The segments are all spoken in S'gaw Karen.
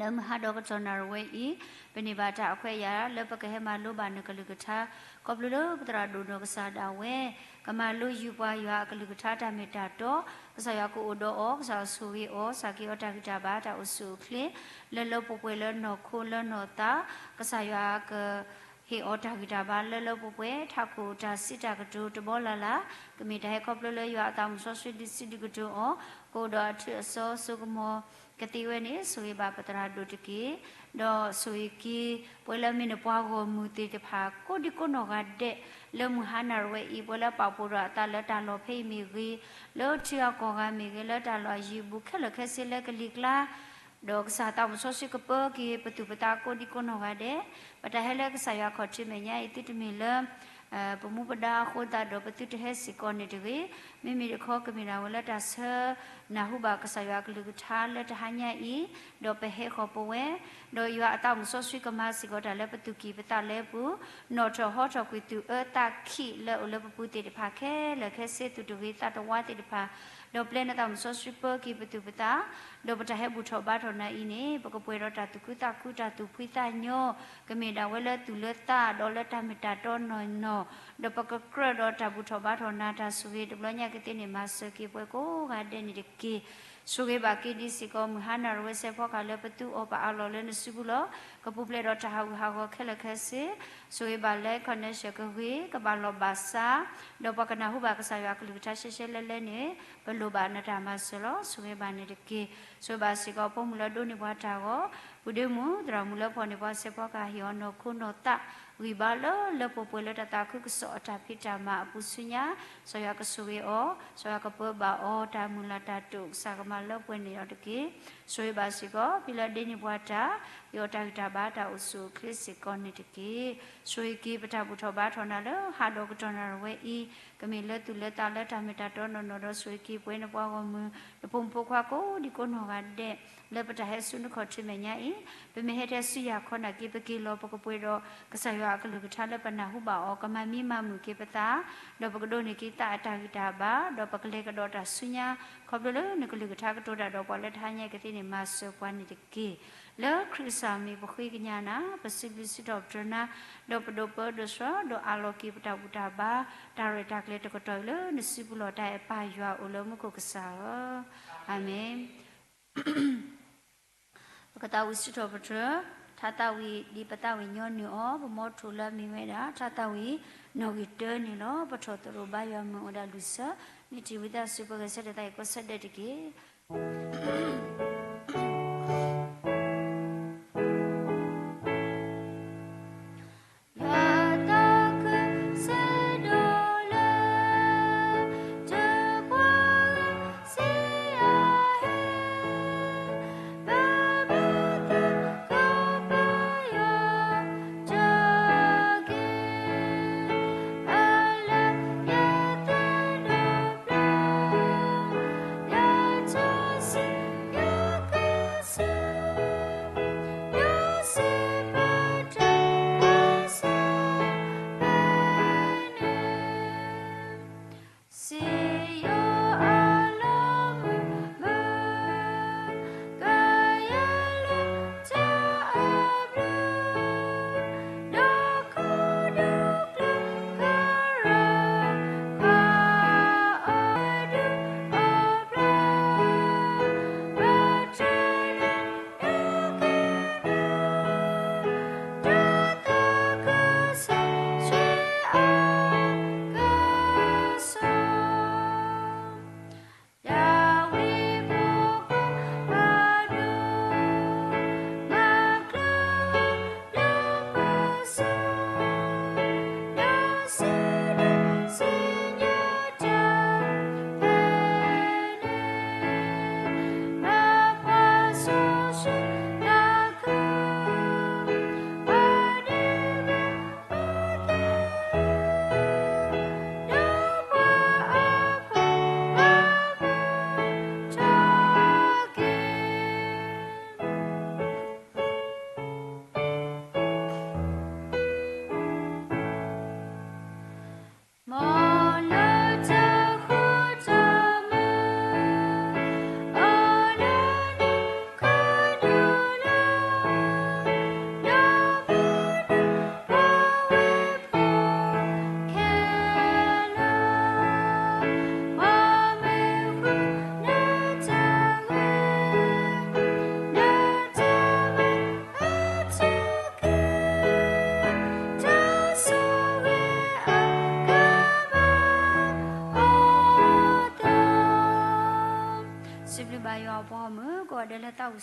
လၢမုၢ်ဟါဒီးကတီၢ်နၣ်ရဝဲအံၤ, ပန့ၢ်ဘၣ်တၢ်အခွဲးအယာ်လၢပကဟဲမၤလိဘၣ်နကလုၢ်ကထါ, ခီဖျိလၢပသရၣ်ဒိၣ်ဒီးကစၢ်ဒၣ်ဝဲ, ကမၤလိယူၤပှၤယွၤအကလုၢ်ကထါတၢ်မ့ၢ်တၢ်တီ, ကစၢ်ယွၤကအိၣ်ဒီးအီၤ, ကစၢ်ယွၤဆိၣ်ဂ့ၤအီၤ, စၢ်က့ၤအီၤတၢ်ဂံၢ်တၢ်ဘါတၢ်အိၣ်ဆူၣ်အိၣ်ချ့, လၢလၢပှဲၤပှဲၤလၢနီၢ်ခိလၢနီၢ်သး, ကစၢ်ယွၤက ဟ့ၣ်အီၤတၢ်ဂံၢ်တၢ်ဘါလၢလၢပှဲၤပှဲၤ, ထးခိၣ်တၢ်စံးတၢ်ကတိၤတဘီလၢ်လၢ်, ကမ့ၢ်တၢ်ဟဲခီဖျိလၢယွၤအသးမုၣ်စီဆှံဒုးစုဒုးကတိၤအီၤ, ကအိၣ်ဒီးအထူးအစီစိကမီၤကသ့ဝဲန့ၣ်, ဆိၣ်ဂ့ၤဘၣ်ပသရၣ်ဒိၣ်တက့ၢ်. ဒီးဆိၣ်ဂ့ၤက့ၤ ပှဲၤလၢမ့ၢ်နပှၤဂီၢ်မုၢ်သ့ၣ်တဖၣ် ကိးဒံကိးနီၢ်ဂၤဒဲး, လၢမုၢ်ဟါနၣ်ရဝဲအံၤ, ပှဲၤလၢပာ်ဖှိၣ်ဒီးအသးလၢတၢ်လီၢ်ဖဲအံၤမ့ၢ်ဂ့ၤ, လၢထံဂၤကီၢ်ဂၤမ့ၢ်ဂ့ၤ, လၢတၢ်လီၢ်ယံၤဘူးခဲလၢာ်ခဲဆ့လၢကလံၤကျါ ဒီးကစၢ်သးမုၣ်စီဆှံကပၢက့ၤပသူၣ်ပသးကိးဒံကိးနီၢ်ဂၤဒဲး, ပတၢ်ဟဲလၢကစၢ်ယွၤခီၣ်ထံးမဲာ်ညါအံၤ သုတမ့ၢ်လၢ ပမူပဒါအဃိသတးဒီး ပသုတဟဲစ့ၢ်ကီးန့ၣ်တဂ့ၤ, မ့မ့ၢ်တခီကမ့ၢ်ဒၣ်ဝဲလၢတၢ်ဆၢနၢ်ဟူဘၣ်ကစၢ်ယွၤအကလုၢ်ကထါလၢတဟါညါအံၤ, ဒီးပဟဲဃီၤပဝဲ, ဒီးယွၤအသးမုၣ်စီဆှံကမၤစ့ၢ်ကီးတၢ်လၢပသူၣ်ကံၢ်ပသးလဲပူၤ, နီၣ်ထီၣ်ဟီထီၣ်ကွံာ်သူၣ်အၢသးခံးလၢအိၣ်လၢပပူၤသ့ၣ်တဖၣ်ခဲလၢာ်ခဲဆ့ သူၣ်တဂ့ၤသးတဝါသ့ၣ်တဖၣ်, ဒီးပျဲနသးမုၣ်စီဆှံပၢက့ၤပသူၣ်ပသး, ဒီးပတၢ်ဟဲဘူၣ်ထီၣ်ဘါထီၣ်နၤအံၤန့ၣ် ပကပှဲၤဒီးတၢ်သူၣ်ခုသးခု တၢ်သူၣ်ဖှံသးညီ, ကမ့ၢ်ဒၣ်ဝဲလၢသူၣ်လၢသးဒီးလၢတၢ်မ့ၢ်တၢ်တီနီၢ်နီၢ်, ဒီးပကကြၢးဒီးတၢ်ဘူၣ်ထီၣ်ဘါထီၣ်နၤတၢ်ဆိၣ်ဂ့ၤတဘျီညါကသ့န့ၣ် မၤစၢၤက့ၤပှၤကိးဂၤဒဲးန့ၣ်တက့ၢ်. ဆိၣ်ဂ့ၤဘၣ်က့ၤဒံးစ့ၢ်ကီး မုၢ်ဟါနၣ်ရဝဲစဲးဖီကဟၣ်လၢပသူအီၤပအးလီၤလၢနစုပူၤလီၤ. ကပူၤဖျဲးဒီးတၢ်ဟးဂူာ်ဟးဂီၤခဲလၢာ်ခဲဆ့, ဆိၣ်ဂ့ၤဘၣ်လၢ connection ကဂ့ၤ, ကဘၣ်လီၢ်ဘၣ်စး, ဒီးပှၤကနၢ်ဟူဘၣ်ကစၢ်ယွၤအကလုၢ်ကထါရှဲရှဲလဲလဲန့ၣ် ပလိၣ်ဘၣ်နတၢ်မၤစၢၤလီၤ. ဆိၣ်ဂ့ၤဘၣ်န့ၣ်တက့ၢ်. ဆိၣ်ဂ့ၤဘၣ်စ့ၢ်ကီး ဖိမုၣ်လၢဒိးန့ၢ်ပှၤတၢ်ဂီၤ, ပုၢ်ဒ့မုၣ် သရၣ်မုၣ်လၢဖီၣ်န့ၢ်ပှၤစဲးဖီကဟၣ် ဟ့ၣ်အီၤနီၢ်ခိနီၢ်သး, ဂံၢ်ဘါလၢလၢပှဲၤပှဲၤလၢတၢ်သးခုကစီၣ်အတၢ်ဖံးတၢ်မၤအပူၤဆူညါ, ကစၢ်ယွၤကဆိၣ်ဂ့ၤအီၤ, ကစၢ်ယွၤကပၢဘၣ်အီၤ တၢ်မုၢ်လၢ်တၢ်တိာ် ကစၢ်ကမၤလၢပှဲၤန့ၢ်အီၤတက့ၢ်. ဆိၣ်ဂ့ၤဘၣ်စ့ၢ်ကီး ဖဲလၢဒိးန့ၢ်ပှၤတၢ်, ဟ့ၣ်အီၤတၢ်ဂံၢ်တၢ်ဘါတၢ်အိၣ်ဆူၣ်အိၣ်ချ့စ့ၢ်ကီးန့ၣ်တက့ၢ်. ဆိၣ်ဂ့ၤက့ၤပတၢ်ဘူၣ်ထီၣ်ဘါထီၣ်နၤလၢဟါဒီးကတီၢ်နၣ်ရဝဲအံၤ, ကမ့ၢ်လၢသူၣ်လၢသးလၢတၢ်မ့ၢ်တၢ်တီနီၢ်နီၢ်ဒီး ဆိၣ်ဂ့ၤက့ၤပှဲၤနပှၤဂီၢ်မုၢ် နဖိမုၣ်ဖိခွါကိးဒံကိးနီၢ်ဂၤဒဲး, လၢပတၢ်ဟဲဆူနခီၣ်ထံးမဲာ်ညါအံၤ, ပမ့ၢ်ဟဲထဲဆူယၤခီနာ်က့ ပက့ၤလီၤ ပကပှဲၤဒီးကစၢ်ယွၤအကလုၢ်ကထါလၢပနၢ်ဟူဘၣ်အီၤ ကမၤမံမၤမုာ်က့ၤပသး, ဒီးပကဒိးန့ၢ်က့ၤသးအတၢ်ဂံၢ်တၢ်ဘါ, ဒီးပကလဲၤကဒီးတၢ်ဆူညါ, ခီဖျိလၢနကလုၢ်ကထါကတိၤတၢ်ဒီးပှၤလၢတဟါညါကသ့န့ၣ် မၤစၢၤပှၤန့ၣ်တက့ၢ်. လၢခရံာ်ကစၢ်မံၤပဃ့ကညးနၤ, ပစံးဘျုးစံးထီၣ်ပတြၢၤနၤ, ဒီးပဒိးပၢဒိးဆှၢ ဒီးအးလီၤက့ၤပတၢ်ဘူၣ်တၢ်ဘါ, တၢ်ရဲၣ်တၢ်ကျဲၤတကတီၢ်အံၤလၢနစုပူၤလီၤ. တၢ်အဲၣ်ပၢ်ယွၤအိၣ်လၢမူခိၣ်ကစၢ်ဧၢ, အၤမ့ၣ်. ပကသးဝံၣ်စံးထီၣ်ပတြၢၤ, ထါသးဝံၣ်ဒ်ပသးဝံၣ်ညီနုၢ်အီၤ, ပမီထိၣ်လၢအမ့ၢ်ဝဲဒၣ် ထါသးဝံၣ်နီၣ်ဂံၢ်တၢန့ၣ်လီၤ. ပထီၣ်သရိာ်ဘါယွၤမုၢ်အိၣ်ဒၣ်လွံၢ်ဆၢ, မ့ၢ်တ့ၢ်ဝံသးစူၤ ပဂဲၤဆၢထၢၣ်သးအံၤကိးဆၢဒဲးတက့ၢ်.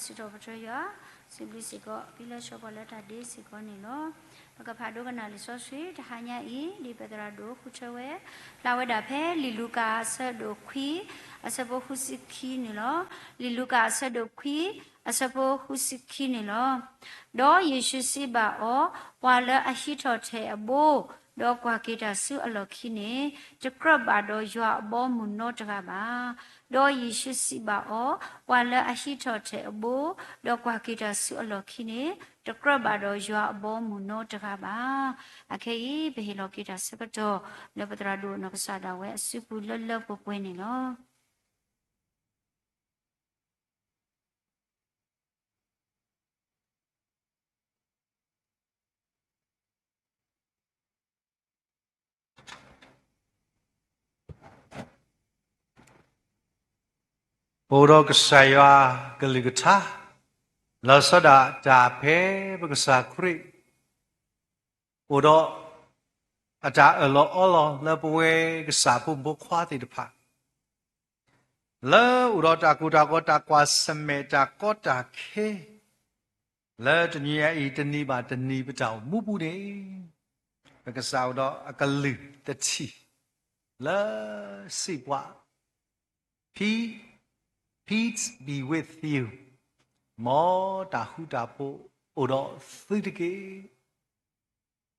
စံးထီၣ်ပတြၢၤယွၤ, စံးဘျုးစ့ၢ်ကီး ပံလၢဆှီပှၤလၢတၢ်ဒ့စ့ၢ်ကီးန့ၣ်လီၤ. ပကဖးဒိကနၣ်လံာ်စီဆှံတဟါညါအံၤ ဒ်ပသရၣ်ဒိၣ်ဃုထၢဝဲ, ဖျါဝဲဒၣ်ဖဲလံာ်လူၤကၣ်အဆၢဒိၣ်ခွံ အဆၢဖိဃုဆံခံန့ၣ်လီၤ. လံာ်လူၤကၣ်အဆၢဒိၣ်ခွံ အဆၢဖိဃုဆံခံန့ၣ်လီၤ. ဒီးယ့ၣ်ၡူးစံးဘၣ်အီၤ, ပှၤလၢအဟံးထီၣ်ထဲးအဘိ, ဒီးကွၢ်က့ၤတၢ်ဆူအလီၢ်ခံန့ၣ်, တကြၢးဘၣ်ဒီးယွၤအဘီအမုၢ်နီတဂၤဘၣ်. ဒီးယ့ၣ်ၡူးစံးဘၣ်အီၤ, ပှၤလၢအဟံးထီၣ်ထဲးအဘိ, ဒီးကွၢ်က့ၤတၢ်ဆူအလီၢ်ခံန့ၣ်, တကြၢးဘၣ်ဒီးယွၤအဘီအမုၢ်နီတဂၤဘၣ်. အခဲအံၤ ပဟ့ၣ်လီၤက့ၤတၢ်ဆၢကတီၢ် လၢပသရၣ်ဒိၣ်နီၢ်ကစၢ်ဒၣ်ဝဲအစုပူၤလၢလၢပှဲၤပှဲၤန့ၣ်လီၤ. ပအိၣ်ဒီးကစၢ်ယွၤကလုၢ်ကထါ, လီၤဆီဒၣ်တၢ်ဖဲပကစၢ်ခရံာ် အိၣ်ဒီး အတၢ်အၢၣ်လီၤအီလီၤလၢပဝဲကစၢ်ဖိမုၣ်ဖိခွါသ့ၣ်တဖၣ် လၢအိၣ်ဒီးတၢ်ကိၢ်တၢ်ဂီၤ တၢ်ကွၢ်ဆၢၣ်မဲာ် တၢ်ကီတၢ်ခဲ လၢတနံၤအံၤ တနံၤဘၣ်တနံၤ ပတၢ်အိၣ်မူပူၤန့ၣ်, ပကစၢ်အိၣ်ဒီးအကလုၢ်တထံၣ် လၢစံးပှၤ Peace, peace be with you, မ်တၢ်ဃူတၢ်ဖိးအိၣ်ဒီးသုတက့ၢ်.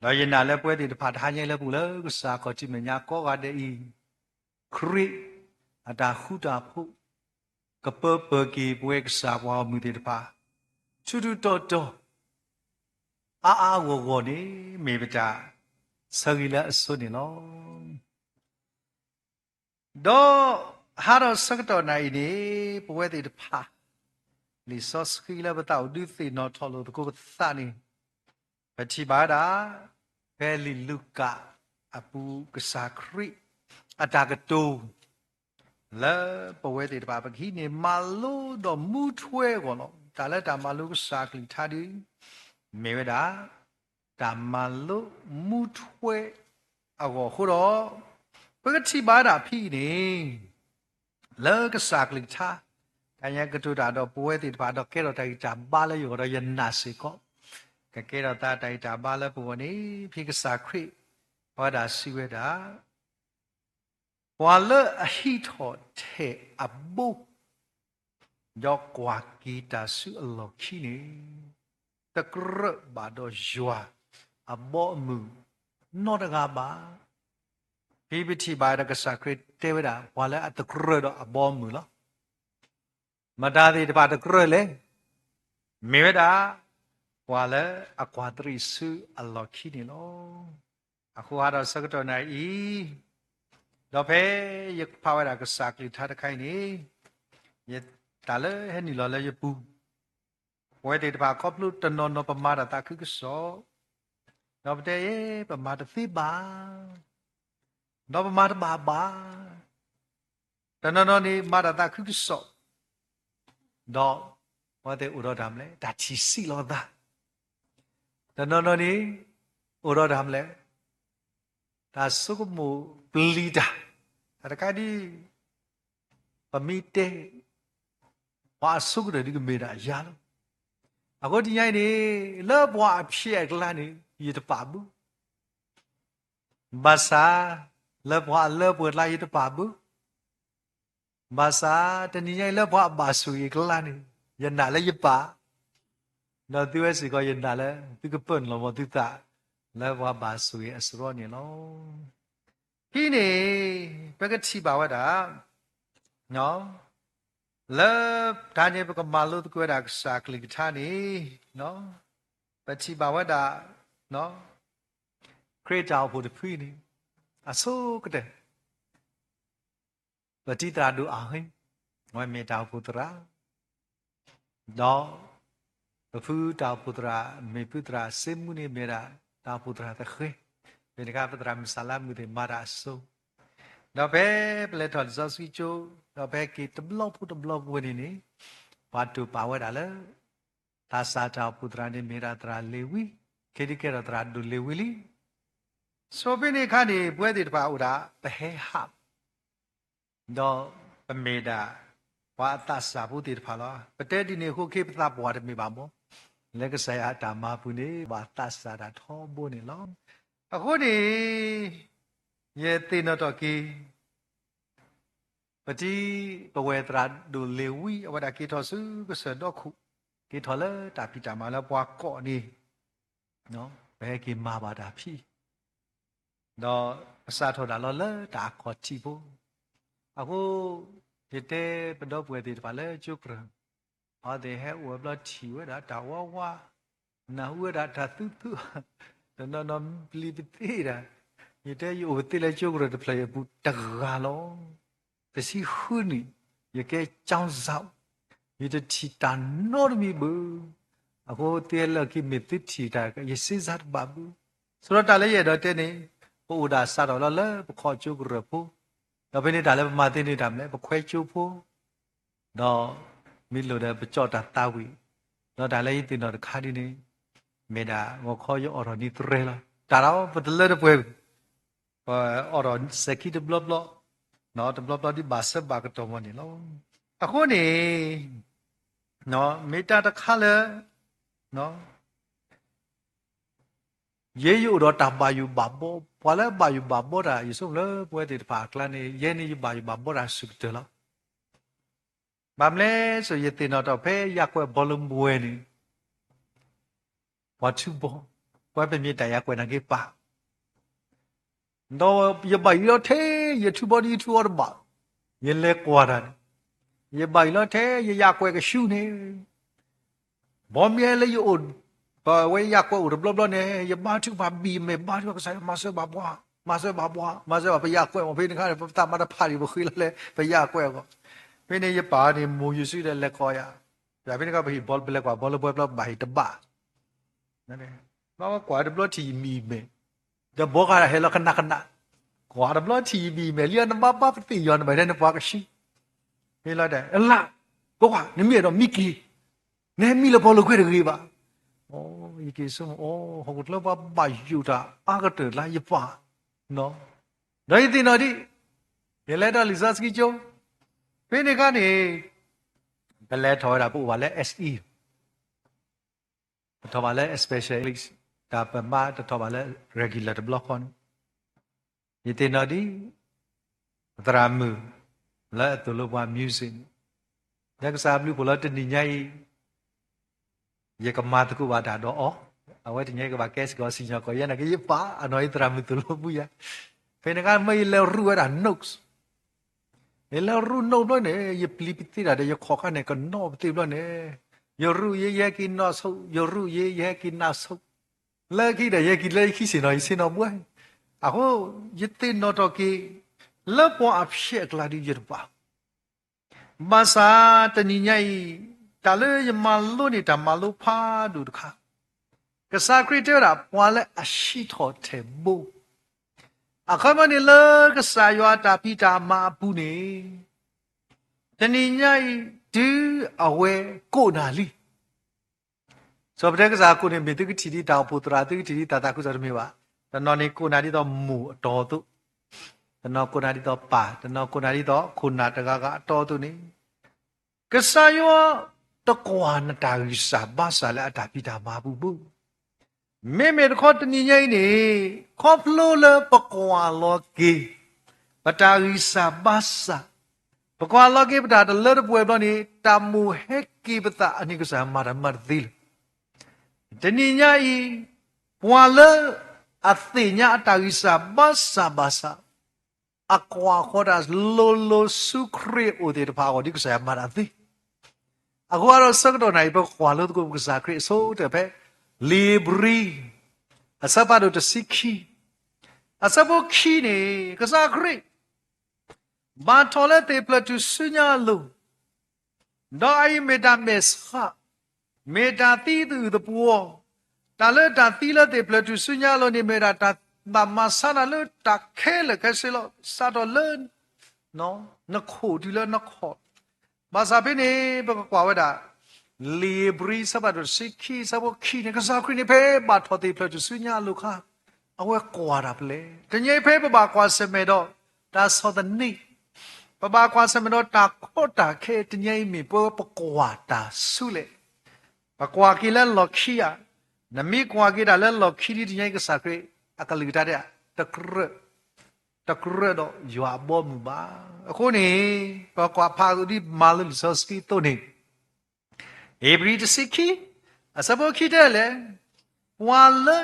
ဒီးယနာ်လၢပဝဲသ့ၣ်တဖၣ်တဟါညါအံၤလၢပအိၣ်လၢကစၢ်ခီၣ်ထံးမဲာ်ညါကိးဂၤဒဲးအံၤ, ခရံာ်အတၢ်ဃူတၢ်ဖိး ကပၢပၢၢ်က့ၤပဝဲကစၢ်ပှၤဂီၢ်မုၢ်သ့ၣ်တဖၣ် ထူထူတီတီ အါအါဂီၢ်ဂီၢ်န့ၣ် မ့ၢ်ပတၢ်ဆၢဂ့ၤလၢအဆိန့ၣ်လီၤ. ဒီးဟးထီၣ်ဆၢကတီၢ်နၤအံၤန့ၣ် ပဝဲသ့ၣ်တဖၣ် လံာ်စီဆှံလၢပသးအိၣ်ဒုးသ့ၣ်နီၣ်ထီၣ်လိာ်သကိးပသးန့ၣ်, ပထံၣ်ဘၣ်ဝဲဒၣ် ဖဲလံာ်လူၤကၣ်အပူၤ ကစၢ်ခရံာ်အတၢ်ကတိၤ လၢပဝဲသ့ၣ်တဖၣ် ပကဟံးန့ၢ်မၤလိဒီးမူထွဲအဂီၢ်လီၤ. တၢ်လၢတၢ်မၤလိကစၢ်ကလုၢ်ကထါဒုး မ့ၢ်ဝဲဒၣ် တၢ်မၤလိမူထွဲအဂီၢ်အဃိဒီး, ပကထံၣ်ဘၣ်ဝဲဒၣ်ဖဲအံၤန့ၣ် လၢကစၢ်ကလုၢ်ကထါ တၢ်ညါကတိၤတၢ်ဒီးပဝဲသ့ၣ်တဖၣ် ဒီးကဲထီၣ်တၢ်ဂံၢ်တၢ်ဘါလၢယဂီၢ်ဒီးယနာ်စ့ၢ်ကီး, ကကဲထီၣ်သးတၢ်ဂံၢ်တၢ်ဘါလၢပဂီၢ်န့ၣ် ဖဲကစၢ်ခရံာ် ပဝဲဒၣ်စံးဝဲဒၣ် ပှၤလၢအဟံးထီၣ်ထဲးအဘိ ဒီးကွၢ်က့ၤတၢ်ဆူအလီၢ်ခံန့ၣ် တကြၢးဘၣ်ဒီးယွၤအဘီအမုၢ်နီတဂၤဘၣ်. ဖဲပထံၣ်ဘၣ်ဒီးကစၢ်ခရံာ်တဲဝဲဒၣ် ပှၤလၢအတကြၢးဒီးအဘီအမုၢ်လီၤ. မတၤသ့ၣ်တဖၣ်တကြၢးလဲၣ်. မ့ၢ်ဝဲဒၣ် ပှၤလၢအကွၢ်တရံးဆူအလီၢ်ခံန့ၣ်လီၤ. အဃိဟးထီၣ်ဆၢကတီၢ်နၤအံၤ, ဒီးဖဲယဖးဝဲဒၣ်ကစၢ်ကလုၢ်ကထါတခါအံၤန့ၣ်, ယတၢ်လၢဟဲနုာ်လီၤလၢယပူၤ, ပဝဲသ့ၣ်တဖၣ်ခီဖျိတနီၤနီၤပမၤတၢ်သးခုကစီၣ်, ဒီးပတဲ ပမၤတသ့ဘၣ်, ဒီးပမၤတဘၣ်ဘၣ်. တနီၤနီၤန့ၣ် မၤတၢ်သးခုကစီၣ်, ဒီးပဝဲသ့ၣ်အိၣ်ဒီးတၢ်မနုၤလဲၣ်, တၢ်ထံၣ်ဆံးလီၤသး. တနီၤနီၤန့ၣ် အိၣ်ဒီးတၢ်မနုၤလဲၣ်, တၢ်ဆိကမိၣ်ပျံၤတၢ်, တၢ်တခါဒ် ပမ့ၢ်တဲ ပှၤအဆိကတၢၢ်ဒ်ကမ့ၢ်ဒၣ်ယၤလီၤ. အဃိတနံၤအံၤန့ၣ် လၢပှၤအဖျဲးအကျါန့ၣ် ယတပာ်ဘၣ်. ဘၣ်ဆၣ် လၢပှၤအလၢပှဲၤကျါယတပာ်ဘၣ်. ဘၣ်ဆၣ် တနံၤညါအံၤလၢပှၤအဘၣ်ဆိၣ်ဂ့ၤအကျါန့ၣ် ယနာ်လၢယပာ်, ဒီးသုဝဲစ့ၢ်ကီးယနာ်လၢသုကပၢနုာ်လီၤဘၣ်သုသး လၢပှၤဘၣ်ဆိၣ်ဂ့ၤအစရီန့ၣ်လီၤ. ဖဲန့ၣ် ပကထံၣ်ဘၣ်ဝဲဒၣ် လၢတၢ်န့ၣ် ပကမၤလိသကိးဝဲဒၣ်ကစၢ်ကလုၢ်ကထါန့ၣ် ပထံၣ်ဘၣ်ဝဲဒၣ် ခရံာ်တၢ်အိၣ်ဖှိၣ်တဖုန့ၣ် အဆိကတၢၢ် ပတံၤသရၣ်ဒိၣ်အဟ့ၣ် အဝဲမ့ၢ်တၢ်အိၣ်ဖှိၣ်သရၣ် ဒီးပဖုတၢ်အိၣ်ဖှိၣ်သရၣ် မ့ၢ်ဖုသရၣ်စ့မူန့ၣ် မ့ၢ်ဒၣ်တၢ်အိၣ်ဖှိၣ်သရၣ်သဃဲ, မ့ၢ်တခါပသရၣ်မုၣ်စၢ်လါမုၣ်သ့ၣ်မၤတၢ်အစိၤ, ဒီးဖဲပလဲၤထီၣ်လံာ်စီဆှံကၠိ, ဒီးဖဲက့ၤတဘျီဖိတဘျီဖိန့ၣ်န့ၣ်, ပှၤတိာ်ပာ်ဝဲဒၣ်လၢ သးစၢ်တၢ်အိၣ်ဖှိၣ်သရၣ်န့ၣ်မ့ၢ်ဒၣ်သရၣ်လ့ၤဝံ, ခဲဒုးကဲထီၣ်သရၣ်ဒိၣ်လ့ၤဝံလံ. ဆိဖဲန့ၣ်အခါန့ၣ် ပဝဲသ့ၣ်တဖၣ်အိၣ်ဒၣ် ပဟဲဟး ဒီးပမ့ၢ်ဒၣ် ပှၤအသးစၢ်ဖိသ့ၣ်တဖၣ်လီၤ. ပတဲဒ်န့ၣ်အဃိ က့ၤပသးပှၢ်တမ့ၢ်ဘၣ်မး, လၢကစၢ်ယွၤအတၢ်မၤပူၤန့ၣ် ဘၣ်သးစၢ်တၢ်ထီဘိန့ၣ်လီၤ. အဃိန့ၣ် ယသ့ၣ်နီၣ်ထီၣ်က့ၤ ပတံၤပဝဲၢ်သရၣ်ဒိၣ်လ့ၤဝံ အဝဲဒၣ်က့ၤထီၣ်ဆူကစၢၢ်ဒီခိၣ်, က့ၤထီၣ်လၢတၢ်ဖံးတၢ်မၤလၢပှၤကိးန့ၣ်, ပဟဲက့ၤမၤဘၣ်တၢ်ဖံး, ဒီးပစးထီၣ်ဒၣ်လီၤလၢတၢ်အခီၣ်ထံးဖိ. အဃိ ယတဲပဒီပုၢ်ဝဲၢ်သ့ၣ်တဖၣ်လၢကၠိကရၢၢ်, အဝဲသ့ၣ်ဟဲအိၣ်ဝဲဘျီထံၣ်ဝဲဒၣ်တၢ်ဝါဝါ, နၢ်ဟူဝဲဒၣ်တၢ်သူသူ, တနီၤနီၤပျံၤပသ့ဒၣ်, ယတဲယအိၣ်ပသ့လၢကၠိကရၢၢ်တဖျၢၣ်အပူၤတဂၤလီၤ. တဆံဃုနံၣ်, ယကဲကၠီစး, ယတထံၣ်တၢ်နီတမံၤဘၣ်. အဃိသ့လၢခံမ့ၢ်သုထံၣ်တၢ် ယစ့စးတဘၣ်ဘၣ်. ဆိုတော့တၢ်လၢယအဲၣ်ဒိးတဲန့ၣ်, ပအိၣ်ဒၣ်စးထီၣ်လီၤလၢပခီၣ်ကၠိကရၢၢ်ဖိ, ဒီးဖဲန့ၣ်တၢ်လၢပမၤသ့န့ၣ်တၢ်မနုၤလဲၣ်, ပခွဲကၠိဖိ ဒီးမ့ၢ်လိၣ်ဒီးပကၠီၣ်တၢ်သးဝံၣ်, ဒီးတၢ်လၢယသ့ၣ်နီၣ်တခါဒ်န့ၣ်, မ့ၢ်ဒၣ်ဂီၤခီယအိးထီၣ်န့ၢ်သရဲလီၤ. တၢ်ဒီးပတလၢတပှဲၤ, ပအိးထီၣ်စဲၤခံတဘျီဘျီ, တဘျီဘျီဒ်ဘၣ်ဆၢဘၣ်ကတီၢ်မီၤန့ၣ်လီၤ. အဃိန့ၣ်, မ့ၢ်တၢ်တခါလၢ ယဲယအိၣ်ဒီးတၢ်ဘၣ်ယိၣ်ဘၣ်ဘီ, ပှၤလၢဘၣ်ယိၣ်ဘၣ်ဘီတၢ် ယဆိကမိၣ်လၢပဝဲသ့ၣ်တဖၣ်အကျါန့ၣ် ယဲန့ၣ်ယဘၣ်ယိၣ်ဘၣ်ဘီတၢ်အဆၢကတၢၢ်လီၤ. ဘၣ်မနုၤလဲၣ်, ယသ့ၣ်နီၣ်ထီၣ်ဖဲယၤကွဲးဘီလၢမွဲန့ၣ်, ပှၤထုဘီ, ပှၤပမ့ၢ်တၢ်ယၤကွဲးနာ်က့ၤပၢ် ဒီးယဘၣ်ယိၣ်လီၤထဲယထုဘီဒ်ယထုအီၤတဘၣ်, ယလဲၤကွၢ်တၢ်န့ၣ်, ယဘၣ်ယိၣ်လီၤထဲယယၤကွဲးကဆူန့ၣ်, ဘီမ့ၢ်လၢယအိၣ်, ပဝဲယၤကွဲးအိၣ်တဘျီဘျီန့ၣ် ယဘါထုကဖၣ်ဘံၣ်မဲာ်ဘါထုကဖၣ်ကစၢ်ယွၤ မၤစၢၤဘၣ်ပှၤ, မၤစၢၤဘၣ်ပှၤ, မၤစၢၤဘၣ်ပယၤကွဲးမး ဖဲန့ၣ်အခါန့ၣ် ပသးမၤတဖၣ်ဒံးပဃ့လီၤလၢပယၤကွဲးအဂီၢ်, ဖဲန့ၣ်ယပၢ်န့ၣ်မိၢ်ယ့ၣ်ၡူးဒီးလဲၤကိးယၤ, ဖဲန့ၣ်အခါပဟ့ၣ်ဘီပလဲၤကွၢ်ဘီလၢပှဲၤဘျီပဘၣ်ဟ့ၣ်တဘၣ် ဘၣ်ဝဲကွၢ်တဘျီထံၣ်ယမံၤအမဲာ်, ဒီးဘီဃးဒီးဟဲလီၤကနၣ်ကနၣ်, ကွၢ်တဘျီထံၣ်ယမံၤအမဲာ် လံနဘၣ်ဘၣ်ပသ့ၣ်ယွၤနဘၣ်ထဲနပှၤကဆူ, မ့ၢ်လီၤတဲ, အလၢ်, ပှၤကွၢ် နမ့ၢ်အဲၣ်ဒိးမံက့ၤ, နဟဲမံလၢပီၣ်လဲၣ်ခွဲတဂ့ၤဘၣ်, ယက့ၤဆိကမိၣ်အီၤ ဟီၣ်ခိၣ်ချၢပှၤဘၣ်ယိၣ်တၢ်အါကတၢၢ်လၢယပၢ်, ဒီးယသ့ၣ်နီၣ်ဒံး, ယလဲၤဒီးလံာ်စီဆှံကၠိ, ဖဲန့ၣ်အခါန့ၣ်, ပလဲၤထီၣ်ဝဲဒၣ်ပအိၣ်ဘၣ်လၢ S E ပထီၣ်ဘၣ်လၢ special English, တၢ်ပမါတထီၣ်ဘၣ်လၢ regular တဘျီဃီန့ၣ်, ယသ့ၣ်နီၣ်ဒံး, သရၣ်မုၣ်, လၢအသိၣ်လိပှၤ music န့ၣ်, လၢကစၢ်ဘျုးဖှိၣ်လၢတနံၤညါအံၤ, ယကမၤသကိးဘၣ်တၢ်ဒီးအီၤ, အဝဲတနံၤညါအံၤကဘၣ်ကဲစ့ၢ်ကီးစံၣ်ညီၣ်ကွီၢ်ယဲန့ၣ်က့ ယပၢ်အနီၢ်အံၤသရၣ်မုၣ်သိၣ်လိပှၤယၤ, ဖဲန့ၣ်အခါမ့ၢ်ယလဲၤရူၢ်ဝဲဒၣ် notes ယလဲၤရူၢ် note ဘျီန့ၣ် ယပျံၤပသ့တၢ်ဒီးယခီၣ်ခါန့ၣ် ကနီၣ်ပသ့ဘျီန့ၣ်, ယရူၢ်ယဲ ယဟဲက့ၤနီၣ်ဆိ, ယရူၢ်ယဲ ယဟဲက့ၤနီၣ်ဆိ, လၢခံဒီး ယဟဲက့ၤလၢယခံဆ့ၣ်နီၤ ယဆ့ၣ်နီၤဘှဲ, အဃိ ယသ့ၣ်နီၣ်ထီၣ်က့ၤ လၢပှၤအဖျဲၣ်အကျါဒုးယတဘၣ် ဘၣ်ဆၣ်တနံၤညါအံၤ, တၢ်လၢယမၤလိန့ၢ်တၢ်မၤလိဖးဒိၣ်တခါ, ကစၢ်ခရံာ်တဲဝဲဒၣ် ပှၤလၢအဆံးထီၣ်ထဲးဘိ, အခီပညီန့ၣ်လၢကစၢ်ယွၤအတၢ်ဖံးတၢ်မၤအပူၤန့ၣ်, တနံၤညါအံၤ တုၤအဝဲကိးနၤလံ စီၤပတဲကစၢ်အကိးန့ၣ် မ့ၢ်သုကထံၣ်ဒ်တၢ်အိၣ်ဖှိၣ်သရၣ် သုကထံၣ်ဒ်တၢ်သးခုကစီၣ်တမ့ၢ်ဘၣ်. တနီၤန့ၣ်ကိးနၤဒ်သိးမိၢ်အတီအသိး, တနီၤကိးနၤဒ်သိးပၢ်, တနီၤကိးနၤဒ်သိးခိၣ်နၢ်တဂၤဂၤအတီအသိးန့ၣ်, ကစၢ်ယွၤတကွၢ်နတၢ်ဂံၢ်စၢ်ဘါစၢ်လၢအတၢ်ဖံးတၢ်မၤအပူၤဘၣ်. မ့မ့ၢ်တခီတနံၤညါအံၤန့ၣ်, ခီဖျိလၢပကွၢ်လီၤက့ၤ ပတၢ်ဂံၢ်စၢ်ဘါစၢ်, ပကွၢ်လီၤက့ၤပတၢ်တလၢတပှဲၤဘျီန့ၣ် တၢ်မိၣ်ဟဲက့ၤပသးအန့ၣ် ကစၢ်မၤတၢ်မၤတသ့လၢၤ. တနံၤညါအံၤ, ပှၤလၢအသ့ၣ်ညါအတၢ်ဂံၢ်စၢ်ဘါစၢ်ဘၣ်ဆၣ်ဘၣ်ဆၣ်, အကွၢ်ဃီတၢ်လိၤလိၤဆူခရံာ်အအိၣ်သ့ၣ်တဖၣ်အဂီၢ် ဒ်ကစၢ်ယွၤမၤတၢ်သ့. အဃိဒီးဆၢကတီၢ်နၢ်အံၤ ပကကွၢ်လိသကိးပကစၢ်ခရံာ်အဆိကတၢၢ်ဖဲ လံာ်ဧ့ၤဘြံၤ အဆၢဖးဒိၣ်တဆံခံ, အဆၢဖိခံန့ၣ် ကစၢ်ခရံာ် ဘၣ်ထီၣ်လၢသ့ၣ်ဖျၢၣ်ထူၣ်စုညါအလိၤ, ဒီးအအံၤမ့ၢ်တၢ်မဲာ်ဆှး, မ့ၢ်တၢ်သံသအုးသပှီၤ, တၢ်လၢတၢ်သံလၢသ့ၣ်ဖျၢၣ်ထူၣ်စုညါအလိၤန့ၣ် မ့ၢ်ဒၣ်တၢ်ဘၣ်မၤဆါနၤလၢတၢ်ခဲလၢာ်ခဲဆ့လီၤ. စးထီၣ်လၢ နခိၣ်တုၤလၢနခီၣ်, ဘၣ်ဆၣ်ဖဲန့ၣ် ပကကွၢ်ဝဲဒၣ် လံာ်ဧ့ၤဘြံၤ အဆၢဖးဒိၣ်တဆံခံ အဆၢဖိခံန့ၣ် ကစၢ်ခရံာ်န့ၣ် ဖဲဘၣ်ထီၣ်သ့ၣ်ဖျၢၣ်ထူၣ်စုညါအလိၤအခါ, အဝဲကွၢ်တၢ်ဖဲလဲၣ်. တနံၤအံၤဖဲပဘၣ်ကွၢ်ဆၢၣ်မဲာ်ဒီး တၢ်ဆီၣ်သနံး ပဘၣ်ကွၢ်ဆၢၣ်မဲာ်ဒီးတၢ်ကီတၢ်ခဲ တနံၤအံၤမ့ၢ်ပဝဲပကွၢ်တၢ်ဆူလဲၣ်. ပကွၢ်က့ၤလၢလီၢ်ခံဧါ. နမ့ၢ်ကွၢ်က့ၤတၢ်လၢလီၢ်ခံလံ တနံၤအံၤကစၢ်ခရံာ်အကလုၢ်ကထါတဲ တကြၢး တကြၢးဒီးယွၤအဘီအမုၢ်ဘၣ်. အဃိန့ၣ် ပကွၢ်ဖးအုးဒ်မၤလိလံာ်စီဆှံအသိးန့ၣ် ဧ့ၤဘြံၤတဆံခံ အဆၢဖိခံတဲလဲၣ်, ပှၤလၢ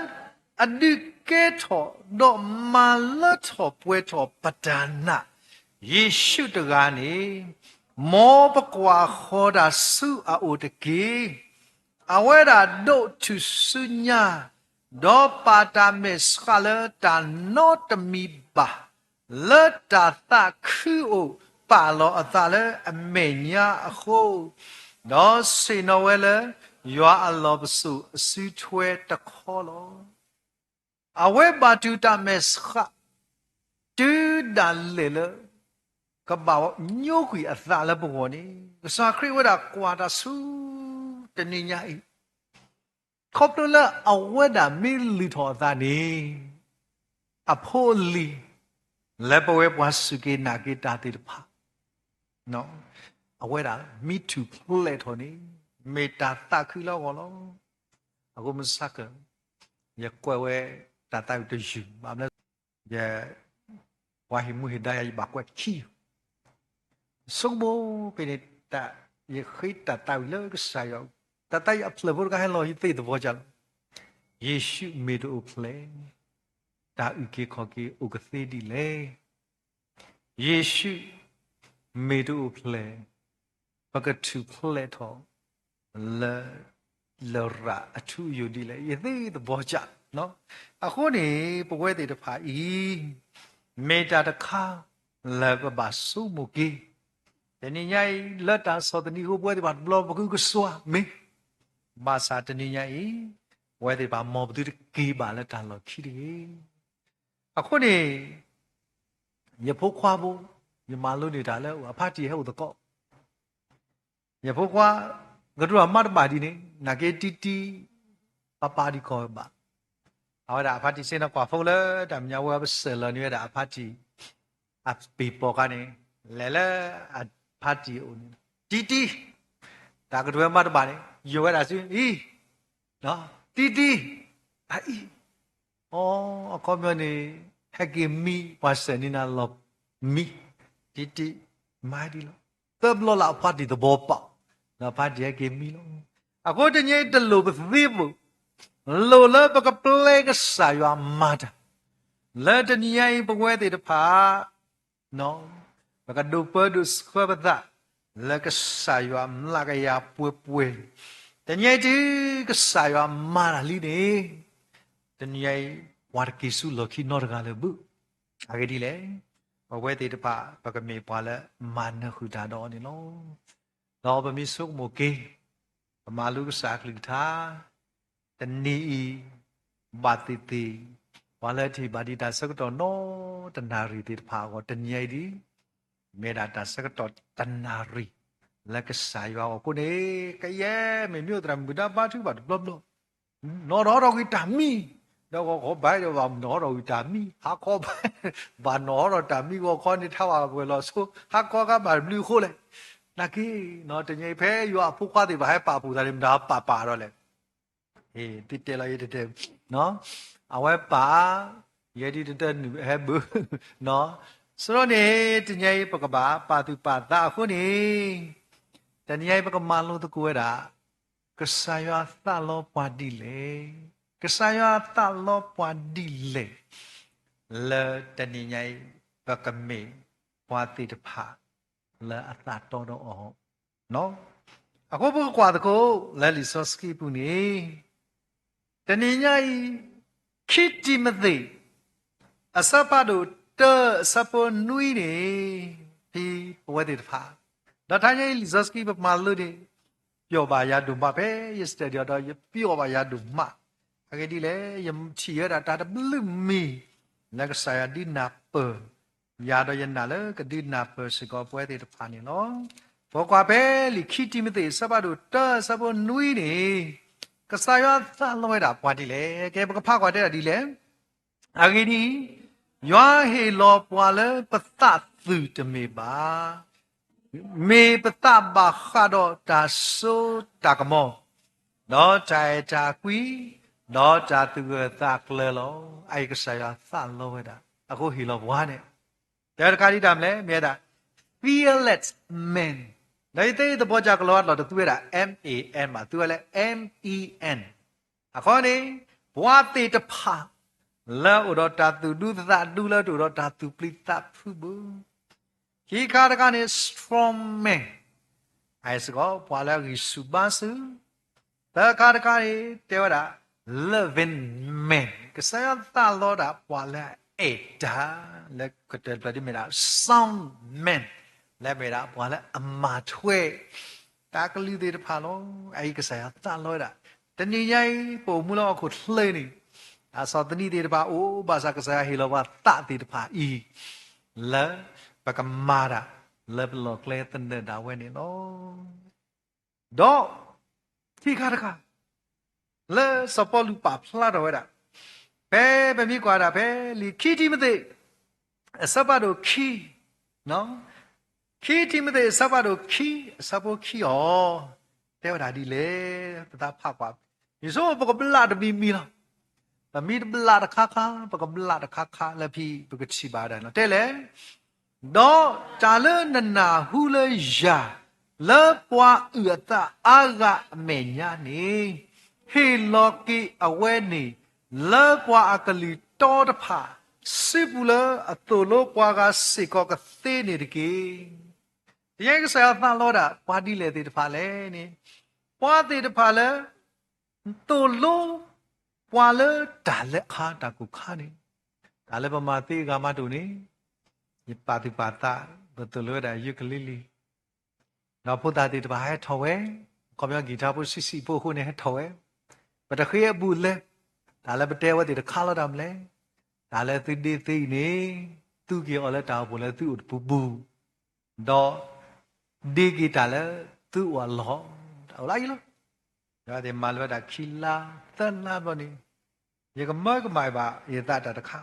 အဒုးကဲထီၣ် ဒီးမၤလၢထီၣ်ပှဲၤထီၣ်ပတၢ်နာ် ယ့ၣ်ၡူးတဂၤန့ၣ် မ်ပကွၢ်ဃီၤတၢ်ဆူအအိၣ်တက့ၢ်. အဝဲဒၣ်ဒိးထူၣ်စုညါ ဒီးပာ်တၢ်မဲာ်ဆှးလၢတၢ်နီတမံၤဘၣ် လၢတၢ်သးခုအိၣ် ပာ်လီၤအသးလၢအမဲာ်ညါအဃိ, ဒီးဆ့ၣ်နီၤဝဲလၢ ယွၤအလီၢ်ပစိာ်အစုထွဲတခီလီၤ. အဝဲဘၣ်တူၢ်တၢ်မဲာ်ဆှး တုၤဒၣ်လဲာ်လၢ ကဘၣ်ညိကွံာ်အသးလၢပဂီၢ်န့ၣ် ကစၢ်ခရံာ်ဝဲဒၣ်ကွၢ်တၢ်ဆူ တနံၤညါအံၤ ခီဖျိလၢအဝဲဒၣ်မ့ၢ်လုၢ်ထီၣ်အသးန့ၣ် အဖိအလံၤ လၢပဝဲပှၤစူၢ်က့ၤနာ်က့ၤတၢ်သ့ၣ်တဖၣ် အဝဲဒၣ်မ့ၢ်ထူၣ်ဖျဲးထီၣ်န့ၣ် မ့ၢ်တၢ်သးခုလၢအဂီၢ်လီၤ. အဃိမုၢ်ဆါခၢၣ် ယကွဲးဝဲတၢ်သးဝံၣ်တယုၢ် ဘၣ်မနုၤ ယ ပှၤဟ့ၣ်မူဟ့ၣ်ဒါယၤ ယဘၣ်ကွဲးခံ ဆိကမိၣ်ဖဲန့ၣ် တၢ် ယဃ့တၢ်သးဝံၣ်လၢကစၢ်ယွၤ, တၢ်သးဝံၣ်အဖျၢၣ်ဖိတခါဟဲလီၤ ယသ့ၣ်သဘီကၢ်လီၤ. ယ့ၣ်ၡူးမ့ၢ်တအိၣ်ဖျဲး တၢ်အုၣ်က့ၤခီၣ်က့ၤအိၣ်ကသ့ဒ်လဲၣ်. ယ့ၣ်ၡူးမ့ၢ်တအိၣ်ဖျဲး ပကထူၣ်ဖျဲးထီၣ် လၢ လရာ်အထူအယိာ်ဒ်လဲၣ် ယသ့ၣ်သဘီကၢ်. အဃိန့ၣ် ပဝဲသ့ၣ်တဖၣ်အံၤ မ့ၢ်တၢ်တခါလၢပဘၣ်ဆိကမိၣ်က့ၤ, တနံၤညါအံၤ လၢတၢ်ဆီၣ်သနံးအဃိ ပဝဲသ့ၣ်တဖၣ်တဘျီပကဟုကစွါမ့ၢ်, ဘၣ်ဆၣ်တနံၤညါအံၤ ပဝဲသ့ၣ်တဖၣ်မ်ပသုတက့ၤဘၣ်လၢတၢ်လီၢ်ခံတဂ့ၤ. အဃိန့ၣ် ယဖိခွါဖိ ယမၤလိန့ၢ်တၢ်လၢအဖါတံၢ်ဟဲအိၣ်သကိး ယဖိခွါ ကတိၤတၢ်မၤတဘၣ်ဒ်န့ၣ် နာ်က့တံတံ ပၢ်ပၢ်ဒံးကီၢ်ဘၣ်. အဝဲဒၣ်အဖါတံၢ်စ့ၢ်ကီးကွၢ်ဖိလၢတၢ်မဲာ်ညါဝဲ ပဆဲးလီၤန့ၢ်ဝဲဒၣ်အဖါတံၢ် အပ့ၤပိာ်ခါန့ၣ် လဲၤလၢအဖါတံၢ်အအိၣ်န့ၣ် တံတံ တၢ်ကတိၤဝဲမၤတဘၣ်န့ၣ် ယိာ်ဝဲဒၣ်ဆူအံၤ တံတံ အအံၤ အီ အခီပညီန့ၣ် ဟဲက့ၤမံ ပှၤဆဲးန့ၢ်နၤလီၤမံ တံတံ မၤဒ်လီၤ. သၢဘျီလၢအဖါတံၢ်သဘီပာ် ဒီးအဖါတံၢ်ဟဲက့ၤမံလီၤ. အဃိတနံၤအံၤတလိၣ်ပသ့ပူၤ လိၣ်လၢပကပျဲကစၢ်ယွၤမၤတၢ် လၢတနံၤညါအံၤပဝဲသ့ၣ်တဖၣ် ပကဒိးပၢဒိးဆှၢပသး လၢကစၢ်ယွၤမျးကယၤပှဲၤပှဲၤ, တနံၤအံၤတုၤကစၢ်ယွၤမၤတၢ်လံန့ၣ် တနံၤအံၤ ပှၤတက့ၤဆူလီၢ်ခံနီတဂၤလၢၤဘၣ်. အဂ့ၢ်ဒ်လဲၣ်, ပဝဲသ့ၣ်တဖၣ် ပကမ့ၢ်ပှၤလၢမၤနၢၤဃုာ်တၢ်ဒီးအီၤန့ၣ်လီၤ. ဒီးပမ့ၢ်ဆိကမိၣ်က့ၤ ပမၤလိကစၢ်အကလုၢ်ကထါ တနံၤအံၤ ဘၣ်သ့ၣ်သ့ၣ် ပှၤလၢအထံၣ်ဘၣ်ဒံးတၢ်ဆၢကတီၢ်နီတနၣ်ရံၣ်သ့ၣ်တဖၣ်အဂီၢ် တနံၤအံၤဒ် မ့ၢ်ဒၣ်တၢ်ဆၢကတီၢ်တနၣ်ရံၣ် လၢကစၢ်ယွၤအဂီၢ်အဃိန့ၣ် ကယဲၢ်မ့ၢ်မ့ၢ်အိၣ်သရၣ်မုၣ်ဒါဘါထုကဖၣ်တဘျီဘျီ နီၣ်ဒီးဟီထီၣ်ကွံာ်တၢ်မံ ဒီးဂီၤခီဘၣ်ဒီးဘၣ်နီၣ်ဟီထီၣ်ကွံာ်တၢ်မံ ဟါခီဘၣ် ဘၣ်နီၣ်ဟီထီၣ်တၢ်မံ ဂီၤခီန့ၣ်ထါဝဲပှဲၤလီၤဆိ ဟါခီကဘၣ်တဘျုးအဃိလဲၣ်. နာ်က့ တနံၤအံၤဖဲယွၤအဖိခွါသ့ၣ်တဖၣ် ဟဲပာ်ဖှိၣ်သးန့ၣ် မတၤပာ်ပာ်ဒီးလဲၣ် သုတဲလီၤယဲတတဲ အဝဲပာ် ယဲဒ်တတၢၢ်နုာ်ဟဲဘၣ် ဆိဒီးန့ၣ် တနံၤအံၤ ပကဘၣ်ပာ်သူၣ်ပာ်သးအဃိန့ၣ် တနံၤအံၤ ပကမၤလိသကိးဝဲဒၣ် ကစၢ်ယွၤသးလီပှၤဒ်လဲၣ်, ကစၢ်ယွၤသးလီပှၤဒ်လဲၣ်, လၢတနံၤညါအံၤ ပကမ့ၢ်ပှၤသ့ၣ်တဖၣ် လၢအသးတီဒီးအီၤ အဃိပကကွၢ်သကိး လၢလံာ်စီဆှံပူၤန့ၣ် တနံၤညါအံၤ ခံတံၤမသ့း အဆၢဖးဒိၣ်တၢ အဆၢဖိနွံန့ၣ် ဖဲပဝဲသ့ၣ်တဖၣ် ဒီးတနံၤညါအံၤ လံာ်စီဆှံပမၤလိန့ၣ် ပျီဘၣ်ယၤဒိၣ်မး ဖဲယ study အီၤဒီး ယပျီဘၣ်ယၤဒိၣ်မး အဂ့ၢ်ဒ်လဲၣ် ယထံၣ်ဝဲဒၣ်တၢ်တဘျုးမံၤ လၢကစၢ်ယွၤဒုးနၢ်ပၢၢ် ယၤဒီးယနာ်လၢကဒုးနၢ်ပၢၢ်စ့ၢ်ကီးပဝဲသ့ၣ်တဖၣ်န့ၣ်လီၤ. ပကွၢ်ဖဲလံာ်ခံတံၤမသ့း အဆၢဖးဒိၣ်တၢ အဆၢဖိနွံန့ၣ် ကစၢ်ယွၤသးလီဝဲဒၣ်ပှၤဒ်လဲၣ်. ကဲ ပကဖးကွၢ်တဲဒၣ်ဒ်လဲၣ်. အဂ့ၢ်ဒ်အံၤ, ယွၤဟ့ၣ်လီၤပှၤလၢပသးသုးတမ့ၢ်ဘၣ်, မ့ၢ်ပသးဘၣ်ဃးဒီးတၢ်စိတၢ်ကမီၤ, ဒီးတၢ်အဲၣ်တၢ်ကွံ, ဒီးတၢ်သူၣ်ဂၢၢ်သးကျၢၤလီၤ. အအံၤကစၢ်ယွၤသးလီဝဲဒၣ်, အဃိဟ့ၣ်လီၤပှၤန့ၣ်, တၢတခါဒ်တၢ်မနုၤလဲၣ်, မ့ၢ်ဝဲဒၣ် fearless man, ဒီးယသ့ၣ်သဘီကၢကလီၤအလီၢ်တသူဝဲဒၣ် M A N ဘၣ်, သူဝဲလၢ M E N အဃိန့ၣ်, ပှၤသ့ၣ်တဖၣ် လၢအိၣ်ဒီးတၢ်သူၣ်ဒူသးဒူ လၢတအိၣ်ဒီးတၢ်သူၣ်ပျံၤသးဖုးဘၣ်. ခံခါတခါန့ၣ် strong man, အစ့ၢ်ကီး ပှၤလၢအဂံၢ်ဆူၣ်ဘါဆူၣ်. သၢခါတခါန့ၣ် တဲဝဲဒၣ် loving man, ကစၢ်ယွၤသးလီဒၣ်ပှၤလၢအအဲၣ်တၢ်, လၢကတၢၢ်တဖျၢၣ်ဒ်မ့ၢ်ဒၣ် sound man, လၢမ့ၢ်ဒၣ်ပှၤလၢအမၤထွဲ တၢ်ကလုၢ်သ့ၣ်တဖၣ်လီၤ. အအံၤကစၢ်ယွၤသးလီဝဲဒၣ်. တနံၤညါအံၤ ပအိၣ်မူလၢဟီၣ်ခိၣ်ချၢန့ၣ်, တၢ်ဆီၣ်သနံးသ့ၣ်တဖၣ်အိၣ်ဘၣ်ဆၣ် ကစၢ်ယွၤဟ့ၣ်လီၤပှၤသးသ့ၣ်တဖၣ်အံၤ, လၢပကမၤတၢ် လၢပလီၢ်ကျဲသနၢၣ်ဒၣ်ဝဲန့ၣ်လီၤ. ဒီးခံခါတခါ လၢစီၤပီလူးပာ်ဖျါထီၣ်ဝဲဒၣ်, ဖဲပမ့ၢ်ကွၢ်ဒၣ်ဖဲလံာ်ခံတံၤမသ့း အဆၢဖးဒိၣ်ခံ, ခံတံၤမသ့း အဆၢဖးဒိၣ်ခံ အဆၢဖိခံအီၤ, တဲဝဲဒၣ်ဒ်လဲၣ်, ပသးဖးကွၢ်, ယဆိကမိၣ်ပကဘျးတမံၤမံၤလီၤ. ပမ့ၢ်တဘျးတခါခါ ပကဘျးတခါခါလၢဖဲပကထံၣ်ဘၣ်ဝဲဒၣ်န့ၣ် တဲလဲၣ် ဒီးတၢ်လၢနနၢ်ဟူလၢယၤ လၢပှၤအုၣ်အသးအါဂၤအမဲာ်ညါန့ၣ်, ဟ့ၣ်လီၤက့ၤအဝဲန့ၣ် လၢပှၤအကလုၢ်တီတဖၣ် စုပူၤလၢအသိၣ်လိပှၤဂၤစ့ၢ်ကီးကသ့န့ၣ်တက့ၢ်. တနံၤညါအံၤကစၢ်ယွၤသးလီဝဲဒၣ် ပှၤဒ်လဲၣ်သ့ၣ်တဖၣ်လဲၣ်န့ၣ်, ပှၤသ့ၣ်တဖၣ်လၢ သိၣ်လိ ပှၤလၢတၢ်လၢအခါတၢ်ကိၢ်ခါန့ၣ်, တၢ်လၢပမၤသ့အဂၤမးတအိၣ်န့ၣ်, ယပာ်သူၣ်ပာ်သး ပသိၣ်လိဝဲဒၣ်ယူကလံလံၤ, ဒီးဖိသၣ်သ့ၣ်တဖၣ်ဟဲထီၣ်ဝဲ, ခီပညီကံၢ်ထါဖိဆံးဆံးဖိအဃိန့ၣ်ဟဲထီၣ်ဝဲ, ပတဃ့အဘူးအလဲ, တၢ်လၢပတဲဝဲသ့ၣ်တခါလီၤတၢ်မနုၤလဲၣ်, တၢ်လၢသုဒ့သုအံၤန့ၣ်, သူက့ၤအီၤလၢတၢ်အိၣ်ဖှိၣ်လၢသုအိၣ်တပူၤပူၤ ဒီး ဒ့က့ၤတၢ်လၢသုအိၣ်အလီၢ်, တၢ်အိၣ်လၢအံၤလီၤ. ယသ့ၣ်မၤလၢဝဲဒၣ်ခံလါသၢလါဘျီန့ၣ်, ယကမၢကမၣ်ဘၣ်ယသးတၢ်တခါ,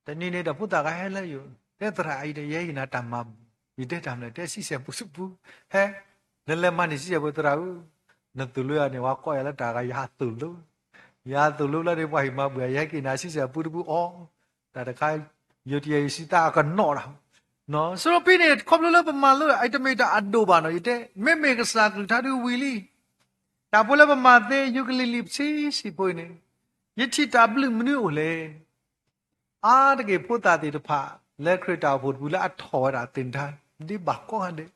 တနံၤန့ၣ်ဒီးဖိသၣ်ဂၤဟဲလၢယအိၣ်, တဲသရၣ်အံၤဒီး ယဲယနာ်တၢ်မၤဘူၣ်, ယတဲတၢ်မနုၤလဲၣ်, တဲဆံဆဲၣ်ပူတပူ, ဟဲ, နလဲၤမၤန့ၢ်ဆံဆဲၣ်ပူသရၣ်ဧၢ, နသိၣ်လိယၤန့ၣ် ပှၤကိးယၤလၢတၢ်ဂၤယဟးသိၣ်လိ ယဟးသိၣ်လိလၢန့ၣ် ပှၤဟ့ၣ်မၤဘူၣ်ယၤ ယဟဲက့ၤနၤဆံဆဲၣ်ပူတပူအီၤ, တၢ်တခါ ယိၤတယဲၢ်ယစံးသးအကနီၣ်တၢ်, စရီပံန့ၣ် ခီဖျိလၢပမၤလိတၢ်အံၤတမ့ၢ်တၢ်အဒိၣ်ဘၣ်နီၤ, ယတဲ မ့မ့ၢ်ကစၢ်ကလုၢ်ကထါဒုးဝံၤလံ, တၢ်ဖိလၢပမၤသ့ယူကလံလံၤဆံးဆံးဖိအံၤန့ၣ်, ယထံၣ်တၢ်ဘျုးမနုၤအိၣ်လဲၣ်, အါတက့ၢ်ဖိသၣ်သ့ၣ်တဖၣ် လၢခရံာ်တၢ်အိၣ်ဖှိၣ်တပူၤလၢအထီၣ်ဝဲဒၣ်သ့ၣ်တဖၣ် ဒ့ဘၣ်ကိးဂၤဒဲး,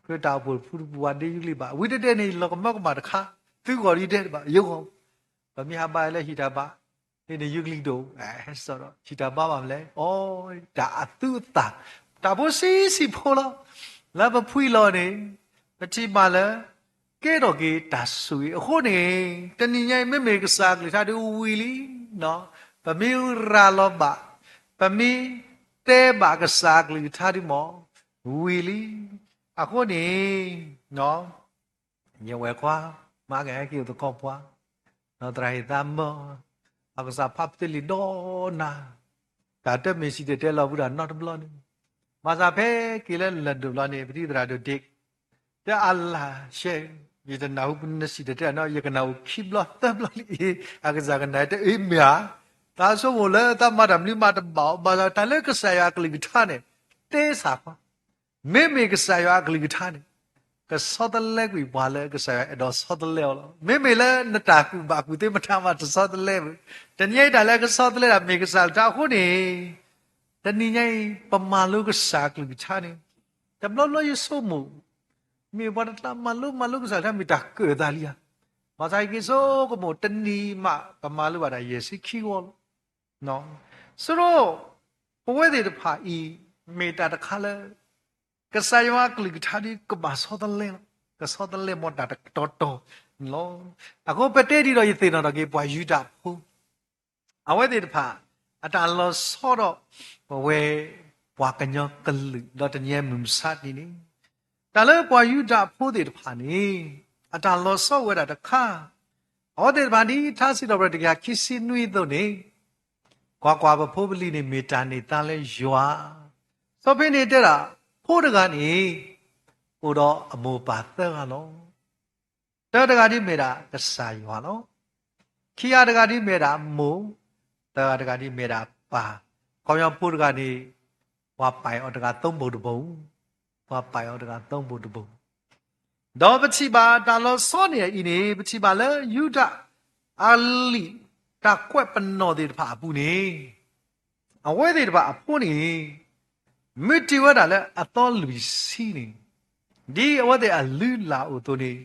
ခရံာ်တၢ်အိၣ်ဖှိၣ်တပူၤတပူၤဝဲဒ့ယူကလံဘၣ်, ဝံၤတဒဲးန့ၣ် ယလီၤကမၢကမၣ်တခါ, သုဂီၢ်ဒ်ယတဲတဘၣ် ယဂီၢ်, ပမ့ၢ်ဟးဘါလၢဟံၣ်တၢ်ဘါ န့ၣ်ယူကလံဒိၣ်, ဟဲစိာ်ဒီး ဟံၣ်တၢ်ဘါဘၣ်မနုၤလဲၣ်, အိ တၢ်အသူအသၣ်, တၢ်ဖိဆံးဆံးဖိလီၤ, လၢပဖှံလီၤန့ၣ်, ပထံၣ်ဘၣ်လၢ ကဲထီၣ်က့ၤတၢ်ဆိၣ်ဂ့ၤအဃိန့ၣ်, တနံၤညါအံၤ မ့မ့ၢ်ကစၢ်ကလုၢ်ကထါဒုးဝံၤလံ, ပမ့ၢ်ရၤလီၤဘၣ်, ပမ့ၢ်တဲဘၣ်ကစၢ်ကလုၢ်ကထါဒုးမ့ၢ် ဝံၤလံ, အဃိန့ၣ် ယဝဲၢ်ခွါ မၤကဟဲက့ၤအိၣ်သကိးပှၤ, ဒီးသရၣ်ဟ့ၣ်သးမၢ, အကစၢ်ဖးပသ့လံာ်ဒီးနၤ, တၢ်တမ့ၢ်စံၣ်တဲၤတဲလီၤပူၤတၢ်နီတဘျီန့ၣ်, ဘၣ်ဆၣ်ဖဲက့ၤလၢလၢၢ်ဒိၣ်ဘျီန့ၣ် ပတံၤသရၣ်ဒိၣ်ဒ့ၣ်, တဲအလၤရှဲ, ယတနၢ်ဟူပနစံၣ်တဲၤတဲလီၤနီၤ, ယကနၣ်အိၣ်ခံဘျီသၢဘျီလံ, အကစၢ်ကနၣ်တဲအ့ၣ်မ့ၢ်ဧါ, သးဆိကမိၣ်လၢသးမၤတၢ်မနုၤမးတဘၣ်အီၤ, ဘၣ်ဆၣ်တၢ်လၢကစၢ်ယွၤအကလုၢ်ကထါန့ၣ် တဲဆၣ်ခီ မ့မ့ၢ်ကစၢ်ယွၤအကလုၢ်ကထါန့ၣ်, ကဆီတလဲကွံာ်ပှၤလၢကစၢ်ယွၤအဲၣ်ဒိးဆီတလဲအီၤလီၤ. မ့မ့ၢ်လၢနတၢ်ကူၣ်ဘၣ်ကူၣ်သ့မတၤမးတဆီတလဲဘၣ်. တနံၤညါအံၤတၢ်လၢကဆီတလဲဒၣ်မ့ၢ်ကစၢ်ကလုၢ်ကထါအဃိန့ၣ်, တနံၤညါအံၤ ပမၤလိကစၢ်ကလုၢ်ကထါန့ၣ်, တဘျီဘျီယဆိကမိၣ်, မ့ၢ်ပှၤတကျါမၤလိမၤလိကစၢ်ကလုၢ်ကထါမ့ၢ်တၢ်ကၢၣ်သးလံဧါ. ဘၣ်ဆၣ်ယက့ၤဆိကမိၣ်တနံၤမး ပမၤလိဘၣ်ဒၣ်ယဲၢ်ဆံခံဂီၤလီၤ. စရီ, ပဝဲသ့ၣ်တဖၣ်အံၤ မ့ၢ်တၢ်တခါလၢ ကစၢ်ယွၤအကလုၢ်ကထါဒ်ကဘၣ်ဆီတလဲလီၤ. ကဆီတလဲမ့ၢ်တၢ်တတီၤတီၤန့ၣ်လီၤ. အဃိပတဲဒ်ဒီးယသ့ၣ်နီၣ်ထီၣ်က့ၤပှၤယူဒၤဖိ အဝဲသ့ၣ်တဖၣ် အတၢ်လီၤဆီဒီး ပဝဲပှၤကညီကလုာ် ဒီးတနံၤအံၤမုၢ်မဆါတနံၤန့ၣ် တၢ်လၢပှၤယူဒၤဖိသ့ၣ်တဖၣ်န့ၣ် အတၢ်လီၤဆီဝဲဒၣ်တခါ, အဝဲသ့ၣ်တဖၣ်ဒ်ထါစံးထီၣ်ပတြၢၤတကယၤခံဆံနွံအသိးန့ၣ်, ကွၢ်ကွၢ်, ပဖိပလံၤန့ၣ် မ့ၢ်တၢ်န့ၢ်သါလၢယွၤ. စီၤပ့းတရူးတဲဒၣ်, ဖိတဂၤန့ၣ် အိၣ်ဒီးအမိၢ်ပၢ်သၢဂၤလီၤ. တၢတဂၤဒ်မ့ၢ်ဒၣ်ကစၢ်ယွၤလီၤ. ခံဂၤတဂၤဒ်မ့ၢ်ဒၣ်မိၢ်, သၢဂၤတဂၤဒ်မ့ၢ်ဒၣ်ပၢ်. ခီပညီဖိတဂၤန့ၣ် ပှၤပာ်အီၤတဂၤ သုံးပုံတစ်ပုံ, ပှၤပာ်အီၤတဂၤ သုံးပုံတစ်ပုံ. ဒီးပထံၣ်ဘၣ်တၢ်လီၤဆီန့ၣ်အံၤန့ၣ် ပထံၣ်ဘၣ်လၢယူဒၤအလံာ် တၢ်ကွဲးပနီၣ်သ့ၣ်တဖၣ်အပူၤန့ၣ် အဝဲသ့ၣ်တဖၣ်အဖိန့ၣ် မ့ၢ်တုၤဝဲဒၣ်လၢအသီလွံၢ်ဆံန့ၣ်, ဒ်အဝဲသ့ၣ်အလုၢ်အလၢ်အသိးန့ၣ်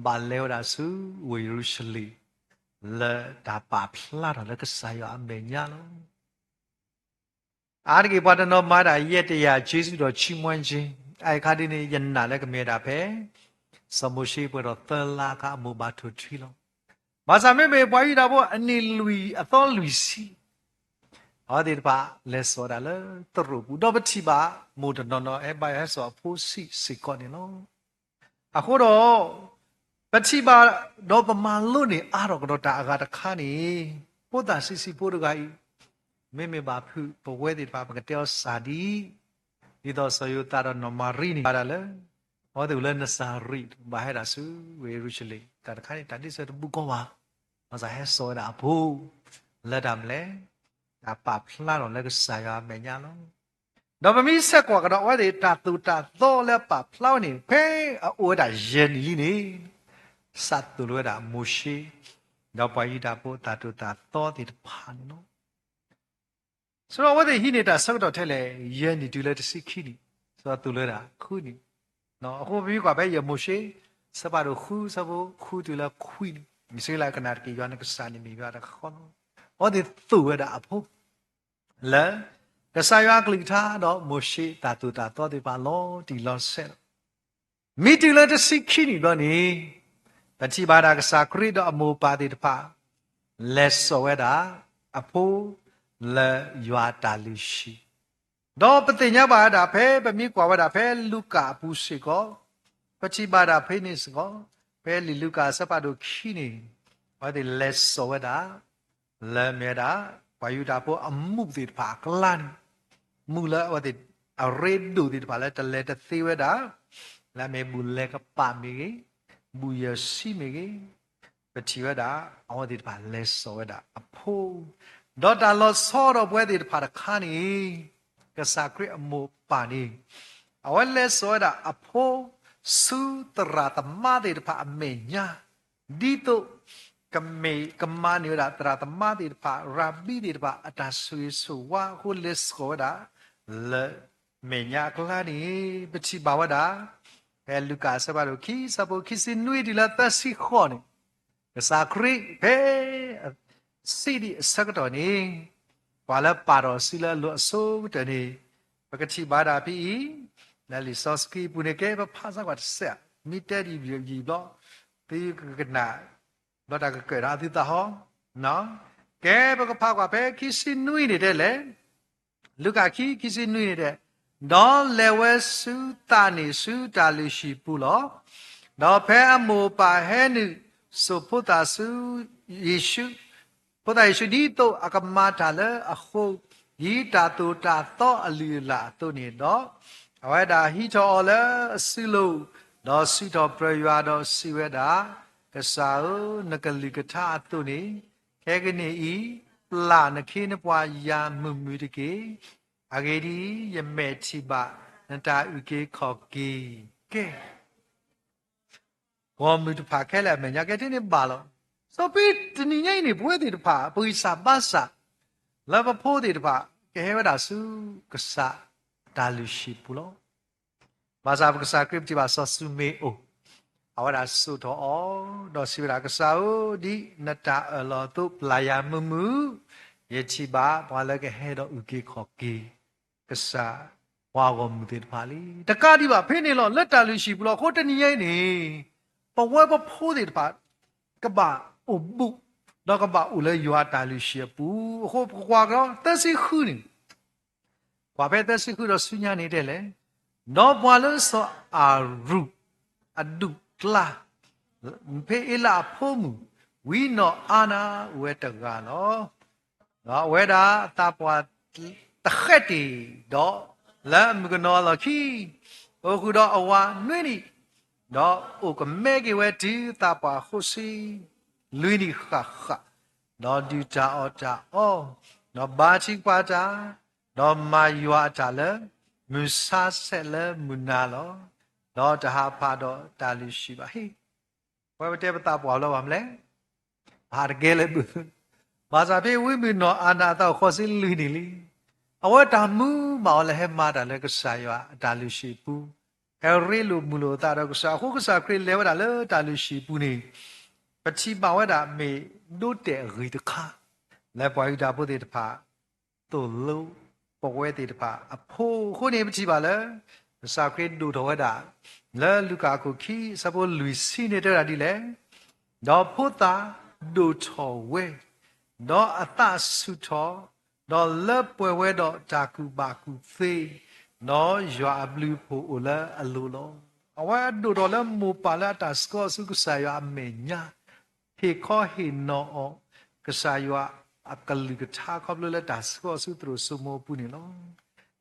ဘၣ်လဲၤဝဲဒၣ်ဆူဝ့ၢ်ယရူၤၡလ့ၣ် လၢတၢ်ပာ်ဖျါထီၣ်လၢကစၢ်ယွၤအမဲာ်ညါလီၤ. အါတက့ၢ် ပှၤတနီၤမၤဒၣ် ယဲၢ်တယၤကျေးဇူးတော်ချီးမွမ်းခြင်း, အအံၤအခါဒ်န့ၣ် ယနာ်လၢကမ့ၢ်ဒၣ်ဖဲ စီၤမိၤၡ့ပှဲၤဒီးသၢလါအခါ အမိၢ်ဘၣ်ထိၣ်ထွံလီၤ. ဘၣ်ဆၣ်မ့မ့ၢ်ပှၤယူဒၤဖိအနံၣ်လွံၢ် အသီလွံၢ်ဆံ အဝဲသ့ၣ်တဖၣ်လဲၤစိာ်ဝဲဒၣ်လၢသရိာ်ပူၤ, ဒီးပထံၣ်ဘၣ်မိၢ်တနီၤနီၤ ဟဲဘါယွၤဟဲစိာ်အဖိဆံးစ့ၢ်ကီးန့ၣ်လီၤ. အဃိဒီး ပထံၣ်ဘၣ်ဒီးပမၤလိန့ၢ်အါထီၣ်ကဒီးတၢ်အဂၤတခါန့ၣ်, ဖိသၣ်ဆံးဆံးဖိတဂၤအံၤ မ့မ့ၢ်ဘၣ်ဖုး ပဝဲသ့ၣ်တဖၣ် ပကတဲအီၤစၢ်ဒ်အံၤ, ဒ်သိးစီၤယိၤသးဒီးနီၢ်မၤရံန့ၣ် ဘၣ်ဒၣ်လၢ အဝဲသ့ၣ်အိၣ်လၢနစၤရ့း ဘၣ်ဟဲဒၣ်ဆူဝ့ၢ်ယရူၤၡလ့ၣ်, တၢ်တခါန့ၣ် တၢ်ဒ်သိးတဘူးကီဘၣ်, ဘၣ်ဆၣ်ဟဲစိာ်ဝဲဒၣ်အဖိ လၢတၢ်မနုၤလဲၣ်, တၢ်ပာ်ဖျါထီၣ်လၢကစၢ်ယွၤအမဲာ်ညါလီၤ. ဒီးပမ့ၢ်ဆဲးကွၢ်ကဒီး အဝဲသ့ၣ်တၢ်သိၣ်တၢ်သီလၢအပာ်ဖျါဝဲန့ၣ် ဖဲအအိၣ်ဝဲဒၣ်ယဲၢ်နံၣ်လံန့ၣ် စးသိၣ်လိဝဲဒၣ်မိၤၡ့ ဒီးပှၤယူဒၤဖိအတၢ်သိၣ်တၢ်သီသ့ၣ်တဖၣ်န့ၣ်လီၤ. ဆိဒီးအဝဲသ့ၣ်ဟံးန့ၢ်တၢ်ဆၢကတီၢ်ထဲလဲၣ်, ယဲၢ်နံၣ်တုၤလၢတဆံခံနံၣ်, ဆိဒီးသိၣ်လိဝဲဒၣ်ဃုနံၣ်, အဃိပမ့ၢ်ကွၢ်ဖဲယဲၢ်မိၤၡ့ အဆၢဖးဒိၣ်ဃု အဆၢဖိဃုတုၤလၢခွံန့ၣ်, အံၣ်စရ့လးကနၣ်တက့ၢ် ယွၤနကစၢ်န့ၣ်မ့ၢ်ယွၤတဃီလီၤ. အဝဲသ့ၣ်သိၣ်ဝဲဒၣ်အဖိ လၢ ကစၢ်ယွၤအကလုၢ်ကထါဒီးမိၤၡ့တၢ်သိၣ်တၢ်သီသ့ၣ်တဖၣ်လီၤတံၢ်လီၤဆဲးလီၤ. မ့ၢ်တုၤလၢတဆံခံနံၣ်ဘျီန့ၣ်, ပထံၣ်ဘၣ်ဒၣ်ကစၢ်ခရံာ်ဒီးအမိၢ်ပၢ်သ့ၣ်တဖၣ် လဲၤစိာ်ဝဲဒၣ်အဖိ လၢယွၤအတၢ်လုၢ်ဟံၣ်, ဒီးပသ့ၣ်ညါဘၣ်ဝဲဒၣ် ဖဲပမ့ၢ်ကွၢ်ဝဲဒၣ်ဖဲလူၤကၣ်အပူၤစ့ၢ်ကီး, ပထံၣ်ဘၣ်ဒၣ်ဖဲန့ၣ်စ့ၢ်ကီး, ဖဲလံာ်လူၤကၣ်အဆၢဖးဒိၣ်ခံန့ၣ်, အဝဲသ့ၣ်လဲၤစိာ်ဝဲဒၣ် လၢမ့ၢ်ဝဲဒၣ် ပှၤယူဒၤဖိအမူးသ့ၣ်တဖၣ်အကျါန့ၣ်, မူးလၢအဝဲသ့ၣ်အရ့ဒိၣ်သ့ၣ်တဖၣ်လၢတလဲၤတသ့ဝဲဒၣ်, လၢအမ့ၢ်ဘူၣ်လဲၤကပၤမ့ၢ်ဂ့ၤ, ဘူၣ်ယဲၢ်ဆံမ့ၢ်ဂ့ၤ, ပထံၣ်ဝဲဒၣ် အဝဲသ့ၣ်တဖၣ်လဲၤစိာ်ဝဲဒၣ်အဖိ, ဒီးတၢ်လီၤဆီဒီးပဝဲသ့ၣ်တဖၣ်တခါန့ၣ်, ကစၢ်ခရံာ်အမိၢ်ပၢ်န့ၣ်, အဝဲလဲၤစိာ်ဝဲဒၣ်အဖိ ဆူသရၣ်သမါသ့ၣ်တဖၣ်အမဲာ်ညါ, ဒ်သိး ကမ့ၢ်ကမၤန့ၢ်ဝဲဒၣ်သရၣ်သမါသ့ၣ်တဖၣ် ရၤဘံသ့ၣ်တဖၣ် အတၢ်ဆိၣ်ဂ့ၤဆိၣ်ဝါအဃိ လဲၤစိာ်ဝဲဒၣ် လၢမဲာ်ညါအကျါန့ၣ် ပထံၣ်ဘၣ်ဝဲဒၣ် ဖဲလူၤကၣ်အဆၢဖးဒိၣ်ခံ အဆၢဖိခံဆံနွံတုၤလၢသၢဆံဃိးန့ၣ်, ကစၢ်ခရံာ်ဖဲ စံးဒံးအဆၢကတီၢ်န့ၣ်, ပှၤလၢပာ်ထီၣ်စုလၢအလိၤအဆိကတၢၢ်န့ၣ်, ပကထံၣ်ဘၣ်ဒၣ်ဖဲအံၤ, လၢလံာ်စီဆှံအပူၤန့ၣ် ကဲပဖးစၢ်ကွၢ်တစဲး, မ့ၢ်တဲဒ်ယံာ်ဘျီ, သုကကနၣ် ဘျီတၢ်ကကၢၣ်ဒီးအသုသးဟီ, ကဲပကဖးကွၢ်ဖဲခံဆံနွံန့ၣ်တဲလဲၣ်, လူၤကၣ်ခံ ခံဆံနွံန့ၣ်တဲ, ဒီးလဲၤဝဲဆူသးန့ၣ်ဆူတၢ်လုၢ်ဟံၣ်ပူၤလီၤ. ဒီးဖဲအမိၢ်အပၢ်ဟဲနုာ်စိာ်ဖိသၣ်ဆူ ယ့ၣ်ၡူး ဖိသၣ်ယ့ၣ်ၡူး ဒ်သိးအကမၤတၢ်လၢအဃိ, ဒ်တၢ်သိၣ်တၢ်သီအလုၢ်အလၢ်အသိးန့ၣ်ဒီး, အဝဲဒၣ်ဟံးထီၣ်အီၤလၢအစုလိၤ, ဒီးစံးထီၣ်ပတြၢၤယွၤဒီးစံးဝဲဒၣ်, ကစၢ်ဧၢ, နကလုၢ်ကထါအသိးန့ၣ်, ခဲကနံၣ်အံၤ, ပျၢ်နခ့နပှၤယၤမုာ်မုာ်တက့ၢ်. အဂ့ၢ်ဒ်အံၤ, ယမဲာ်ထံၣ်ဘၣ်နတၢ်အုၣ်က့ၤခီၣ်က့ၤ, ကဲ ဂီၢ်မုၢ်တဖၣ်ခဲလၢာ်အမဲာ်ညါ ကဲထံန့ၣ်ဘၣ်လီၤ. စီၤပ့းတနံၤညါအံၤန့ၣ် ပဝဲသ့ၣ်တဖၣ် ပဂံၢ်စၢ်ဘါစၢ် လၢပဖိသ့ၣ်တဖၣ် ကဟဲဝဲဒၣ်ဆူကစၢ်အတၢ်လုၢ်ဟံၣ်ပူၤလီၤ. ဘၣ်ဆၣ်ပကစၢ်ခရံာ် ပထံၣ်ဘၣ်စီၤၡမ့ၤအိၣ်, အဝဲဒၣ်စိာ်ထီၣ်အီၤ, ဒီးစံးဝဲဒၣ်, ကစၢ်ဧၢ, ဒ်နတၢ်အၢၣ်လီၤအသိး ပျၢ်ယၤမုာ်မုာ်, ယထံၣ်ဘၣ်ပှၤလၢကဟဲဒီးအုၣ်က့ၤခီၣ်က့ၤ ကစၢ်ပှၤဂီၢ်မုၢ်သ့ၣ်တဖၣ်လံ. တကးဒံးဘၣ် ဖဲန့ၣ်လီၤ လၢတၢ်လုၢ်ဟံၣ်ပူၤလီၤ. အဃိတနံၤညါအံၤန့ၣ် ပဝဲပဖိသ့ၣ်တဖၣ် ကဘၣ်အိၣ်ဘူး ဒီးကဘၣ်အိၣ်လၢယွၤအတၢ်လုၢ်ဟံၣ်အပူၤ. အဃိပကကွၢ်ကဒီး သၢဆံဃုန့ၣ်, ကွၢ်ဖဲသၢဆံဃုဒီးဆူညါန့ၣ်တဲလဲၣ်, ဒီးပှၤလၢစီၤအၤရူၢ်အဒူၣ်ကျါ, ဖဲအ့လးအဖိမုၣ် ဝံနီၢ်အါနၤအိၣ်ဝဲတဂၤလီၤ. ဒီးအဝဲဒၣ်အသးပှၢ်တဃဲးတ့ၢ်, ဒီးလၢအမုၣ်ကနီၤအလီၢ်ခံ, အိၣ်ဃုာ်ဒီးအဝၤနွံနံၣ်, ဒီးအိၣ်ကမဲက့ၤဝဲတုၤသးပှၢ်ဃိးဆံလွံၢ်နံၣ်ဃၣ်ဃၣ်, ဒီးဒုၣ်တၢ်အီၣ်တၢ်အီ, ဒီးဘါထုကဖၣ်တၢ်, ဒီးမၤယွၤအတၢ်လၢ မုၢ်ဆါဆဲးလၢမုၢ်နၤလီၤ. ဒီးတဟးဖးဒီးတၢ်လုၢ်ဟံၣ်ဘၣ်ဟံၣ် ပဝဲပတဲပသးပှၢ်လၢၤဘၣ်မလဲၣ်, ဟးတကဲလၢၤဘၣ်. ဘၣ်ဆၣ်ဖဲဝံမုၣ်နီၢ်အၤနၤအသးအိၣ်ဃိးဆံလွံၢ်နံၣ်လံ, အဝဲတၢ်မူဘၣ်အီၤလၢဟဲမၤတၢ်လၢကစၢ်ယွၤအတၢ်လုၢ်ဟံၣ်ပူၤ, ဟဲရ့လိာ်မုာ်လိာ်အသးဒီးကစၢ်, အဃိကစၢ်ခရံာ်လဲၤဝဲဒၣ်လၢတၢ်လုၢ်ဟံၣ်ပူၤန့ၣ်, ပထံၣ်ဘၣ်ဝဲဒၣ်မ့ၢ်ဒိတဲာ်အဂ့ၢ်တခါ, လၢပှၤယူဒၤဖိသ့ၣ်တဖၣ် သိၣ်လိပဝဲသ့ၣ်တဖၣ်အဖီခိၣ်န့ၣ် ပထံၣ်ဘၣ်လၢ ကစၢ်ခရံာ်ဒိၣ်ထီၣ်ဝဲဒၣ် လၢလူၤကၣ်အခိၣ်ခံ အဆၢဖိလွံၢ်ဆံန့ၣ် တဲဝဲဒၣ်ဒ်လဲၣ်, ဒီးဖိသၣ်ဒိၣ်ထီၣ်ဝဲ, ဒီးအသးဆူၣ်ထီၣ်, ဒီးလၢပှဲၤဝဲဒီးတၢ်ကူၣ်ဘၣ်ကူၣ်သ့, ဒီးယွၤအဘျုးအဖှိၣ်အိၣ်လၢအလိၤလီၤ. အဝဲဒိၣ်ထီၣ်လၢမိၢ်ပၢ်လၢအတၢ်ဆှၢအီၤဆူကစၢ်ယွၤအမဲာ်ညါ, ဟ့ၣ်ခီဟ့ၣ်နီၤအီၤ ကစၢ်ယွၤအကလုၢ်ကထါခီဖျိလၢတၢ်ဆှၢအီၤဆူသရိာ်စိမိၤအပူၤန့ၣ်လီၤ.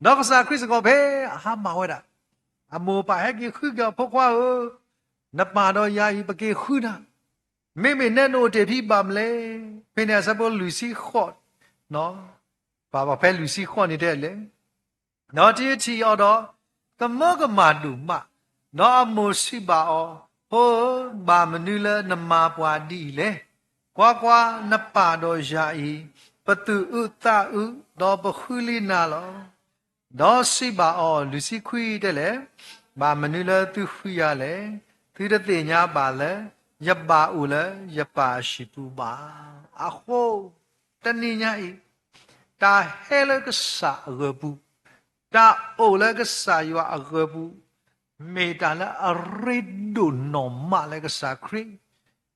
ဒီးကစၢ်ခရံာ်စ့ၢ်ကီးဖဲအဟါမၢ်ဝဲဒၣ်, အမိၢ်အပၢ်ဟဲက့ၤဃုက့ၤအီၤ ဖိခွါဧၢ, နပၢ်ဒီးယၤအံၤ ပက့ၤဃုနၤ, မ့မ့ၢ်နဲနအိၣ်တ့ၢ်ဖဲဘၣ်မလဲၣ်. ဖဲန့ၣ်အဆၢဖိလွံၢ်ဆံဃိး, ပာ်ဘၣ်ဖဲလွံၢ်ဆံဃိးန့ၣ်တဲလဲၣ် ဒီးတထံၣ်အီၤဒီး ကမၢကမၣ်ဒိၣ်မး, ဒီးအမိၢ်စံးဘၣ်အီၤ, ဖိဧၢ, ဘၣ်မနုၤလၢနမၤပှၤဒ်အံၤလဲၣ်. ကွၢ်ကွၢ်, နပၢ်ဒီးယၤအံၤ, ပသူၣ်အုးသးအုး, ဒီးပဃုလံနၤလီၤ. ဒီးစံးဘၣ်အီၤ, လွံၢ်ဆံခွံတဲလဲၣ်, ဘၣ်မနုၤလၢသုဃုယၤလဲၣ်. သုတသ့ၣ်ညါဘၣ်လၢ ယဘၣ်အိၣ်လၢယပၢ်အဟံၣ်ပူၤဘၣ်. အဃိ တနံၤညါအံၤ, တၢ်ဟဲလၢကစၢ်အဂီၢ်ပူၤ, တၢ်အိၣ်လၢကစၢ်ယွၤအဂီၢ်ပူၤ, မ့ၢ်တၢ်လၢအရ့ဒိၣ်နီၢ်မးလၢကစၢ်ခရံာ်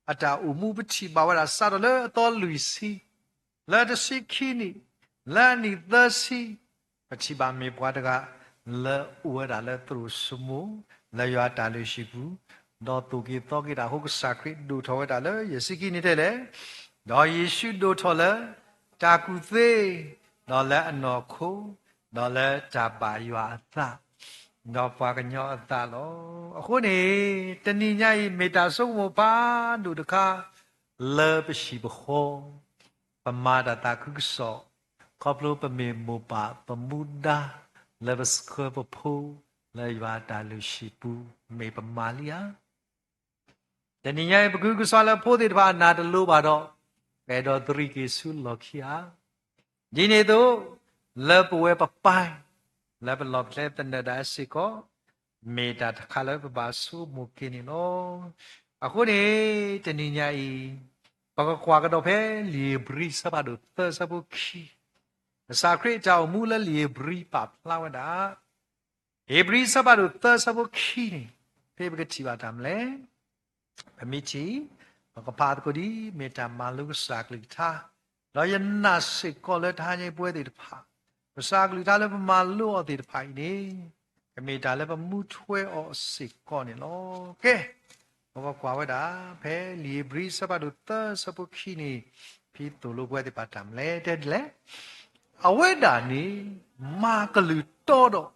အတၢ်အိၣ်မူ ပထံၣ်ဘၣ်ဝဲဒၣ် စးထီၣ်လၢအသီလွံၢ်ဆံ, လၢတဆံခံနံၣ်, လၢအနံၣ်သၢဆံ, ပထံၣ်ဘၣ်မ့ၢ်ပှၤတဂၤ လၢအိၣ်ဝဲဒၣ်လၢသရိာ်စိမိၤ, လၢယွၤအတၢ်လုၢ်ဟံၣ်ပူၤ, ဒီးသိၣ်က့ၤသီက့ၤတၢ်အဃိ ကစၢ်ခရံာ်ဒိၣ်ထီၣ်ဝဲဒၣ်လၢယဲၢ်ဆံခံနံၣ်တဲလဲၣ်. ဒီးယ့ၣ်ၡူးဒိၣ်ထီၣ်လၢ တၢ်ကူၣ်သ့, ဒီးလၢအနီၢ်ခိ, ဒီးလၢတၢ်ဘၣ်ယွၤအသး, ဒီးပှၤကညီအသးလီၤ. အဃိန့ၣ်, တနံၤညါအံၤ မ့ၢ်တၢ်ဆိကမိၣ်ဖးဒိၣ်တခါ လၢပဟံၣ်ပဃီ, ပမၤတၢ်သးခုကစီၣ်, ခီဖျိပမ့ၢ်မိၢ်ပၢ်ပမူဒါ လၢပဆှၢပဖိ လၢယွၤအတၢ်လုၢ်ဟံၣ်ပူၤ မ့ၢ်ပမၤလံဧါ. တနံၤညါအံၤ ပကဟုကစွါလၢဖိသ့ၣ်တဖၣ်အနၢ်တလိၤဘၣ်ဒီး, ပအဲၣ်ဒိးသရံးက့ၤဆူလီၢ်ခံဧါ. ဒ်န့ၣ်အသိး, လၢပဝဲပပၢ်, လၢပလီၢ်ပကျဲသနၢၣ်ဒၣ်စ့ၢ်ကီး, မ့ၢ်တၢ်တခါလၢပဘၣ်ဆိကမိၣ်က့ၤန့ၣ်လီၤ. အဃိန့ၣ်, တနံၤညါအံၤ, ပကကွၢ်ကဒီးဖဲလံာ်ဧ့ၤဘြံၤ အဆၢဖးဒိၣ်သၢ အဆၢဖိခံ, ကစၢ်ခရံာ်အတၢ်အိၣ်မူလၢလံာ်ဧ့ၤဘြံၤပာ်ဖျါဝဲဒၣ် ဧ့ၤဘြံၤ အဆၢဖးဒိၣ်သၢ အဆၢဖိခံန့ၣ်, ဖဲပကထံၣ်ဘၣ်တၢ်မနုၤလဲၣ်. ပမ့ၢ်ထံၣ်, ပကဖးသကိးဒ်အံၤ, မ့ၢ်တၢ်မၤလိကစၢ်ကလုၢ်ကထါ, ဒီးယနာ်စ့ၢ်ကီးလၢတဟါညါအံၤပဝဲသ့ၣ်တဖၣ်, ကစၢ်ကလုၢ်ကထါလၢပမၤလိအီၤသ့ၣ်တဖၣ်အံၤန့ၣ်, ကမ့ၢ်တၢ်လၢပမူထွဲအီၤစ့ၢ်ကီးန့ၣ်လီၤ. ကဲ, ပကကွၢ်ဝဲဒၣ် ဖဲလံာ်ဧ့ၤဘြံၤ အဆၢဖးဒိၣ်သၢ အဆၢဖိခံန့ၣ်, ဖဲသိၣ်လိပဝဲသ့ၣ်တဖၣ်တၢ်မနုၤလဲၣ် တဲဒ်လဲၣ်. အဝဲဒၣ်န့ၣ် မၤကလုၢ်တီဒီး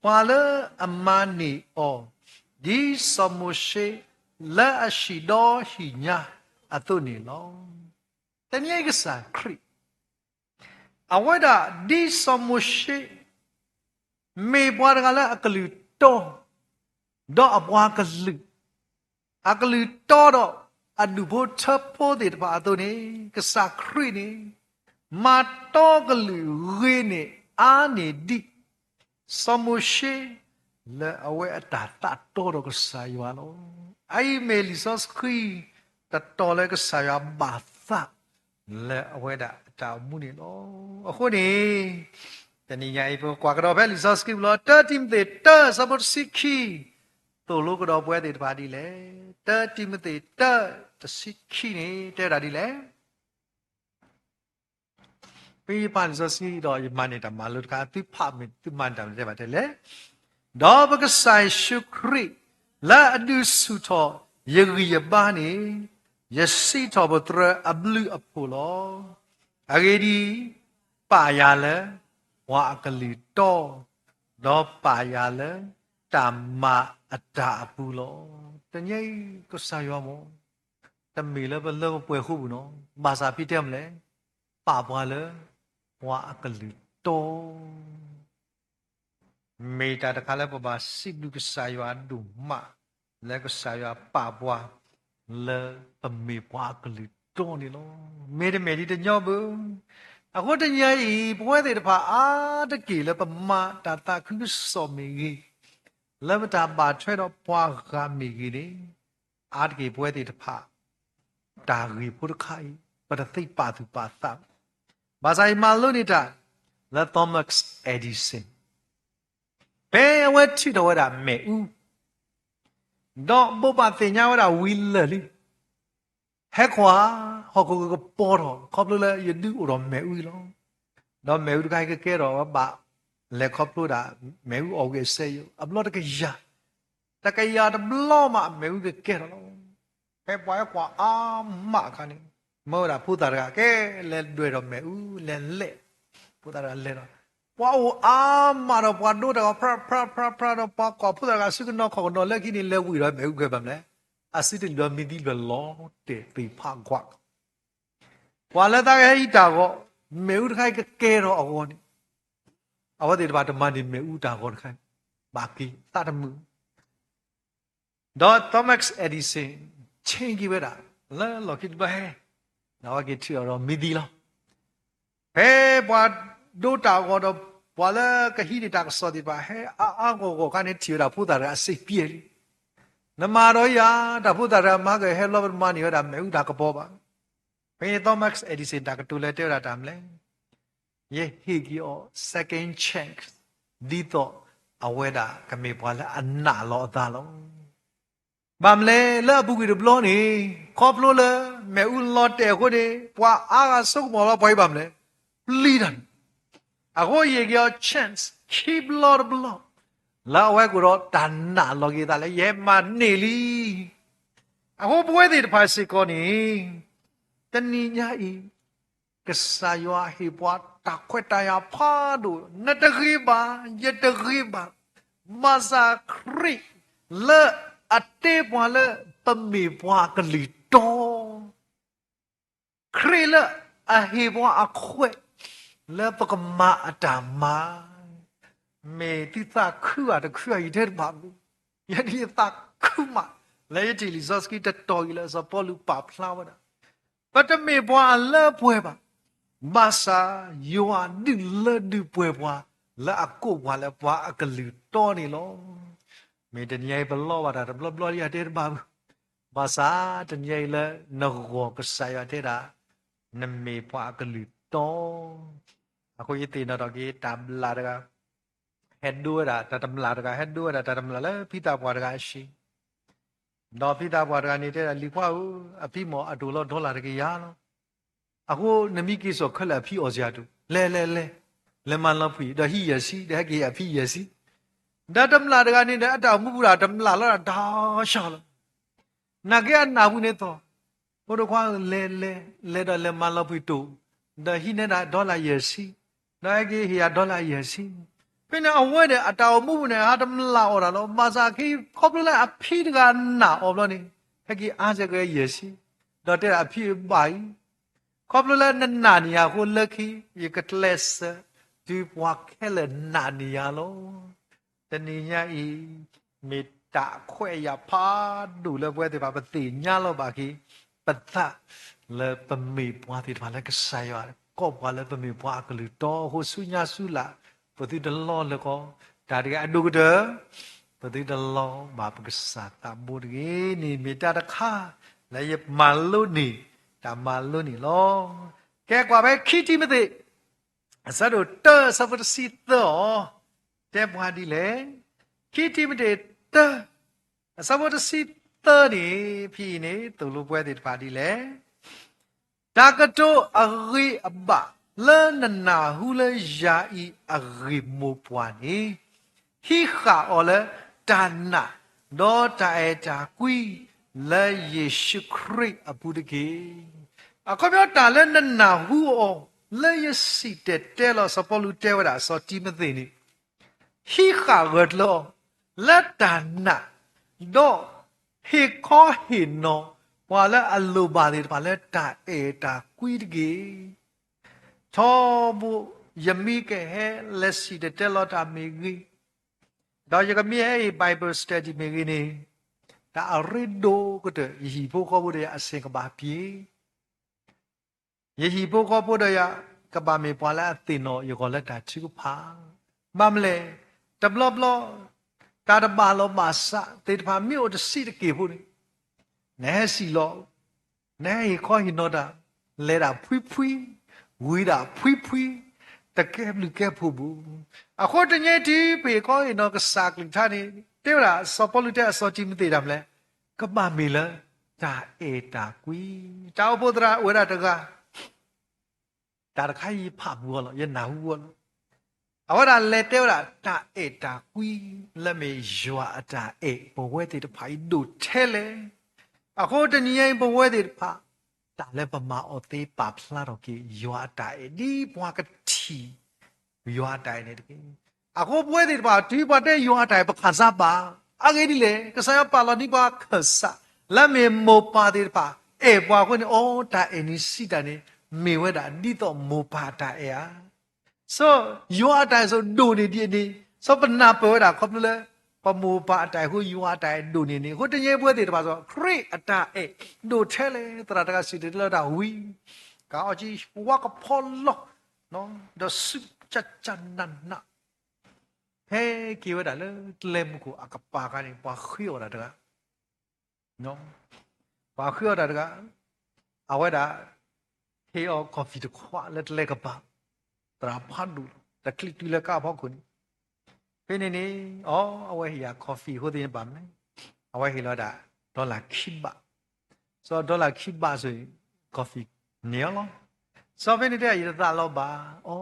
ပှၤလၢအမၤန့ၢ်အီၤ, ဒ်စီၤမိၤၡ့ လၢအဟံၣ်ဒီဟံၣ်ညါအသိးန့ၣ်လီၤ. တနံၤညါအံၤကစၢ်ခရံာ်, အဝဲဒၣ်ဒ်စီၤမိၤၡ့ မ့ၢ်ပှၤတဂၤလၢအကလုၢ်တီ ဒီးအပှၤကလုာ်, အကလုၢ်တီဒီးအဒူၣ်ဖိထၢဖိသ့ၣ်တဖၣ်အသိးန့ၣ်, ကစၢ်ခရံာ်န့ၣ် မၤတီကလုၢ်ဂ့ၤန့ၢ်အါန့ၢ်ဒံး စီၤမိၤၡ့ လၢအဝဲအတၢ်သးတီဒီးကစၢ်ယွၤလီၤ. အအံၤမ့ၢ်လံာ်စီဆှံ တတီၤလၢကစၢ်ယွၤဘၣ်သးလၢအဝဲဒၣ်အတၢ်အိၣ်မူန့ၣ်လီၤ. အဃိန့ၣ်, တနံၤညါအံၤ ပကကွၢ်ကဒီးဖဲလံာ်စီဆှံပူၤလီၤ. တၢတံၤမသ့းတၢ အဆၢဖိတဆံခံ, သိၣ်လိကဒီးပဝဲသ့ၣ်တဖၣ်ဒ်လဲၣ်. တၢတံၤမသ့းတၢ တဆံခံန့ၣ် တဲဝဲဒၣ်ဒ်လဲၣ်. ဖဲယဖးလံာ်စီဆှံဒီး ယမၤန့ၢ်တၢ်မၤလိတခါ, သုဖးမ့ၢ်သုမၤန့ၢ်တၢ်မၤလိတဲဘၣ်တဲလဲၣ်. ဒီးပကစၢ်ယ့ၣ်ၡူးခရံာ် လၢအဒုးဆူၣ်ထီၣ်ယဂံၢ်ယဘါန့ၣ်, ယစံးထီၣ်ပတြၢၤအဘျုးအဖှိၣ်လီၤ. အဂ့ၢ်ဒ်အံၤ, ပာ်ယၤလၢ ပှၤအကလုၢ်တီ, ဒီးပာ်ယၤလၢ တၢ်မၤအတၢ်အပူၤလီၤ. တနံၤအံၤ ကစၢ်ယွၤမ့ၢ် တမ့ၢ်လၢပလၢပပှဲၤဃိပူၤနီၤ, ဘၣ်ဆၣ်ဖဲတဲမလဲၣ်, ပာ်ပှၤလၢ ပှၤအကလုၢ်တီ မ့ၢ်တၢ်တခါလၢပဘၣ်စံးဘျုးကစၢ်ယွၤဒိၣ်မး, လၢကစၢ်ယွၤပာ်ပှၤ လၢပမ့ၢ်ပှၤအကလုၢ်တီန့ၣ်လီၤ. မ့တမ့ၢ်ဒ်တညီဘၣ်. အဃိတနံၤအံၤ ပဝဲသ့ၣ်တဖၣ်အါတက့ၢ်လၢပမၤတၢ်သးခုကစီၣ်မ့ၢ်ဂ့ၤ, လၢပတၢ်ဘၣ်ထွဲဒီးပှၤဂၤမ့ၢ်ဂ့ၤန့ၣ်, အါတက့ၢ်ပဝဲသ့ၣ်တဖၣ် တၢ်ဂ့ၢ်ဖိတခါအံၤ ပတသ့ပာ်သူၣ်ပာ်သးဘၣ်. ဘၣ်ဆၣ်ယမၤလိန့ၢ်တၢ် လၢ Thomas Edison ဖဲအဝဲထုးထီၣ်ဝဲဒၣ်မ့ၣ်အူ, ဒီးဘိးဘၣ်သ့ၣ်ညါဝဲဒၣ်ဝံၤလၢာ်လံ, ဟဲကွၢ်, ဟီၣ်ခိၣ်ကပီၤထီၣ် ခီဖျိလၢယဒုးအိၣ်ဒီးမ့ၣ်အူလီၤ. ဒီးမ့ၣ်အူတခါအံၤကကဲထီၣ်ဝဲဘၣ် လဲၤခီဖျိဒၣ် မ့ၣ်အူအီၣ်ဂ့ၤအစဲယိာ် အဘျီတကယၤ, တကယၤတဘျီမး မ့ၣ်အူကကဲထီၣ်လီၤ. ဖဲပှၤဟဲကွၢ်အါမးအခါန့ၣ်, မၢဝဲဒၣ်ဖိသၣ်တဂၤ ကဲလဲၤဒွဲၣ်ဒီးမ့ၣ်အူ လဲၤလဲၣ်, ဖိသၣ်တဂၤလဲၤဒီး, ပှၤအိၣ်အါမးဒီး ပှၤဒိတၢ်ဂီၤ ဖြၣ်ဖြၣ်ဖြၣ်ဒီး ပှၤကွၢ်ဖိသၣ်တဂၤ စုကနီၤခီၣ်ကနီၤလၢခံန့ၣ် လဲၤဝံၤဒီးမ့ၣ်အူကဲဘၣ်မလဲၣ်, အစုတလီၤမံသံလၢလီၤတဲာ်သ့ၣ်ဖးကွၢ် ပှၤလၢသးကဟဲအံၤတၢ်ဂီၤ, မ့ၣ်အူတခါအံၤကကဲထီၣ်အဂီၢ်န့ၣ်, အဝဲသ့ၣ်တဖၣ်တမၤန့ၢ်မ့ၣ်အူတၢ်ဂီၤတခါအံၤ, ဘၣ်က့ၤသးတမုာ်. ဒီး Thomas Edison ဆ့က့ၤဝဲဒၣ် လၢလီၢ်ခံတဘျီဟဲ, ဒီးအဝဲက့ၤထုးအီၤဒီးမံသံလီၤ. ဖဲပှၤဒိတၢ်ဂီၤဒီး ပှၤလၢကဟံးန့ၢ်တၢ်ကစီၣ်သ့ၣ်တဖၣ် ဟဲအါအါဂီၢ်ဂီၢ်အခါန့ၣ် ထံၣ်ဝဲဒၣ်ဖိသၣ်တဂၤအစ့ပျဲလံ. နမၤဒီးယၤ, တၢ်ဖိသၣ်တဂၤမၤကဟဲလီၤပတမၤန့ၢ်ဝဲဒၣ်မ့ၣ်အူတၢ်ကပီၤဘၣ်. ဖဲန့ၣ် Thomas Edison တၢ်ကတိၤလၢတဲဝဲဒၣ်တၢ်မနုၤလဲၣ်, ယဟ့ၣ်က့ၤအီၤ second chance ဒ်သိးအဝဲဒၣ်ကမ့ၢ်ပှၤလၢအနာ်လီၤအသးလီၤ. ဘၣ်မနုၤလဲၣ် လၢအပူၤကွံာ်တဘျီန့ၣ် ခီဖျိလၢမ့ၣ်အူလီၤတဲာ်အဃိန့ၣ် ပှၤအါဂၤဆိကမိၣ်လီၤပှၤအံၤဘၣ်မနုၤလဲၣ် ပျံၤတၢ်န့ၣ်, အဃိယဟ့ၣ်က့ၤအီၤ chance ခံဘျီတဘျီ လၢအဝဲကအိၣ်ဒီးတၢ်နာ်လီၤက့ၤအသးလၢယဟဲမၤန့ၢ်လံ. အဃိပဝဲသ့ၣ်တဖၣ်စ့ၢ်ကီးန့ၣ် တနံၤညါအံၤ ကစၢ်ယွၤဟ့ၣ်ပှၤတၢ်ခွဲးတၢ်ယာ်ဖးဒိၣ်, နတဂ့ၤဘၣ်, ယတဂ့ၤဘၣ်, ဘၣ်ဆၣ်ခရံာ်လၢအတ့ပှၤလၢပမ့ၢ်ပှၤကလုၢ်တီ, ခရံာ်လၢအဟ့ၣ်ပှၤအခွဲးလၢပကမၤအတၢ်မၤ, မ့ၢ်သုသးခုဧါတခုဧါယတဲတဘၣ်ဘၣ်, ယဲဒၣ်ယသးခုမး, လၢယထံၣ်လံာ်စီဆှံတတီၤအံၤလၢစီၤပီလူးပာ်ဖျါဝဲဒၣ် ပတမ့ၢ်ပှၤအလၢပှဲၤဘၣ်, ဘၣ်ဆၣ်ယွၤဒုးလၢဒုးပှဲၤပှၤ လၢအကိးပှၤလၢပှၤအကလုၢ်တီန့ၣ်လီၤ. မ့ၢ်တနံၤအံၤပလီဘၣ်တၢ်တဘျီဘျီလံယတဲတဘၣ်ဘၣ်, ဘၣ်ဆၣ်တနံၤအံၤလၢနဂီၢ်ကစၢ်ယွၤတဲဒၣ် နမ့ၢ်ပှၤအကလုၢ်တီ အဃိယသ့ၣ်နီၣ်ထီၣ်က့ၤတၢ်ဘျၣ်တဂၤ ဟဲဒိဝဲဒၣ် တၢ်တမျၢ်တဂၤ ဟဲဒိဝဲဒၣ်တၢ်တမျၢ်လၢဖံသးပှၢ်တဂၤအဟံၣ်, ဒီးဖံသးပှၢ်တဂၤန့ၣ်တဲဒၣ် လံၤခွါဧၢ, အဖံမ့ၢ်အဒိၣ်လီၤဒီလၣ်တကယၤလီၤ. အဃိနမ့ၢ်က့ၤစိာ်ခဲလၢာ်အဖံအီၣ်စၢၤအဒိၣ်, လဲၤလဲၤလဲၤ, လဲၤမၤလီၤဖှံၣ် ဒီးဟံးယဲၢ်ဆံ, ဒီးဟဲက့ၤဟ့ၣ်အဖံယဲၢ်ဆံ. ဒီးတမျၢ်တဂၤန့ၣ်ဒီး အတၢ်အိၣ်မူပူၤဒီးတမျၢ်လီၤဒၣ်တၢ်ဆှီလီၤ. နာ်က့အနၢ်ပူၤန့ၣ်သိး, ဖိဒိၣ်ခွါဧၢ, လဲၤလဲၤလဲၤဒီးလဲၤမၤလီၤဖှံၣ်တိၣ်, ဒီးဟံးန့ၢ်ဒၣ်ဒီလၣ်ယဲၢ်ဆံ, ဒီးဟဲက့ၤဟ့ၣ်ယၤဒီလၣ်ယဲၢ်ဆံ. ဖဲန့ၣ်အဝဲန့ၣ် အတၢ်အိၣ်မူပူၤန့ၣ် ဟးတမျၢ်အီၣ်တၢ်လီၤ. ဘၣ်ဆၣ်ခံ ခီဖျိလၢအဖံတဂၤနာ်အီၤဘျီန့ၣ်, ဟဲက့ၤအါစဲးကဲယဲၢ်ဆံ, ဒီးတဲဒၣ်အဖံဘၣ်အံၤ, ခီဖျိလၢနနာ်န့ၢ်ယၤအဃိလၢခံ, ယကကျဲးစၢးတုၤပှၤခဲလၢာ်နာ်န့ၢ်ယၤလီၤ. တနံၤညါအံၤ, မ့ၢ်တၢ်ခွဲးယာ်ဖးဒိၣ်လၢပဝဲသ့ၣ်တဖၣ်ပသ့ၣ်ညါလီၤဘၣ်က့ၤပသး, လၢပမ့ၢ်ပှၤသ့ၣ်တဖၣ်လၢကစၢ်ယွၤကိးပှၤလၢပမ့ၢ်ပှၤအကလုၢ်တီအဃိ ဆူညါဆူလာ်, ပသုတလီလၢကီ, တၢ်တဂ့ၤအဒိၣ်ကတၢၢ်, ပသုတလီဘၣ်ပကစၢ်သးဘိတဂ့ၤန့ၣ် မ့ၢ်တၢ်တခါ လၢယမၤလိန့ၢ်, တၢ်မၤလိန့ၢ်လီၤ. ကဲကွၢ်ဖဲခံတံၤမသ့း အဆၢဒိၣ်တၢ အဆၢဖိတဆံသၢအီၤ, တဲပှၤဒ်လဲၣ်. ခံတံၤမသ့းတၢ အဆၢဖိတဆံသၢန့ၣ်, ဖဲအံၤန့ၣ် သိၣ်လိပဝဲသ့ၣ်တဖၣ်ဒ်လဲၣ်. တၢ်ကတိၤအဂ့ၤအဘၣ်လၢနနၢ်ဟူလၢယၤအံၤအဂ့ၢ်မိၢ်ပှၢ်န့ၣ်, ဟံးဃာ်အီၤလၢတၢ်နာ်, ဒီးတၢ်အဲၣ်တၢ်ကွံလၢယ့ၣ်ၡူးခရံာ်အပူၤတက့ၢ်. အခီပညီတၢ်လၢနနၢ်ဟူအီၤ လၢယစံၣ်တဲၤတဲလီၤ စီၤပီလူးတဲဝဲဒၣ်စီၤတံၤမသ့းန့ၣ် ဟံးဃာ်ဂၢၢ်ကျၢၤအီၤ လၢတၢ်နာ်, ဒီးဟ့ၣ်ခီဟ့ၣ်နီၤ ပှၤလၢအလိၣ်ဘၣ်သ့ၣ်တဖၣ်လၢတၢ်အဲၣ်တၢ်ကွံတက့ၢ်. ထီဘိယမ့ၢ်ကဟဲလဲၤစံၣ်တဲၤတဲလီၤတၢ်မ့ၢ်ဂ့ၤ, ဒီးယကမ့ၢ်ဟဲအံၤ Bible study မ့ၢ်ဂ့ၤန့ၣ်, တၢ်အရ့ဒိၣ်ကတၢၢ် ယဟံၣ်ဖိဃီဖိဒီးယၤအစ့ၢ်ကဘၣ်ပှဲၤ ယဟံၣ်ဖိဃီဖိဒီးယၤ ကဘၣ်မ့ၢ်ပှၤလၢအသ့ၣ်နီၣ်ယဂီၢ်လၢတၢ်ထုကဖၣ်. ဘၣ်မနုၤလဲၣ်, တဘျီဘျီ တၢ်တဘၣ်လိာ်ဘၣ်စးသ့ၣ်တဖၣ်မ့ၢ်အိၣ်တဆံးတက့ၢ်ဖိန့ၣ်, နဟဲစံၣ်လီၤ, နဟဲဟ့ၣ်ခီဟ့ၣ်နီၤတၢ်, လဲၤဒၣ်ဖှံဖှံ, ဝံၤဒၣ်ဖှံဖှံ, တကဲဘျုးကဲဖှိၣ်ဘၣ်. အဃိတနံၤအံၤ တုၤပဟ့ၣ်ခီဟ့ၣ်နီၤကစၢ်အကလုၢ်ကထါန့ၣ် တဲဝဲဒၣ် စီၤပီလူးတဲအစီၤတံၤမသ့းတၢ်မနုၤလဲၣ်, ကဘၣ်မ့ၢ်လၢ တၢ်အဲၣ်တၢ်ကွံ. တၢ်အိၣ်ဖှိၣ်သရၣ်အိၣ်ဝဲဒၣ်တဂၤ တၢ်တခါအံၤယဖးပူၤအီၤလီၤ, ယနၢ်ဟူအီၤလီၤ. အဝဲဒၣ်လဲၤတဲဝဲဒၣ် တၢ်အဲၣ်တၢ်ကွံလၢမ့ၢ်ယွၤအတၢ်အဲၣ် ပဝဲသ့ၣ်တဖၣ်အံၤဒိၣ်ထဲလဲၣ်. အဃိတနံၤညါအံၤ ပဝဲသ့ၣ်တဖၣ် တၢ်လၢပမၤအီၤသ့ပာ်ဖျါထီၣ်က့ၤ ယွၤအတၢ်အဲၣ် ဒ်ပှၤကထံၣ် ယွၤအတၢ်အဲၣ်န့ၣ်တက့ၢ်. အဃိပဝဲသ့ၣ်တဖၣ် တုၤပှၤတဲယွၤအတၢ်အဲၣ် ပခၢၣ်စးဘၣ်. အဂ့ၢ်ဒ်လဲၣ်, ကစၢ်ယွၤပာ်လီၤန့ၢ်ပှၤခၢၣ်စး လၢမ့ၢ်မိၢ်ပၢ်သ့ၣ်တဖၣ် အဲၣ်ပှၤအဃိန့ၣ် အိ တၢ်အဲၣ်န့ၣ်စံးတၢ်န့ၣ် မ့ၢ်ဝဲဒၣ်ဒ်သိးမိၢ်ပၢ်အတၢ်အဲၣ်ဧါ. စီၤယွၤအတၢ်အဲၣ်စိဒိၣ်န့ၢ်ဒံးအန့ၣ်, စီၤပနၢ်ပၢၢ်ဝဲဒၣ်ခီဖျိလၢ ပမိၢ်ပၢ်အတၢ်အဲၣ်အဃိ ယွၤအတၢ်အဲၣ်ဒိၣ်န့ၢ်န့ၣ်, အဃိတနံၤညါအံၤပဝဲသ့ၣ်တဖၣ်စီၤ ခရံာ်အတၢ်အဲၣ်ဒိၣ်ထဲလဲၣ်. သရၣ်တဂၤစံၣ်တဲၤတဲလီၤတၢ်ဝံၤ ကအီကဝါကဖီလီၤ, ဒီးစူၢ်ကကနးနး, ဖဲက့ၤဝဲဒၣ်လၢကျဲမုၢ်ခိၣ်အကပၤအခါန့ၣ် ပှၤဃ့အီၣ်တၢ်တဂၤ ပှၤဃ့အီၣ်တၢ်တဂၤ, အဝဲဒၣ် ဟ့အီ coffee တခွးလၢကျဲကပၤ, သရၣ်ဖးဒိၣ်လီၤ, တချံးတုၤလၢကါဖီခိၣ်န့ၣ်, ဖဲန့ၣ်န့ၣ် အိ အဝဲဟ့ၣ်ယၤ coffee အဃိသ့ၣ်န့ၣ်ဘၣ်မနုၤလဲၣ်, အဝဲဟ့ၣ်လီၤဝဲဒၣ် dollar ခံဘး, စီၤ dollar ခံဘးဆိၣ် coffee န့ၢ်အီၤလီၤ. စီၤဖဲန့ၣ်တဲ ယတသးလီၤဘၣ်, အိ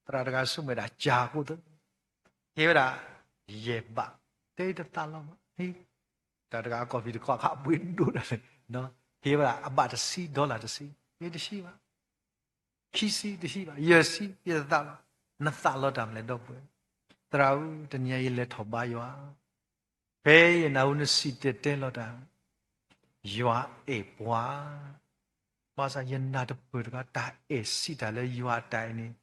သရၣ်တဂၤဆိကမိၣ်ဝဲဒၣ်ကၢ်အဃိသတး ဟ့ၣ်ဝဲဒၣ် ယဲၢ်ဘး, တဲယတသးလီၤဘၣ်, တၢ်တဂၤ coffee တခွးခါပှ့ၤဒိၣ်ဒၣ်လဲာ်, ဟ့ၣ်ဝဲဒၣ်အဘးတဆံ dollar တဆံ, ယတဆံဘၣ်, ခံဆံတဆံဘၣ်, ယဲၢ်ဆံ ယတသးလီၤ, နသးလီၤတၢ်မနုၤလဲၣ်ဒီပုၢ်ဝဲၢ်, သရၣ်ဧၢ တနံၤညါယလဲၤထီၣ်ဘါယွၤ ဖဲယနၢ်ဟူနစံၣ်တဲၤတဲလီၤတၢ်, ယွၤအဲၣ်ပှၤ, ဘၣ်ဆၣ်ယနၢ်တပၢၢ်တဂၤ တၢ်အဲၣ်စံးတၢ်လၢယွၤအတၢ်အဲၣ်န့ၣ်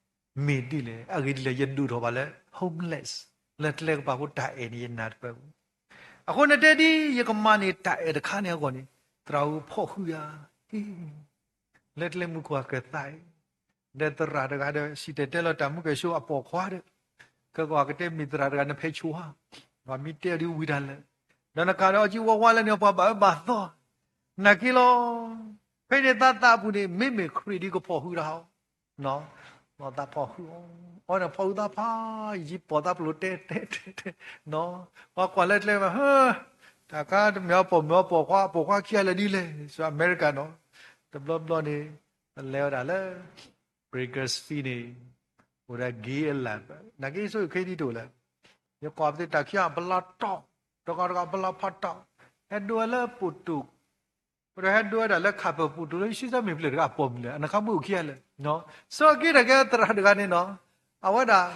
မ့ၢ်ဒ်လဲၣ်. အဂ့ၢ်ဒ်လဲၣ် ယဒိၣ်ထီၣ်ဘၣ်လၢ homeless လၢကျဲကပၤအဃိ တၢ်အဲၣ်န့ၣ် ယနၢ်တပၢၢ်ဘၣ်. အဃိနတဲဒ်ယကမၤန့ၢ်တၢ်အဲၣ်တခါန့ၣ်အဂီၢ်န့ၣ် သရၣ်ဧၢ ဖီၣ်ဃုာ်ယၤ လၢကျဲမုၢ်ခိၣ်အကသးအံၤ, ဒီးသရၣ်တဂၤဒီး စံၣ်တဲၤတဲလီၤတၢ်မူကဲၣ်ဆိအပိာ်ခွါဒီး, ကကွၢ်ကတဲမ့ၢ်သရၣ်တဂၤနဖဲးဆိဟါ, ပှၤမ့ၢ်တဲအီၤဒ်ဝံၤတၢ်လၢာ်, ဒီးနကးဒီးအီၤကံဝါဝါလၢန့ၣ် ပှၤဘၣ်အၢဘၣ်သီ, နာ်က့လီၤ. ဖဲန့ၣ်သးသးအပူၤန့ၣ် မ့မ့ၢ်ခရံာ်ဒ်ကဖီၣ်ဃုာ်တၢ်ဟီ သးဖီၣ်ဃုာ်အီၤ, အီၤန့ၣ်ဖီၣ်ဃုာ်သးဖးယံၤ ပိာ်သးပျိၤတဲတဲတဲတဲ, ပှၤကွၢ်လၢကျဲဘၣ်, တၢ်ခါတမ့ၢ်အပိာ်မုၣ်အပိာ်ခွါ အပိာ်ခွါခံဂၤလၢာ်ဒ်လဲၣ် စီၤအမဲရကၤနီၤ, တဘျီဘျီန့ၣ် ပလဲၤဝဲဒၣ်လၢ Bakersfield န့ၣ်, အိၣ်ဒီး gay အလၢ်, နာ်က့ဆိၣ်ဂ့ၤခဲဒ်တအိၣ်လၢၤ, ယကွၢ်ပသ့ၣ်တၢ်ခံဂၤ ပလီၤတီၢ်, တဂၤတဂၤပလီၤဖးတီၢ်, ဟဲဒိးဝဲလၢပိာ်တူး ဒီးဟဲဒိးဝဲဒၣ်လၢခးပၢၤပူၤတူၢ်လၢ ယစံးတၢ်မ့ၢ်ပျၢၤတဂၤအပိာ်မုၣ်လဲၣ်, အနခါမုၣ်အိၣ်ခံဂၤလၢာ်, စီၤက့တၢ်ကဲသရၣ်တဂၤန့ၣ်နီၤ, အဝဲဒၣ်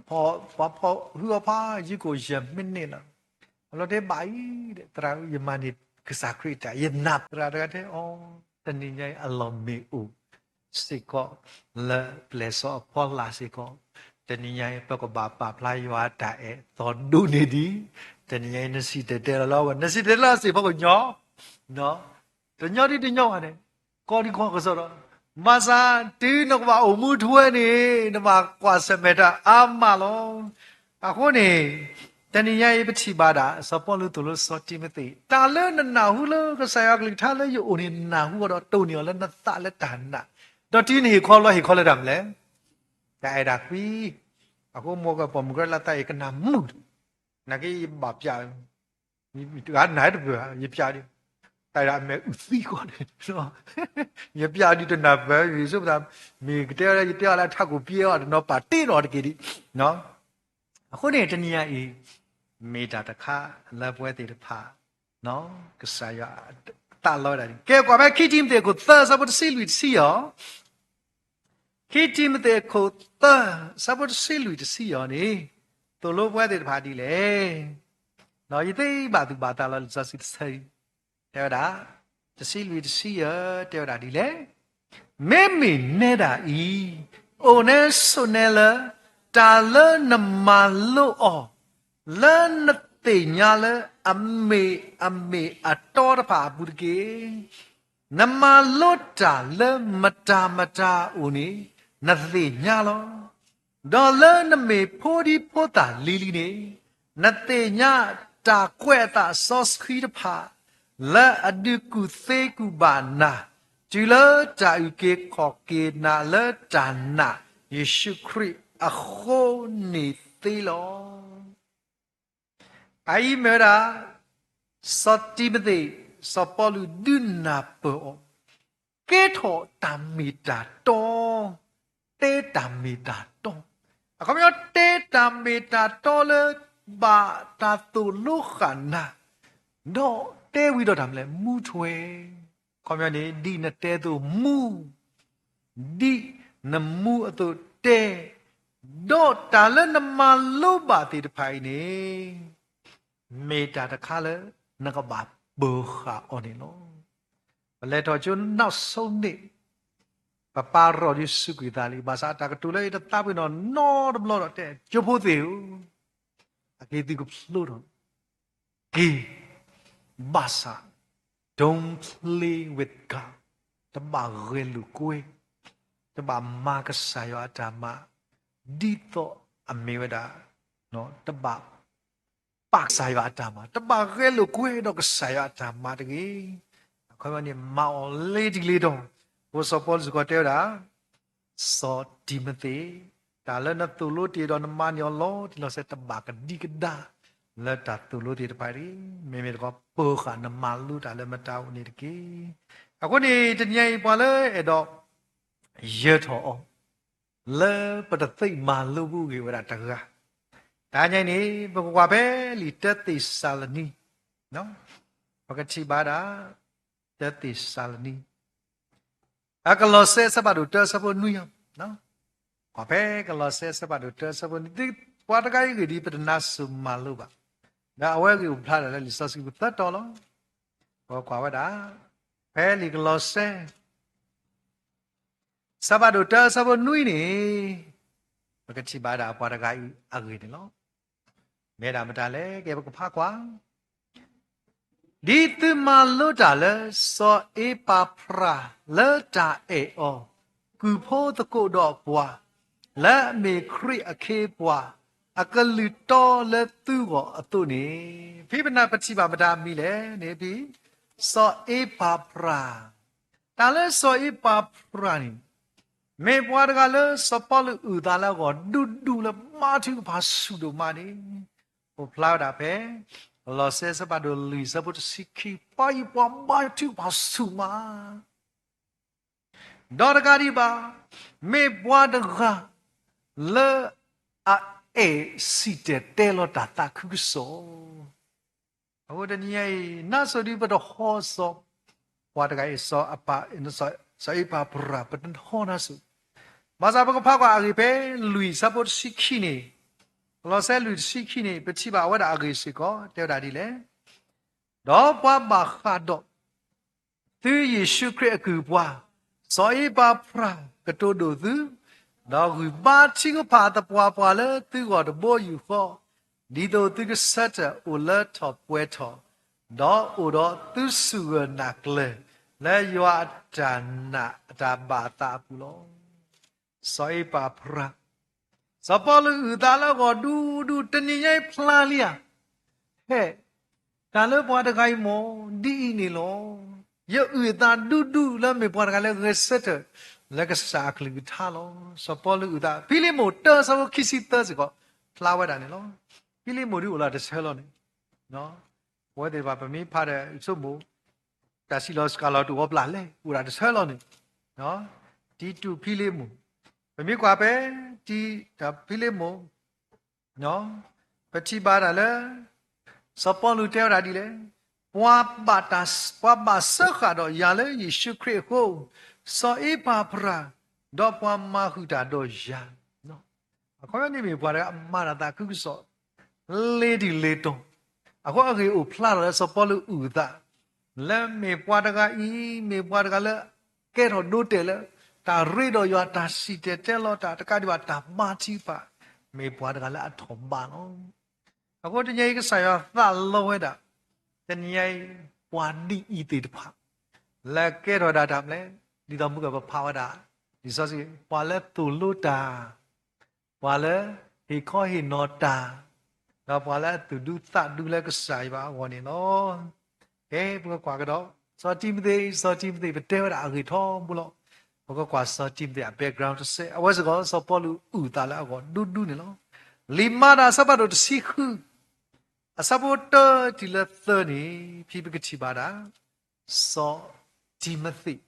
ပှၤဖီၣ်ဃုာ်အီၤဖးယံၤကိၣ်ယဲၢ်မံးနံးလီၤ, အလီၤတဲဘၣ်အံၤဒီး သရၣ်ဧၢ ယမၤန့ၢ်ကစၢ်ခရံာ်တၢ် ယနာ်သရၣ်တဂၤတဲအီၤ, တနံၤညါအံၤအလီၢ်မ့ၢ်အိၣ်စ့ၢ်ကီး လၢပျဲၢ်စီၤအဖီလာ်စ့ၢ်ကီး, တနံၤညါအံၤ ပကဘၣ်ပာ်ဖျါယွၤအတၢ်အဲၣ်သီဒိၣ်န့ၢ်ဒံး, တနံၤညါအံၤ နစံၣ်တဲၤတဲလီၤလၢအဝဲ နစံၣ်တဲၤတဲလီၤစ့ၢ်ဖီကညီ, တညီဒ်တညီဘၣ်န့ၣ်, ကီဒ်ကီကစီဒီး, ဘၣ်ဆၣ်တုၤနကဘၣ်အိၣ်မူထူဝဲန့ၣ် နဘၣ်ကွၢ်ဆၢၣ်မဲာ်တၢ်အါမးလီၤ. အဃိန့ၣ် တနံၤညါအံၤပထံၣ်ဘၣ်ဒၣ် စီၤပီလူးသိၣ်လိစီၤတံၤမသ့း, တၢ်လၢနနၢ်ဟူလၢကစၢ်ယွၤအကလုၢ်ကထါလၢယအိၣ်န့ၣ် နၢ်ဟူအီၤဒီးတိၢ်န့ၢ်အီၤလၢနသးလၢတၢ်နာ်, ဒီးတုၤနဟ့ၣ်ခီလီၤ ဟ့ၣ်ခီလၢတၢ်မနုၤလဲၣ်, တၢ်အဲၣ်တၢ်ကွံ. အဃိမိၢ်ကပိာ်မုၣ်ကရၢလၢသးအံၤကနၣ်မုာ်, နာ်က့ယဘၣ်ပျး တဂၤနာ်တပၢၢ် ယပျးဒံး, တၢ်ဒၣ်အမဲာ်အုၣ်သံကွၢ်န့ၣ်, ယပျးဒံးတနၢ်ပၢၢ် ယဆိကမိၣ်သး, မ့ၢ်ကတဲဝဲလၢယတဲအီၤလၢထးခိၣ်ပျဲအီၤတနီၤပာ်တ့ၢ်နီၤတက့ၢ်ဒံး. အဃိန့ၣ် တနံၤညါအံၤ မ့ၢ်တၢ်တခါလၢပဝဲသ့ၣ်တဖၣ် ကစၢ်ယွၤသးလီဝဲဒၣ်န့ၣ် ကဲကွၢ်ဖဲခံတံၤမသ့းအခိၣ်သၢ ဆၢဖိတဆံလွံၢ်တဆံအီၤ, ခံတံၤမသ့းအခိၣ်သၢ အဆၢဖိတဆံလွံၢ်တဆံယဲၢ်န့ၣ်, သိၣ်လိပဝဲသ့ၣ်တဖၣ်ဒ်လဲၣ်. ဒီးယသ့ဘၣ်သူၣ်ဘၣ်သးလီၤ လံာ်စီဆှံတဆၢအံၤ, တဲဝဲဒၣ်, တဆံလွံၢ်တဆံယဲၢ် တဲဝဲဒၣ်ဒ်လဲၣ်. မ့မ့ၢ်နဲဒၣ်အံၤ, အိၣ်နဲဆိးနဲလၢ တၢ်လၢနမၤလိအီၤ လၢနသ့ၣ်ညါလၢအမ့ၢ်အမ့ၢ်အတီတဖၣ်အပူၤတက့ၢ်. နမၤလိတၢ်လၢမတၤမတၤအအိၣ်န့ၣ် နသ့ၣ်ညါလီၤ. ဒီးလၢနမ့ၢ်ဖိဒံဖိသၣ်လံၤလံၤန့ၣ်, နသ့ၣ်ညါတၢ်ကွဲးအသးစီဆှံတဖၣ် လၢအဒုးကူၣ်သ့ကူၣ်ဘၣ်နၤ, တုၤလၢတၢ်အုၣ်က့ၤခီၣ်က့ၤနၤလၢတၢ်နာ်ယ့ၣ်ၡူးခရံာ်အဃိန့ၣ်သ့လီၤ. အအံၤမ့ၢ်ဝဲဒၣ် စီၤတံၤမသ့း, စီၤပီလူးဒုးနၢ်ပၢၢ်အီၤ, ကဲထီၣ်တၢ်မ့ၢ်တၢ်တီ, တဲတၢ်မ့ၢ်တၢ်တီ, အခီပညီတဲတၢ်မ့ၢ်တၢ်တီလၢ ဘၣ်တၢ်သိၣ်လိဃာ်နၤ, ဒီးတဲဝံၤဒီးတၢ်မနုၤလဲၣ် မူထွဲ, အခီပညီန့ၣ် ဒ်နတဲအသိးမူ ဒ်နမူအသိးတဲ, ဒီးတၢ်လၢနမၤလိဘၣ်သ့ၣ်တဖၣ်အံၤန့ၣ် မ့ၢ်တၢ်တခါလၢနကဘၣ်ပၢၤဃာ်အီၤန့ၣ်လီၤ. ပလဲၤထီၣ်ကၠိနီၢ်ဆိန့ၣ် ပပၢ်ရီၣ်ဒုးစူးကွံာ်သးလံ, ဘၣ်ဆၣ်အတၢ်ကတိၤလၢအံၤတသးပ့ၤနီၣ်နီတဘျီဒီးတဲ ကၠိဖိသ့ၣ်ဧၢ, အက့ၤသုကဖျိထီၣ် က့ၤ, ဘၣ်ဆၣ် don't play with God, တဘၣ်ဂဲၤလိာ်ကွဲ, တဘၣ်မၤကစၢ်ယွၤအတၢ်မၤ, ဒ်သိးအမ့ၢ်ဝဲဒၣ် တဘၣ်ပာ်ကစၢ်ယွၤအတၢ်မၤ, တဘၣ်ဂဲၤလိာ်ကွဲဒီးကစၢ်ယွၤအတၢ်မၤတဂ့ၤ. အခီပညီန့ၣ် မၤအီၤလ့ၤတံၢ်လ့ၤတီၤ, အဃိစီၤပီလူးစ့ၢ်ကီးတဲဝဲဒၣ် စီၤတံၤမသ့း, တၢ်လၢနသိၣ်လိတ့ၢ်ဒီးနမၤန့ၢ်အီၤလီၤတံၢ်လီၤဆဲး တဘၣ်ကဒံကဒါလၢတၢ်သိၣ်လိသ့ၣ်တဖၣ်တဂ့ၤ. မ့မ့ၢ်တခီပၢၤဃာ်နမၤလိတၢ်လၢမတၤအိၣ်န့ၣ်တက့ၢ်. အဃိန့ၣ် တနံၤအံၤပှၤလၢအဲၣ်ဒိး ယၢၤထီၣ်အီၤ လၢပတသ့မၤလိပူၤဂ့ၤဝဲဒၣ်တဂၤ, တနံၤအံၤန့ၣ် ပကကွၢ်ဖဲလံာ်တၢသ့းစၤလနံ, ပကထံၣ်ဘၣ်ဒၣ် တၢသ့းစၤလနံ အကလီးစဲအဆၢဖးဒိၣ်တၢ အဆၢဖိနွံ, ကွၢ်ဖဲကလီးစဲအဆၢဖးဒိၣ်တၢ အဆၢဖိနွံ, ပှၤတဂၤအံၤဂ့ၢ်ဒ်အံၤ ပတနါစၢၤမၤလိဘၣ်, ဒီးအဝဲဂ့ၢ်အိၣ်ဖျါဒၣ်လၢလံာ်စီဆှံပူၤသၢတီၤလီၤ. ပကွၢ်ဝဲဒၣ် ဖဲလံာ်ကလီးစဲ အဆၢဖးဒိၣ်တၢ အဆၢဖိနွံန့ၣ်, ပကထံၣ်ဘၣ်ဒၣ်ပှၤတဂၤအံၤအဂ့ၢ်န့ၣ်လီၤ. မ့ၢ်ဒၣ်မတၤလဲၣ်, ကဲပကဖးကွၢ် ဒ်သုမၤလိတၢ်လၢ စီၤအ့ပၤဖြၤလၢတၢ်အဲၣ်အီၤ ကုၢ်ဖိသကိးဒီးပှၤ, လၢအမ့ၢ်ခရံာ်အခ့အပှၤ အကလုၢ်တီလၢသုဂီၢ်အသိးန့ၣ်, ဖဲပနၢ်ပထံၣ်ဘၣ်မတၤမံၤလဲၣ်န့ၣ်, စီၤအ့ပၤဖြၤ, တၢ်လၢစီၤအ့ပၤဖြၤန့ၣ် မ့ၢ်ပှၤတဂၤလၢစီၤပီလူးအုၣ်သးလၢအဂီၢ်ဒူဒူလၢဘါထုကဖၣ်ဆူၣ်ဒိၣ်မးန့ၣ်, အိၣ်ဖျါဝဲဒၣ်ဖဲ ကလီးစဲအဆၢဖးဒိၣ်လွံၢ် အဆၢဖိတဆံခံ, ပှၤအံၤပှၤဘါထုကဖၣ်ဆူၣ်မး ဒီးတကးဒံးဘၣ်, မ့ၢ်ပှၤတဂၤလၢအအဲၣ်စံၣ်တဲၤတဲလီၤတၢ်သးခုကစီၣ်. အဃိတနံၤအံၤ နါစိၤဒ်ပတဟီစီၤ ပှၤတဂၤအံၤ စီၤအ့ပၤဖြၤ ပတဟီနါစိၤ, ဘၣ်ဆၣ်ပကဖးကွၢ်အဂ့ၢ်ဖဲလွံၢ် အဆၢဖိတဆံခံန့ၣ်, ကလီးစဲလွံၢ်တဆံခံန့ၣ် ပထံၣ်ဘၣ်အဝဲဒၣ်အဂ့ၢ်စ့ၢ်ကီး တဲဝဲဒၣ်ဒ်လဲၣ်. ဒီးပှၤဘၣ်ဃးဒီး သုယ့ၣ်ၡူးခရံာ်အကုၢ်ပှၤ, စီၤအ့ပၤဖြၤကတိၤဒိၣ်သု, ဒီးဂုၢ်ဘါထုကဖၣ်သပှၢ်ပှၢ်လၢသုဂီၢ်တဘိယူၢ်ဃီ, ဒ်သိးသုကဆၢထၢၣ်အိၣ်လၢထီၣ်ပှဲၤထီၣ်, ဒီးအိၣ်ဒီးသုစူၢ်ဂၢၢ်နာ်ကျၢၤ လၢယွၤအတၢ်နာ်အတၢ်ဘၣ်အသးအပူၤလီၤ. စီၤအ့ပၤဖြၤ, စီၤပီလူးအုၣ်သးလၢအဂီၢ်ဒူဒူ တနံၤညါအံၤဖျါလံဧါ, ဟဲ, တၢ်လၢပှၤတဂၤအံၤမ့ၢ်ဒ်အံၤန့ၣ်လီၤ. ယအုၣ်အသးဒူဒူလၢမ့ၢ်ပှၤတဂၤလၢဂဲၤဆၢထၢၣ် လၢကစၢ်အကလုၢ်ကထါလီၤ. စီၤပီလူးအုၣ်သး ဖံလံးမိၣ်တၢ အဆၢဖိခံဆံသၢစ့ၢ်ကီး ဖျါဝဲဒၣ်န့ၣ်လီၤ. ဖံလံးမိၣ်ဒ်အိၣ်လၢတဆၢလီၤန့ၣ်, ပဝဲသ့ၣ်တဖၣ် ပမ့ၢ်ဖးဒီး ယဆိကမိၣ် တၢ်စံးလီၤစှၤလီၤတအိၣ်အီၤဘၣ်လဲၣ်, အိၣ်ဒၣ်တဆၢလီၤန့ၣ်, တံတူးဖံလံးမိၣ်, ပမ့ၢ်ကွၢ်ဖဲ တံတူးဖံလံးမိၣ် ပထံၣ်ဘၣ်ဒၣ်လၢ စီၤပီလူးတဲဝဲဒၣ်ဒ်လဲၣ်, ပှၤဘၣ်တၢ်, ပှၤဘၣ်စၢဃာ်ဒီးယၤလၢယ့ၣ်ၡူးခရံာ်အဃိ, စီၤအ့ပၤဖြၤ ဒီးပှၤမၤဃုာ်တၢ်ဒီးယၤ, အခီပညီန့ၣ်မ့ၢ်ပှၤတဂၤမၤတၢ်သးခုကစီၣ် လ့ၤတံၢ်လ့ၤတီၤ, အဃိအဂ့ၢ်အိၣ်ဖျါထီၣ်လၢစီၤပီလူးအုၣ်အသး လၢမ့ၢ်ပှၤတဂၤအံၤ မ့ၢ်ပှၤတဂၤလၢ ကဲထီၣ်ဒိတဲာ်လၢ တၢ်ရ့ဒီးယွၤ တၢ်စံၣ်တဲၤတဲလီၤတၢ် တကးဒံးဘၣ်တၢ်မၤထံပာ် မ့ၢ်ပှၤတဂၤလၢအထီၣ်ဘးလီၤ. အဃိတနံၤအံၤကစၢ်ယွၤသးလီဝဲဒၣ် တနံၤအံၤ ပှၤဒ်အံၤသ့ၣ်တဖၣ် လၢကဲထီၣ်ဒၣ်တၢ်မနုၤလဲၣ်, ဒ်သိးမုၢ်ကပဖးဝဲဒၣ် လံာ်စီဆှံ ပှၤလၢသိၣ်လိတၢ်, ပှၤလၢဟ့ၣ်ခီဟ့ၣ်နီၤတၢ်, ဒီးပှၤလၢအသူၣ်ဒူသးဒူလၢကစၢ်ယွၤအဂီၢ်န့ၣ်လီၤ. ကဲ ပကကွၢ်ကဒီး စီၤတံၤမသ့း, စီၤတံၤမသ့း ပတဲဝဲဒၣ်အဂ့ၢ်ထီဘိလီၤ. ပကကွၢ်စီၤတံၤမသ့းအ background တစဲး, အဝဲစ့ၢ်ကီး စီၤပီလူးအုၣ်သးလၢအဂီၢ်ဒူဒူန့ၣ်လီၤ. လံာ်မၤတၢ်အဆၢဖးဒိၣ်တဆံဃု အဆၢဖိတၢတုၤလၢသၢန့ၣ် ဖဲပကထံၣ်ဘၣ်ဒၣ် စီၤတံၤမသ့း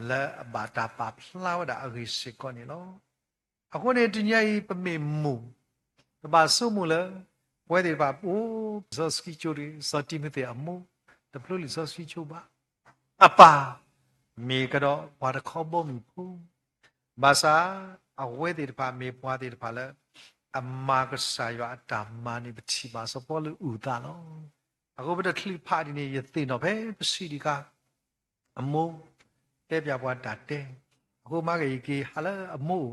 လၢအဘၣ်တၢ်ပာ်ဖျါဝဲဒၣ်အဂ့ၢ်စ့ၢ်ကီးန့ၣ်လီၤ. အဃိန့ၣ် တနံၤအံၤပမ့ၢ်မိၢ် ပဘၣ်ဆိကမိၣ်လၢ ပဝဲသ့ၣ်တဖၣ်အိၣ် လံာ်စီဆှံကၠိတဂ့ၤ, စီၤတံၤမသ့းအမိၢ် တဖျိလံာ်စီဆှံကၠိဘၣ်. အပၢ် မ့ၢ်ကဒီးပှၤတခီဘီမုၢ်ဖိ ဘၣ်ဆၣ် အဝဲသ့ၣ်တဖၣ်မ့ၢ်ပှၤသ့ၣ်တဖၣ်လၢ အမၤကစၢ်ယွၤအတၢ်မၤန့ၣ် ပထံၣ်ဘၣ်စီၤပီလူးအုၣ်သးလီၤ. အဃိပတချုးဖးဒ်န့ၣ် ယသ့ၣ်နီၣ်ဖဲပစံးဒံးခါ အမိၢ် တဲပၠးပှၤတၢ်တဲ, အဃိမၤက့ၤယက့ၤဟးလၢအမိၢ်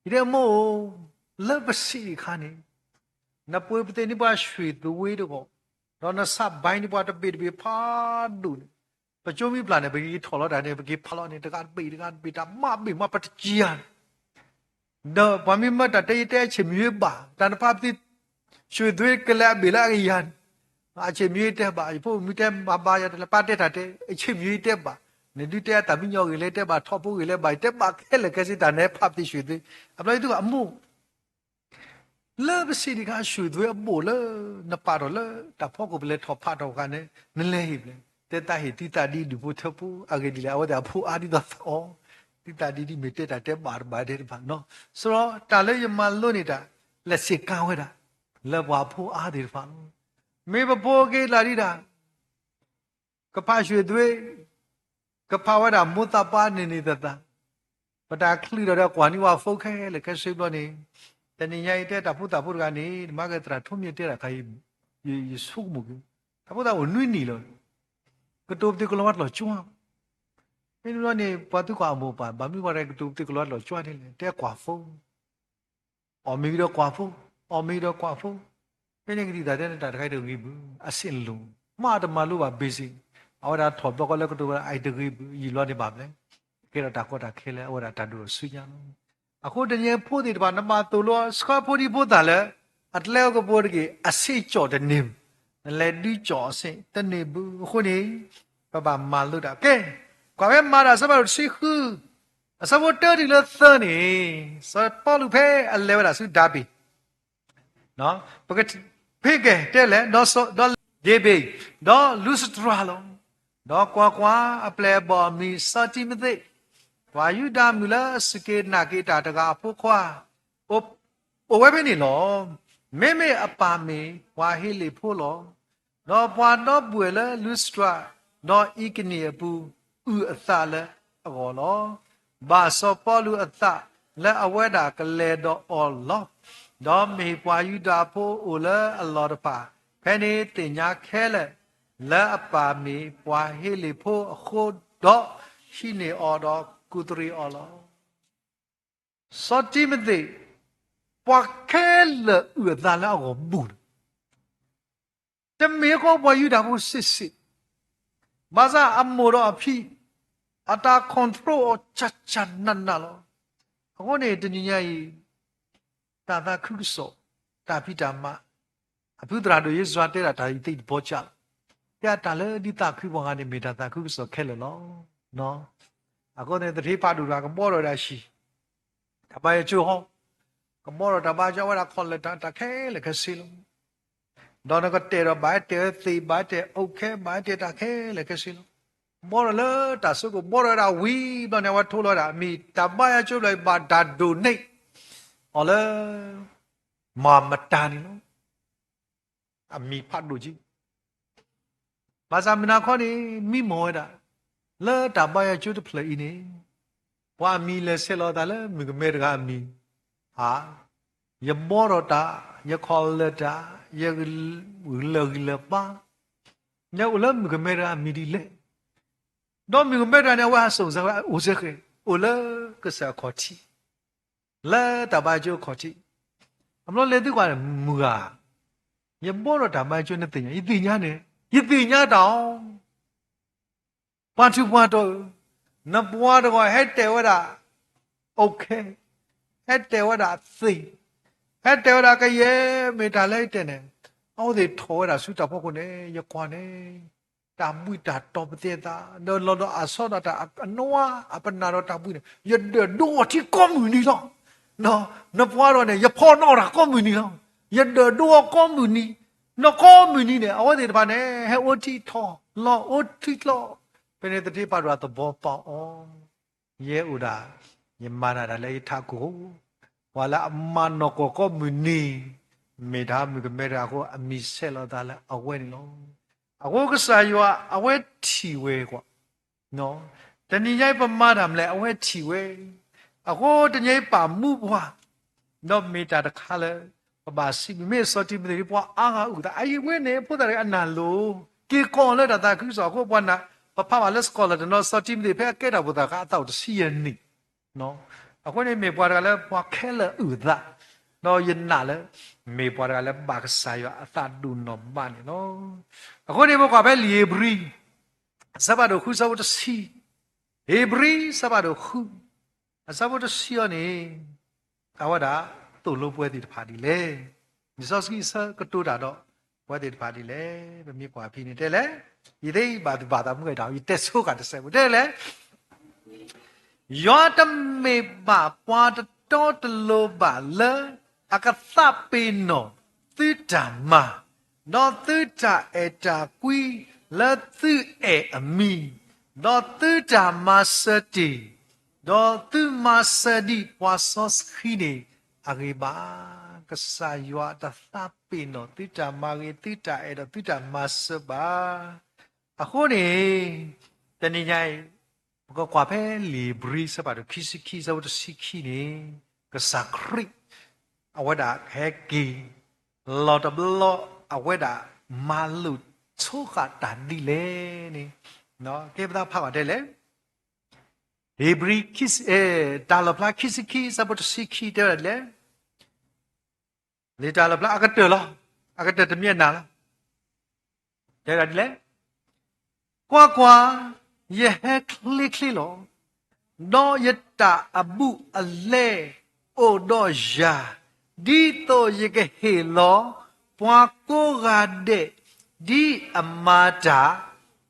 အိၣ်, ယတဲအမိၢ်အိၣ်, လၢပစံးဒံးခါန့ၣ် နပှ့ၤပသ့ၣ်န့ၢ်ပှၤ ရွှေသွေး တဂီၢ်, ဒီးနဆးဘဲန့ၢ်ပှၤတဘ့ၣ်တဘ့ၣ်ဖးဒိၣ်န့ၣ်, ပကၠိမ့ၢ်ပျၢ်န့ၣ် ပက့ၤထီၣ်လီၤတၢ်န့ၣ် ပက့ၤဖးလီၤန့ၣ် တဂၤတဘ့ၣ်တဂၤတဘ့ၣ် တၢ်မးဘ့ၣ်မး ပတကံၤဧါန့ၣ် ဒီးပှၤမ့ၢ်မၢတၢ်တဲ ယတဲအဆ့ၣ်မံၤဘၣ်, တၢ်နဖးပသ့ၣ် ရွှေသွေး ကလဲၤအဘ့ၣ်လၢအကယၤန့ၣ်, အဆ့ၣ်မံၤတဲဘၣ်, ယဖိမုၣ်တဲဘၣ်ဘၣ်ယၤတလဲၤ ပၢ်တဲတၢ်တဲ, အဆ့ၣ်မံၤတဲဘၣ်, နဒုးတဲအတၢ်မံညီဂ့ၤလဲၣ် တဲဘၣ်ထီၣ်ဖိဂ့ၤလဲၣ်ဘၣ်, ယတဲဘၣ်ခဲလၢာ်ခဲဆ့ တၢ်နဖးပသ့ၣ် ရွှေသွေး, အဘျီယသူကအမိၢ် လၢပစံးဒံးခါ ရွှေသွေး အဘိၣ်လၢ နပာ်ထီၣ်လၢတၢ်ဖီခိၣ် ပလဲၤထီၣ်ဖးထီၣ်အခါန့ၣ် နလဲၤဟ့ၣ်ဘျဲၣ်, တဲသးဟ့ၣ်သုသးဒ်ဒူၣ်ဖိထၢဖိ အဂ့ၢ်ဒ်လဲၣ် အဝဲသ့ၣ်အဖိအါဒ်သိးသးအီၤ, သုသးဒ်ဒ်မ့ၢ်တဲတၢ်တဲဘၣ်တဘၣ်တဲတဘၣ်နီၤ, စရီတၢ်လၢယမၤလိန့ၢ်တၢ် လၢစ့ၢ်ကါဝဲဒၣ် လၢပှၤအဖိအါသ့ၣ်တဖၣ်လီၤ. မ့ၢ်ပဖိက့ၤလၢဒ်တၢ် ကဖး ရွှေသွေး, ကဖးဝဲဒၣ်မိၢ်သးပှၢ်န့ၣ်န့ၣ်သးသး, ပတၢ်ချုးဒီးဒီးကွၢ်န့ၢ်ဝဲဖိခဲလၢာ်ခဲဆ့ဘျီန့ၣ်, တနံၤညါအံၤတဲတၢ်ဖိသၣ်ဖိတဂၤန့ၣ် မၤက့ၤသရၣ်ထိးမံၤတဲတၢ်ခါအံၤ, ယဆိကမိၣ်က့ၤ, တၢ်ဖိသၣ်အိၣ်နွံနံၣ်လီၤ, ကတိၤပသ့ကလီၤဝဲတလီၤကၠွါ, ဖဲန့ၣ်ဘျီန့ၣ် ပှၤသုကွၢ်အမိၢ်ပၢ် ဘၣ်မနုၤပှၤတဂၤကတိၤပသ့ကလီၤဝဲတလီၤကၠွါန့ၣ်လဲၣ်, တဲကွၢ်ဖိ အီၣ်မ့ၤဒီးကွၢ်ဖိ, အီၣ်မ့ၤဒီးကွၢ်ဖိ, ဖဲန့ၣ်ကသံၣ်သၣ်တဲန့ၣ် တၢ်တခါအံၤတဂ့ၤဘၣ်, အဆ့ၣ်လိၣ်, မ့ၢ်တမၤလိဘၣ် basic, အဝဲဒၣ်ထီၣ်ဘျီဃီလၢကတိၤဝဲဒၣ်အံၤတဂ့ၤဘၣ်, ယံာ်လီၤန့ၣ်ဘၣ်မလဲၣ်, ကဲထီၣ်တၢ်ကီတၢ်ခဲလၢအဝဲဒၣ်တၢ်ဒိၣ်အဆူညါလီၤ. အဃိတနံၤဖိသ့ၣ်တဖၣ် နဘၣ်သိၣ်လိဆှၢဖိဒံဖိသၣ်လၢ အတလဲအကပိၤတက့ၢ်, အဆ့ကၠီၣ်တန့ၢ်ဘၣ်, နလဲၤဒုးကၠီၣ်အဆ့တန့ၢ်ဘၣ်, အဃိန့ၣ် ပဘၣ်မၤလိတၢ် ကဲ, ကွၢ်ဖဲမၤတၢ်အဆၢဖးဒိၣ်တဆံဃု အဆၢဖိတၢတုၤလၢသၢန့ၣ်, စီၤပီလူးဖဲအလဲၤဝဲဒၣ်ဆူဒၤဘ့ၣ်, ပကဖ့ကဲတဲလဲၣ်, ဒီးဒၤဘ့ၣ်, ဒီးလူစတြၤလီၤ. ဒီးကွၢ်ကွၢ်, အပျဲၢ်အဘီၣ်အမံၤစီၤတံၤမသ့း, ပှၤယူဒၤမုၣ်လၢအစူၢ်က့ၤနာ်က့ၤတၢ်တဂၤအဖိခွါ အိၣ်ဝဲဖဲန့ၣ်လီၤ. မ့မ့ၢ်အပၢ်မ့ၢ်ပှၤဟ့လ့ၣ်ဖိလီၤ. ဒီးပှၤဒီပုၢ်ဝဲၢ်လၢလူစတြၤ ဒီးအံးကနံၣ်အပူၤ အုၣ်အသးလၢအဂီၢ်လီၤ. ဘၣ်စီၤပီလူးအသးလၢအဝဲဒၣ်ကလဲၤဒီးအီၤလီၤ. ဒီးမ့ၢ်ပှၤယူဒၤဖိအိၣ်လၢအလီၢ်တဖၣ် ဖဲန့ၣ်သ့ၣ်ညါခဲလၢာ် လၢအပၢ်မ့ၢ်ပှၤဟ့လ့ၣ်ဖိအဃိဒီး ဟံးန့ၢ်အီၤဒီးကူးတရံးအီၤလီၤ. စီၤတံၤမသ့း ပှၤခဲလၢာ်အုၣ်အသးလၢအဂီၢ်ဘူးလီၤ. တမ့ၢ်ဃီပှၤယူဒၤဖိစ့ၢ်စ့ၢ်, ဘၣ်ဆၣ်အမိၢ်ဒီးအဖံ အတၢ် control အီၤ ကၢ်ကၢ်နးနးလီၤ. အဃိန့ၣ် တနံၤညါအံၤ တၢ်သးခုကစီၣ်, တၢ်ဖံးတၢ်မၤ, အဖုသရၣ်ဒိၣ်ယ့ၣ်ၡူးတဲဒၣ်တၢ်အံၤသ့ၣ်တဘီကၢ်လီၤ. တဲတၢ်လၢဒ်သးခုပှၤဂၤန့ၣ် မ့ၢ်တၢ်သးခုကစီၣ်ခဲလၢာ်လီၤ. အဃိန့ၣ် သထ့ဖးဒိၣ်တဂၤ ကဘီထီၣ်ဝဲဒၣ်ဟံၣ်, တၢ်ဘါယွၤကၠိဟီ, ကဘီထီၣ်တၢ်ဘါယွၤကၠိဝဲဒၣ်ခီၣ်လၢာ်တၢ်ခဲလၢာ်ခဲဆ့လီၤ. ဒီးနကတဲာ်ဒီးဘၣ်ဟဲတဲာ်ဝဲသ့ၣ် ဘၣ်ဟဲတဲာ်အိၣ်ခဲ ဘၣ်ဟဲတဲာ်တၢ်ခဲလၢာ်ခဲဆ့လီၤ. ဘီထီၣ်လၢတၢ်စိကမီၤ ဘီထီၣ်ဝဲဒၣ်ဝံၤဘျီန့ၣ် အဝဲထိလီၤဝဲဒၣ် မ့ၢ်တၢ်ဘါယွၤကၠိဘျီအံၤ ဘၣ်တၢ်ဒိးန့ၢ်အီၤလၢ မၤမတၤန့ၣ်လီၤ. အမံၤဖးဒိၣ်က့, ဘၣ်ဆၣ်မုၢ်နၤခီန့ၣ် မံမီၢ်ဝဲဒၣ် လၢတၢ်ဘါယွၤကၠိတဖျၢၣ်အံၤန့ၣ် ပှၤအမံၤလဲၤဆဲးလီၤသးလၢမုၣ်ကမဲတဂၤအမံၤ, ဟါ, ယဘီထီၣ်တၢ်, ယခီၣ်လၢာ်တၢ်, ယလၢာ်ဂံၢ်လၢာ်ဘါ, ယအိၣ်လၢမုၣ်ကမဲတဂၤအမံၤဒ်လဲၣ်. ဒီးမုၣ်ကမဲတဂၤန့ၣ် အဝဲဟးစိာ်စၢၤဝဲအိၣ်စ့ၢ်ကီး, အိၣ်လၢကစၢၢ်အခီၣ်ထံး, လၢတၢ်ဘါယွၤအခီၣ်ထံး, အဘျီလဲၤသုကွၢ်မုၢ်ဧါ, ယဘီထီၣ်တၢ်ဘါယွၤနသ့ၣ်ညါ, ယသ့ၣ်ညါန့ၣ်, ယသ့ၣ်ညါတၢ်အီၤ ပှၤထူးပှၤတီၤဧၢ, နပှၤတဂၤဟဲတဲဝဲဒၣ်, OK, ဟဲတဲဝဲဒၣ်သ့, ဟဲတဲဝဲဒၣ်ကယဲၢ်မ့ၢ်တၢ်လၢယတဲန့ၣ်, အဝဲသ့ၣ်ထီၣ်ဝဲဒၣ်ဆူတၢ်ဖီခိၣ်န့ၣ် ယကွၢ်န့ၣ်, တၢ်ဘှံးတၢ်တီၤပသဲသး, ဒီးလီၤဒီးအဆီဒီးတၢ်အနဝါအပနၢ်ဒီးတၢ်ဘှံးန့ၣ် ယဒၢးဒိအီၤထံကိးမုၢ်နံၤလီၤ. နပှၤတဂၤန့ၣ် ယဖီၣ်နီၣ်တၢ်ကိးမုၢ်နံၤလီၤ. ယဒၢးဒိအီၤကိးမုၢ်နံၤ, နီၢ်ကိးမုၢ်နံၤန့ၣ် အဝဲသ့ၣ်တဖၣ်န့ၣ် ဟဲအိၣ်ထံထီၣ်လီၤအိၣ်ထံကျီ, ဖဲန့ၣ်သ့ၣ်တဖၣ်ပာ်ဒိၣ်သဘီပာ်အီၤ, ယဲအိၣ်ဒၣ်, ယမၤတၢ်ဒၣ်လၢယထးခိၣ်, ပှၤလၢအမၤနီၢ်ကီၢ်ကိးမုၢ်နံၤ, မ့ၢ်တၢ်မုၣ်ကမဲတဂၤအဃိ အမံၤဆဲးလီၤသးလၢအဝဲန့ၣ်လီၤ. အဃိကစၢ်ယွၤအဝဲထံၣ်ဝဲကွၢ် တနံၤညါအံၤပမၤတၢ်မနုၤလဲၣ် အဝဲထံၣ်ဝဲ, အဃိတနံၤညါအံၤပာ်မူပှၤ, ဒီးမ့ၢ်တၢ်တခါလၢ ပဘၣ်စံးဘျုး မ့ၢ်စီၤတံၤမသ့း ပှၤအါဂၤအုၣ်သး အအံၤဝဲန့ၣ် ဖိသၣ်တဂၤအနၢ်လိၤ, က့ၤကီၢ်လၢတၢ်သးခုကစီၣ်အဃိ ပှၤနၢ်, ပဖးဘၣ်လၢ scholar တနီၤ စီၤတံၤမသ့း ဖဲအကဲထီၣ်ဖိသၣ်အခါအသးအိၣ်တဆံယဲၢ်နံၣ် အဃိန့ၣ်မ့ၢ်ပှၤတဂၤလၢပှၤခဲလၢာ်အုၣ်သး, ဒီးယနာ်လၢ မ့ၢ်ပှၤတဂၤလၢဘၣ်ကစၢ်ယွၤအသးဒိၣ်နီၢ်ဘးန့ၣ်လီၤ. အဃိန့ၣ်ပကွၢ်ဖဲလံာ်ဧ့ၤဘြံၤ အဆၢဖးဒိၣ်ဃု အဆၢဖိတဆံ, ဧ့ၤဘြံၤ အဆၢဖးဒိၣ်ဃု, အဆၢဖိတဆံအံၤန့ၣ်, အဝဲဒၣ်သိၣ်လိပဝဲသ့ၣ်တဖၣ်ဒ်လဲၣ်. လံာ်စီဆှံအဆၢကတိၤတၢ်ဒီး ပဝဲသ့ၣ်တဖၣ်ဒ်လဲၣ်. ပမ့ၢ်ကွၢ်ဖဲန့ၣ်တဲလဲၣ်, ယသ့ဘၣ်သဘၣ်သးမုၢ်ဂဲၤတၢ် ယတဲဆိဃာ်တစဲးဖိတဲလဲၣ် ယွၤတမ့ၢ်ဘၣ်ပှၤတတီတလိၤဘၣ်လၢ အကသးပ့ၤနီၣ်သုတၢ်မၤ, ဒီးသုတၢ်အဲၣ်တၢ်ကွံလၢသုအဲၣ်အမံၤ, ဒီးသုတၢ်မၤစၢၤတ့ၢ်, ဒီးသုမၤစၢၤဒံးပှၤစီဆှံန့ၣ်အဂ့ၢ်ဘၣ်. ကစၢ်ယွၤတသးပ့ၤနီၣ်သုတၢ်မၤဂ့ၤ သုတၢ်အဲၣ်ဒီးသုတၢ်မၤစၢၤဘၣ်. အဃိန့ၣ် တနံၤညါအံၤ ပကကွၢ်ဖဲလံာ်ဧ့ၤဘြံၤ အဆၢဖးဒိၣ်ခံဆံခံ အဆၢဖိတဆံခံန့ၣ်, ကစၢ်ခရံာ် အဝဲဒၣ်ဟဲက့ၤ လီၤတဘျီ အဝဲဒၣ်မၤလိာ်ဆိဃာ်တၢ်ဒ်လဲၣ်န့ၣ်, ကဲပသးဖးဘၣ်တဲလဲၣ်, ဧ့ၤဘြံၤ တၢ်လီၣ်ဖျါခံဆံခံ အဆၢဖိတဆံခံတဲဝဲဒၣ်ဒ်လဲၣ် လံာ်တၢ်လီၣ်ဖျါအကတၢၢ်လီၤ, အကတၢၢ်တမ့ၢ်အနၢ်လီၤ. တဲဒၣ်ဒ်လဲၣ်, ကွၢ်ကွၢ်, ယဟဲချ့ချ့လီၤ. ဒီးယတၢ်အဘူးအလဲအိၣ်ဒီးယၤ, ဒ်သိးယကဟ့ၣ်လီၤပှၤကိးဂၤဒဲး ဒ်အမၤတၢ်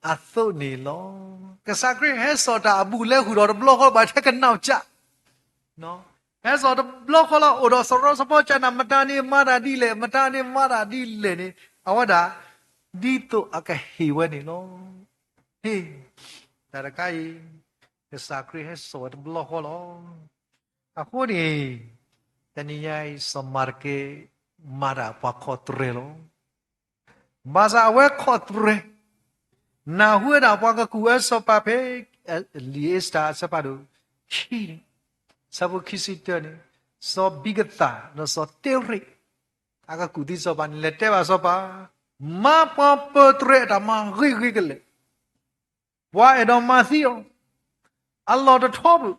အသိးန့ၣ်လီၤ. ကစၢ်ခရံာ်ဟဲစိာ်တၢ်အဘူးအလဲဃုာ်ဒီးတဘျီဃီ ဘၣ်ထဲကနၣ်ကၠၢ် ဟဲစိာ်တဘျီဃီလီၤ အိၣ်ဒီးစီၤရီစီၤပီစၢ်နၢ် မတၤန့ၣ်မၤတၢ်ဒ်လဲၣ် မတၤန့ၣ်မၤတၢ်ဒ်လဲၣ်န့ၣ် အဝဲဒၣ် ဒ်သိးအကဟ့ၣ်ဝဲန့ၣ်လီၤ. ဟ့ၣ်, တၢ်တခါအံၤ ကစၢ်ခရံာ်ဟဲစိာ်ဝဲတဘျီဃီလီၤ. အဃိန့ၣ် တနံၤညါအံၤ စီၤမၤရကဲ မၤတၢ်ပှၤခီၣ်သရဲလီၤ. ဘၣ်ဆၣ်အဝဲခီၣ်သရဲ, နၢ်ဟူဝဲဒၣ်ပှၤကကူၣ်အၢစီၤပၤဖဲ လံာ်အ့စတၢၤအဆၢဖးဒိၣ်ခံန့ၣ်, အဆၢဖိခံဆံတၢန့ၣ်, စီၤဘံကသၣ်ဒီးစီၤတ့ရ့း အကကူၣ်သံစီၤပၤန့ၣ် လဲၤတဲဘၣ်စီၤပၤ, မၤပှၤပၢၤသရဲအတၢ်မၤဂ့ၤဂ့ၤကလဲာ် ပှၤအဲၣ်ဒိးမၤသံအီၤ, အလီၢ်တထီဘၣ်,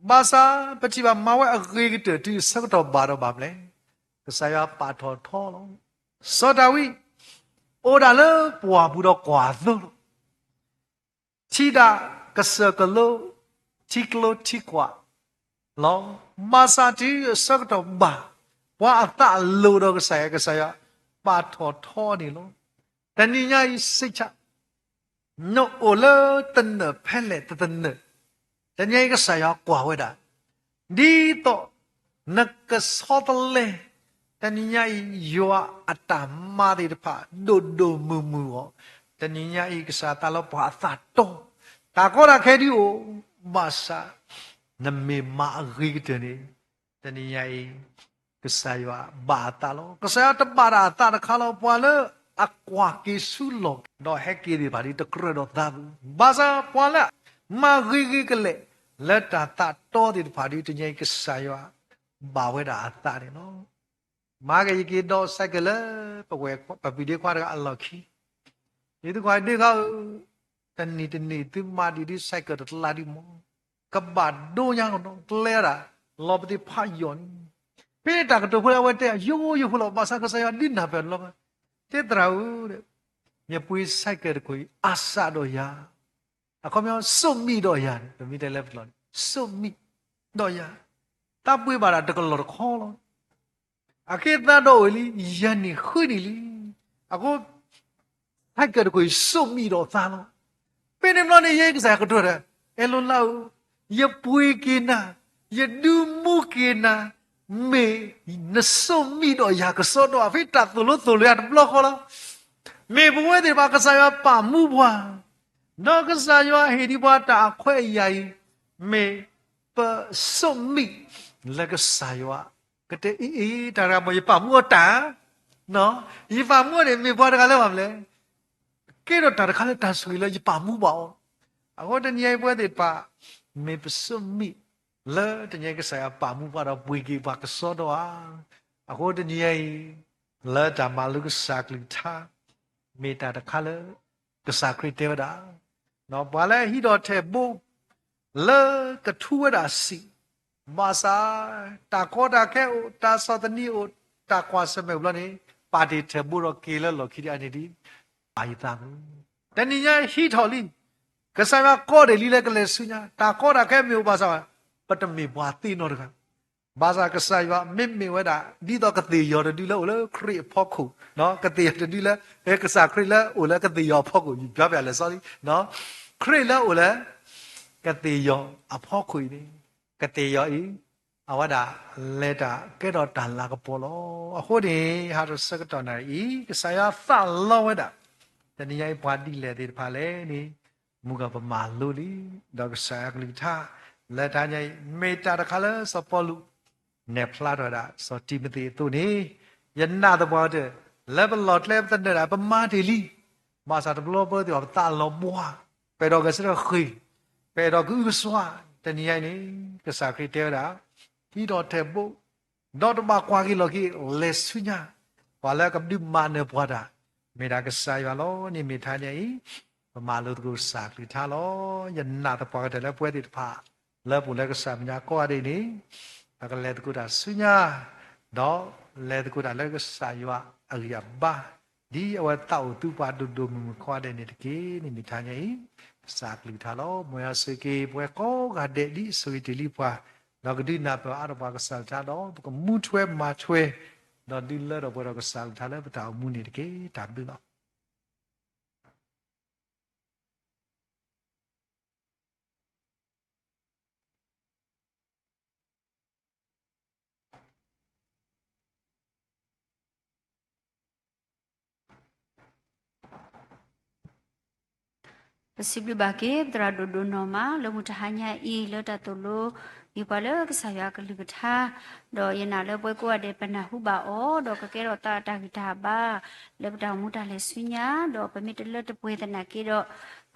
ဘၣ်ဆၣ်ပထံၣ်ဘၣ်မၤဝဲအဂ့ၤကတၢၢ်တုၤအဆၢကတီၢ်ဘၣ်ဒီးဘၣ်မလဲၣ်, ကစၢ်ယွၤပာ်ထီၣ်ထီလီၤ. စီၤဒၤဝံး အိၣ်ဒၣ်လၢပှၢ်ပူၤဒီးကွၢ်အသိလီၤ. ထံၣ်ဒၣ်ကစၢၢ်ကလိ ထံကျိထံကွာ်လီၤ. ဘၣ်ဆၣ်တုၤအဆၢကတီၢ်ဘၣ်, ပှၤအသးလိၤဒီးကစၢ်ယွၤ ကစၢ်ယွၤပာ်ထီၣ်ထီန့ၣ်လီၤ. တနံၤညါအံၤစ့ၢ်ကီး နအိၣ်လၢသနၢၣ်ဖဲလဲၣ်တသနၢၣ်, တနံၤညါအံၤကစၢ်ယွၤကွၢ်ဝဲဒၣ်, ဒ်သိးနကဆီတလဲ, တနံၤညါအံၤ ယွၤအတၢ်မၤသ့ၣ်တဖၣ် ဒိၣ်ဒိၣ်မုၢ်မုၢ်အီၤ, တနံၤညါအံၤ ကစၢ်သးလီပှၤအသးတီ, တၢ်ကီတၢ်ခဲဒ်အိၣ်, ဘၣ်ဆၣ် နမ့ၢ်မၤအဂ့ၤကတၢၢ်န့ၣ်, တနံၤညါအံၤ ကစၢ်ယွၤဘၣ်အသးလီၤ. ကစၢ်ယွၤတဘၣ်တၢ်အသးတခါလီၤ. ပှၤလၢအကွၢ်က့ၤဆူလီၢ် ဒီးဟဲက့ၤသ့ၣ်တဖၣ်ဒ်တကြၢးဒီးသးပူၤ, ဘၣ်ဆၣ်ပှၤလၢမၤဂ့ၤဂ့ၤကလဲာ် လၢတၢ်သးတီသ့ၣ်တဖၣ်ဒီး တနံၤအံၤကစၢ်ယွၤဘၣ်ဝဲဒၣ်အသးန့ၣ်လီၤ. မၤက့ၤယက့ၤဒီး cycle လၢ ပဝဲၢ် ပပံၤဒ့ခွါတဂၤအလီၢ်ခံ, ယသုကွၢ်ဒ့ခါဧၢ, တနံၤတနံၤသုမၤဒံးဒ် cycle တလါဒံးမး, ကဘၣ်ဒိညါကဒီး ကျဲဝဲဒၣ် လီၤပသ့ၣ်ဖးယီၤန့ၣ်, ဖဲန့ၣ်တၢ်ကတိၤဖိလၢအဝဲတဲ ယိယိဖိလီၤ, ဘၣ်ဆၣ်ကစၢ်ယွၤဒုးနၢ်ပၢၢ်လီၤ, တဲသရၣ်ဧၢ, ယပှ့ၤ cycle တခိၣ်အံၤ အါစးဒီးယၤ, အခီပညီ စိၣ်မံဒီးယၤန့ၣ် ပမ့ၢ်တဲလၢပလီၢ်န့ၣ် စိၣ်မံဒီးယၤ, သးပှ့ၤဘၣ်ဒၣ်တကလီၢ်တခီလီၤ. အဃိသတးဒီးအိၣ်လံ ယဲၢ်နံၣ်ဃုနံၣ်လံ. အဃိ cycle တခိၣ်အံၤ စိၣ်မံဒီးသးလီၤ. ဖဲန့ၣ်ဘျီန့ၣ် ယဲကစၢ်ယွၤကတိၤတၢ်, အဲၣ်လိလါဧၢ, ယပှ့ၤက့ၤနၤ, ယဒုးမူက့ၤနၤ, မ့ၢ်နစိၣ်မံဒီးယၤကစီဒီဧါ. ဖဲတၢ်သိၣ်လိသိၣ်လိအတဘျီဃီလီၤ. မ့ၢ်ပဝဲသ့ၣ်တဖၣ် ကစၢ်ယွၤပာ်မူပှၤ, ဒီးကစၢ်ယွၤဟ့ၣ်ဒံးပှၤတၢ်အခွဲးအယာ်အံၤ, မ့ၢ်ပစိၣ်မံလၢကစၢ်ယွၤ, ကတဲအံၤအံၤ တၢ်တဂၤမ့ၢ် ယပာ်မူအီၤတၢ်, ယပာ်မူအီၤန့ၣ် မ့ၢ်ပှၤတဂၤလၢဘၣ်မနုၤလဲၣ်, ကဲထီၣ်တၢ်တခါလၢတၢ်ဆိၣ်ဂ့ၤလၢယပာ်မူပှၤအီၤ. အဃိတနံၤအံၤပဝဲသ့ၣ်တဖၣ် မ့ၢ်ပစိၣ်မံ လၢတနံၤအံၤကစၢ်ယွၤပာ်မူပှၤဒီးပှ့ၤက့ၤပှၤကစီဒီဧါ. အဃိတနံၤအံၤ လၢတၢ်မၤလိကစၢ်ကလုၢ်ကထါ မ့ၢ်တၢ်တခါလၢ ကစၢ်ခရံာ်တဲဝဲဒၣ် ပှၤလၢဟံးထီၣ်ထီဘိ လၢကထူဝဲဒၣ်စံာ်, ဘၣ်ဆၣ် တၢ်ကီတၢ်ခဲအိၣ်, တၢ်ဆီၣ်သနံးအိၣ်, တၢ်ကွၢ်ဆၢၣ်မဲာ်အိၣ်ဘျီန့ၣ် ပာ်တ့ၢ်ထီဘိဒီးက့ၤလၢလီၢ်ခံဒံးအန့ၣ်ဒ် ပာ်ယသးမုာ်. တနံၤညါဟံးထီၣ်လံ, ကစၢ်ယွၤကိးဒံးလံလၢကလဲၤဆူညါ, တၢ်ကီတၢ်ခဲမ့ၢ်အိၣ်ဘၣ်ဆၣ်, ပတမ့ၢ်ပှၤသ့နီတဂၤ ဘၣ်ဆၣ်ကစၢ်ယွၤမ့မ့ၢ်ဝဲဒၣ် ဒ်သိးကသ့ၣ်ယီၤတဒုလၢအိၣ်လၢခရံာ်အဖီခိၣ်, ကသ့ၣ်ယီၤတဒုလၢ ကစၢ်ခရံာ်လၢအိၣ်လၢကသ့ၣ်ယီၤအဖီခိၣ်, ယပျီပျၢ်လဲၤစီလံ, ခရံာ်လၢအိၣ်လၢ ကသ့ၣ်ယီၤအဖီခိၣ်အံၤန့ၣ်, ကသ့ၣ်ယီၤအံၤ အဝဲဒၣ်လဲၤတၢ်ကဲထီၣ်တၢ်လၤကပီၤလီၤ. အဃိန့ၣ် ဟးထီၣ်ဆၢကတီၢ်နၣ်ရံၣ်အံၤ ကစၢ်ယွၤသးလီဝဲဒၣ်, တနံၤညါအံၤပှၤဒ်လဲၣ်သ့ၣ်တဖၣ်လဲၣ်န့ၣ် မုၢ်ဂီၤပမၤလိလံ, ဒီးကစၢ်ယွၤကလုၢ်ကထါ လၢတဟါညါအံၤ မ့ၢ်တၢ်တခါလၢစီၤပီလူး နဲၣ်ဖျါထီၣ်ဝဲဒၣ် စီၤတံၤမသ့းအသိးန့ၣ်, ယနာ်သပှၢ်ကတၢၢ် လၢပလီၢ်ကျဲပသနၢၣ်ဒၣ် ပမၤတ့ၢ်လံ, ဘၣ်ဆၣ်တဘျီဘျီသ့ၣ်အီၤ ပသးလီၤဘှါ, ပအဲၣ်ဒိးဂဲၤဆၢထၢၣ်ဃ့ၢ်, ပအဲၣ်ဒိးကအုကစွါ, တနံၤညါအံၤန့ၣ် ကစၢ်ခရံာ်တဲဝဲဒၣ်, ဟံးထီၣ်ထီဘိ ဒီးတဘၣ်ကွၢ်က့ၤလီၢ်ခံ, လဲၤဆူညါ, ပှၤလၢကဒုးမၤနၢၤပှၤတၢ် မ့ၢ်ဒၣ်ကစၢ်ယွၤလီၤ. န့ၣ်မ့ၢ်တဟါညါအံၤ ပမၤလိသကိးကစၢ်ကလုၢ်ကထါလီၤ. ယနာ်သပှၢ်ကတၢၢ်လၢပဝဲသ့ၣ်တဖၣ် လၢပအိၣ်လၢကစၢ်မဲာ်ညါကိးဂၤဒဲးန့ၣ်, ပကလဲၤသကိးတၢ်ဆူညါ, ဒီးလဲၤသကိးတၢ်လၢကစၢ်ယွၤအဂံၢ်အဘါ, ဒ်အဝဲသးအိၣ်သုပှၤဒိၣ်ဒိၣ်မုၢ်မုၢ်ကိးဂၤဒဲးန့ၣ်တက့ၢ်. န့ၣ်မ့ၢ်တဟါညါအံၤ ကစၢ်ကလုၢ်ကထါလီၤ. မ်ယွၤဆိၣ်ဂ့ၤက့ၤ ပဝဲကိးဂၤဒဲး ဒ်အဆိၣ်ဂ့ၤတ့ၢ်လံပှၤ, ဒီးကဒုးနၢ်ပၢၢ်အါထီၣ်ပှၤကစၢ်ကလုၢ်ကထါဒီး ပကမူထွဲမၤထွဲ, ဒီးဒုးလၢထီၣ်ပှဲၤထီၣ်ကစၢ်ကလုၢ်ကထါလၢပတၢ်အိၣ်မူန့ၣ်တက့ၢ်. တၢ်ဘျုးလီၤ. ပစံးဘျုးဘၣ်က့ၤ ပသရၣ်ဒိၣ်ဒိၣ်နီၢ်မး လၢမုၢ်တဟါညါအံၤ လၢတၢ်သိၣ်လိ မ့ၢ်ပှၤလၢကစၢ်ယွၤကလုၢ်ကထါ, ဒီးယနာ်လၢပဝဲကိးဂၤဒဲး ပနၢ်ဟူဘၣ်အီၤ ဒီးကကဲထီၣ်သးတၢ်ဂံၢ်တၢ်ဘါ လၢပတၢ်အိၣ်မူတၢ်လဲၤဆူညါ, ဒီးပမ့ၢ်တလၢတပှဲၤသနာ်က့ဒီး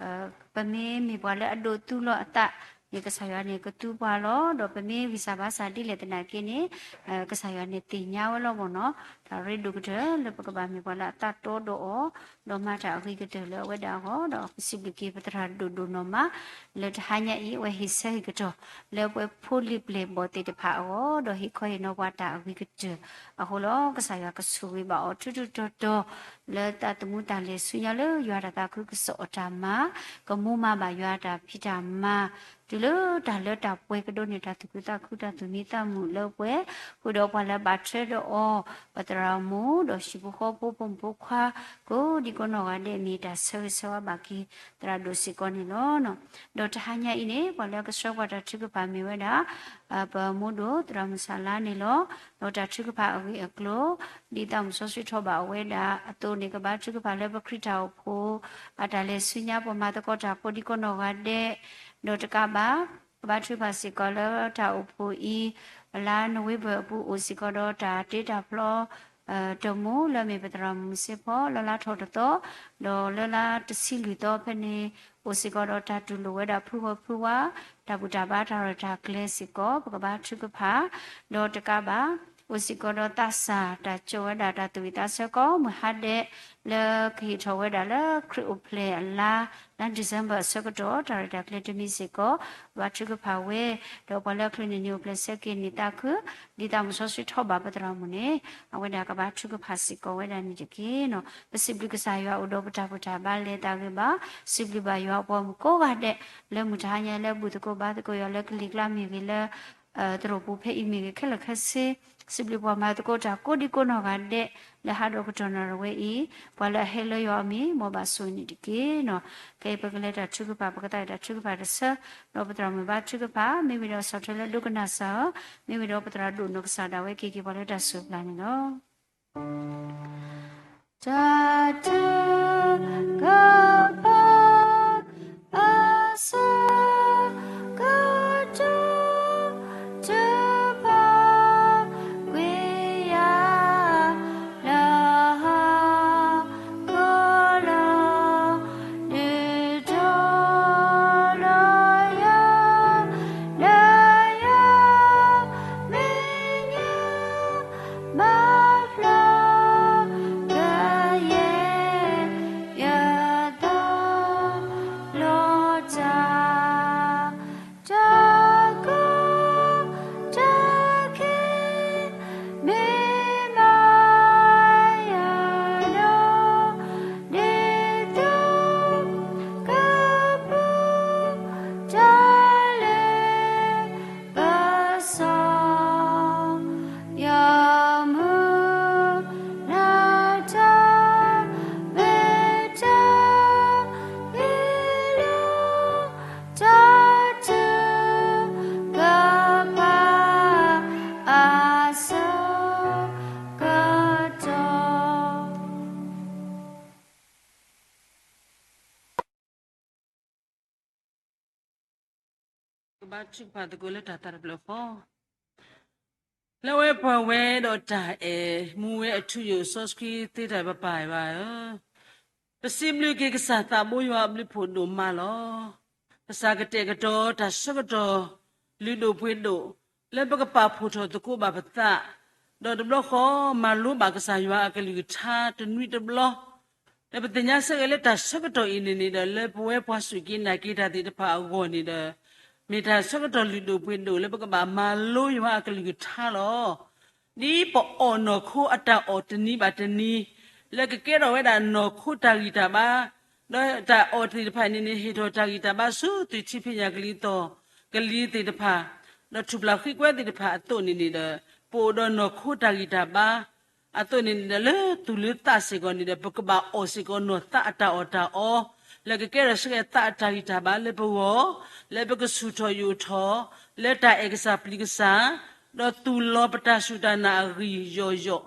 ပမ့မ့ၢ်ပှၤလၢအဒိးသူလီၤအသးန့ၣ် ကစၢ်ယွၤန့ၣ်ကသူပှၤလီၤ. ဒီးပမ့ၢ်ဂံၢ်စၢ်ဘါစၢ်ဒ်လဲၣ်သနာ်က့န့ၣ် ကစၢ်ယွၤန့ၣ်သ့ၣ်ညါဝဲလီၤမ့ၢ်နီၤ. တၢ်ရ့ဒိၣ်ကတၢၢ်လၢပကဘၣ်မ့ၢ်ပှၤလၢအသးတီဒီးအီၤ, ဒီးမၤတၢ်အဂ့ၤကတၢၢ်လၢအဝဲဒၣ်အဂီၢ်, ဒီးပစံးဘျုးက့ၤပသရၣ်ဒိၣ်ဒိၣ်နီၢ်မး လၢတဟါညါအံၤ အဝဲဟ့ၣ်ဆၢဟ့ၣ်ကတီၢ် လၢပဝဲဖိလံၤပျဲၢ်ဘီၣ်သ့ၣ်တဖၣ်အဂီၢ်, ဒီးဟ့ၣ်ခီဟ့ၣ်နီၤပှၤတၢ်အဂ့ၤကတၢၢ်အဃိလီၤ. ကစၢ်ယွၤကဆိၣ်ဂ့ၤဘၣ်အီၤထူထူတီတီ လၢသးသမူတၢ်လဲၤဆူညါလၢယွၤတၢ်သးခုကစီၣ်အတၢ်မၤ, ကမူမၤဘၣ်ယွၤတၢ်ဖံးတၢ်မၤ, တုၤလၢတၢ်လၢတၢ်ပှဲၤကဒိးန့ၢ်တၢ်သူၣ်ခုသးခုတၢ်သူၣ်မံသးမုာ်လၢပှဲၤ, ဃုာ်ဒီးပှၤလၢဘၣ်ထွဲဒီးအီၤ, ပသရၣ်မုၣ်ဒီးဟံၣ်ဖိဃီဖိဖိမုၣ်ဖိခွါ, ကိးဒံကိးနီၢ်ဂၤဒဲး မ့ၢ်တၢ်ဆၢဂ့ၤဆၢဝါဘၣ်က့ၤ သရၣ်ဒိၣ်စ့ၢ်ကီးန့ၣ်လီၤ. ဒီးတဟါညါအံၤန့ၣ် ပှၤလၢကဆှၢပှၤတၢ်ထုကဖၣ်မ့ၢ်ဝဲဒၣ် ပမိၢ်ဒိၣ်သရၣ်မုၣ်စၤလါန့ၣ်လီၤ. ဒီးတၢ်ထုကဖၣ်အဂ့ၢ်အကျိၤ ဒ်သးမုၣ်စီဆှံထီၣ်ဘၣ်အဝဲဒၣ်အသိးန့ၣ် ကဘါထုကဖၣ်လၢပခရံာ်တၢ်အိၣ်ဖှိၣ် အတၢ်လဲၤဆူညါ ပှၤမၤသကိးတၢ်ကိးဒံကိးနီၢ်ဂၤဒဲး, ဒီးတကးဘၣ် ကဘါထုကဖၣ်စ့ၢ်ကီးလၢတၢ်အိၣ်ဖှိၣ်အံၤ လါနိၣ်ဝ့ဘၢၣ်အပူၤအိၣ်စ့ၢ်ကီးဒီးတၢ်တ့တၢ်ဖျီ တၢ်မူလၢအမ့ၢ်ပသရၣ်မုၣ်စ့ဖီ လၢလါထီၣ်တသီ ဒီးလၢလါတဆံလွံၢ်သီဖဲန့ၣ် အိၣ်စ့ၢ်ကီးဒီးတၢ်တူၢ်လိာ်ဝဲဒၣ်ဖုဂီၢ်ဖုဝါ တၢ်ဘူၣ်တၢ်ဘါတၢ်ရဲၣ်တၢ်ကျဲၤစ့ၢ်ကီး ပကဘါထုကဖၣ် ဒီးတကးဘၣ် အိၣ်စ့ၢ်ကီးဒီးသးစၢ်တၢ်ကၠိဝဲဒၣ်တၢ်သူၣ်ဝံၣ်သးဆၢကိးမုၢ်ဟါဒဲး လၢကဟ့ၣ်ထီၣ်ဝဲဒၣ်လၢခရံာ်အိၣ်ဖျဲၣ်အလါ လါ December အဆၢကတီၢ် တၢ်ရဲၣ်တၢ်ကျဲၤတမံၤစ့ၢ်ကီး ဘါထုကဖၣ်ဝဲ ဒီးပှၤလၢအချုးန့ၢ်န့ၣ်အိၣ်ဖျဲၣ်ဆၢက့ၤန့ၢ်သးခု ဒ်သးမုၢ်စီဆှံထီၣ်ဘၣ်ပသရၣ်မုၣ်န့ၣ် အဝဲဒၣ်ကဘါထုကဖၣ်စ့ၢ်ကီးဝဲဒၣ်န့ၣ်တက့ၢ်နီၤ. ပစံးဘျုးကစၢ်ယွၤအိၣ်ဒီးပတၢ်ဘူၣ်တၢ်ဘါလဲၤသးဂ့ၤဘၣ်, စံးဘျုးဘၣ်ယွၤအပှၤမုၣ်ကိးဂၤဒဲး လၢမုၢ်တဟါညါလၢဘူၣ်သကိးဘါသကိးယွၤလၢကလံၤကျါမ့ၢ်ဂ့ၤလၢ သရိာ်ပူၤဖဲအံၤမ့ၢ်ဂ့ၤခဲလၢာ်ခဲဆ့, စံးဘျုးပှၤမၤသကိးတၢ်ကိးဒံကိးနီၢ်ဂၤဒဲး လၢဟးဒီးကတီၢ်နၣ်ရံၣ်ဝဲအံၤ, ပှၤလၢအဟဲလၢယွၤအမံၤ မ်ဘၣ်ဆိၣ်ဂ့ၤန့ၣ်တက့ၢ်နီၤ. ခဲအံၤပကလဲၤတၢ်ထုကဖၣ် ပကသးဝံၣ်တၢ်ထုကဖၣ်တဆၢ, ဒီးပသရၣ်မုၣ်ဘါထုကဖၣ်, မ့မ့ၢ်ဒီးစီၤထွဲလၢဒိကနၣ်စၢ်ဧၢ, မ့မ့ၢ်ဒီးပသရၣ်ဒိၣ်နီၢ်ကစၢ်ဒၣ်ဝဲက့ၤက့ၤပှၤလၢတၢ်စူၢ်ပျၢ်န့ၣ်လီၤ. တၢ်ထုကဖၣ် အဆၢကတီၢ် ထုကဖၣ်ကွံာ်ယၤ လၢဟီၣ်ခိၣ်လီၤ ဒုးဒိးလီၤယၤ လၢယွၤမဲာ်ညါ ဘၣ်ဖျါကယဲၢ် ယသးလီၤတၢ် တၢ်ကီတၢ်ခဲ မ့ၢ်မၤယၤဒီး ဒ်သိးကပူၤ တၢ်လဲၤကစီၣ် ယမုၢ်လၢ်တၢ် မ့ၢ်တၢ်ဂ့ၤလၢ တၢ်ထုကဖၣ် အဆၢကတီၢ် ကဘါထုကဖၣ်သကိးလၢတၢ်သးတဖျၢၣ်ဃီ, လၢအဝဲပှၤဝဲဒီးတၢ်အဲၣ် မူဝဲအထူအယိာ်စီဆှံသ့တၢ်ပပၢ်ဘၣ်ဧၢ, ပစံးဘျုးက့ၤကစၢ်သးဘိယွၤအဘျုးဖှိၣ်ဒိၣ်မးလီၤ. ကစၢ်ကတဲာ်ကတီၤတၢ်ဆၢကတီၢ် လုၢ်ဒိၣ်ပှ့ၤဒိၣ် လၢပကပာ်ဖှိၣ်ထီၣ်သကိးဘၣ်ပသး, ဒီးတဘျီဃီ မၤလိဘၣ်ကစၢ်ယွၤအကလုၢ်ကထါတနွံတဘျီ ဒီးပသ့ၣ်ညါဆၢဂ့ၤလၢတၢ်ဆၢကတီၢ်အံၤန့ၣ်န့ၣ်ဒီး လၢပဝဲပှၤစူၢ်က့ၤနာ်က့ၤတၢ်သ့ၣ်တဖၣ်အဂီၢ်န့ၣ်ဒီး မ့ၢ်တၢ်ဆၢကတီၢ်လုၢ်ဒိၣ်ပှ့ၤဒိၣ်လၢပကဘၣ်မၤလိယွၤအကလုၢ်ကထါလီၤ. ဒ်ပအီၣ်နီၢ်ခိအတၢ်အီၣ်တနံၤဘၣ်တနံၤ လၢကကဲထီၣ်ဝဲဒၣ်နီၢ်ခိတၢ်ဂံၢ်တၢ်ဘါ, ဒီးတၢ်အီၣ်သ့ၣ်တဖၣ်န့ၣ်န့ၣ် ဟ့ၣ်ထီၣ်တၢ်ဂံၢ်တၢ်ဘါဆူသုးထံဖံးညၣ်ကလံၤသီၣ်ကလံၤသ့ၣ်တဖၣ်, ဒီးထူၣ်ဖျါဃံကွဲသ့ၣ်တဖၣ်အသိးန့ၣ်န့ၣ်ဒီး ပအိၣ်ဒီးနီၢ်ခိတၢ်ဂံၢ်တၢ်ဘါ အသိးန့ၣ်န့ၣ်ဒီး လၢသူၣ်လၢသးစ့ၢ်ကီးန့ၣ်ဒီး ပကဘၣ်အီၣ်စ့ၢ်ကီးနီၢ်သးအတၢ်အီၣ်တၢ်အီ, လၢကကဲထီၣ်ဆၢကတီၢ်သးအတၢ်ဂံၢ်တၢ်ဘါလၢပဂီၢ်, လၢပကဆူၣ်ထီၣ်ယိာ်ထီၣ်, လၢတၢ်အဲၣ်ကစၢ်ပျံၤကစၢ်, ဒီးသူၣ်လီၤပတၢ်စူၢ်တၢ်နာ်အဂံၢ်ယီၢ်ယီၢ်,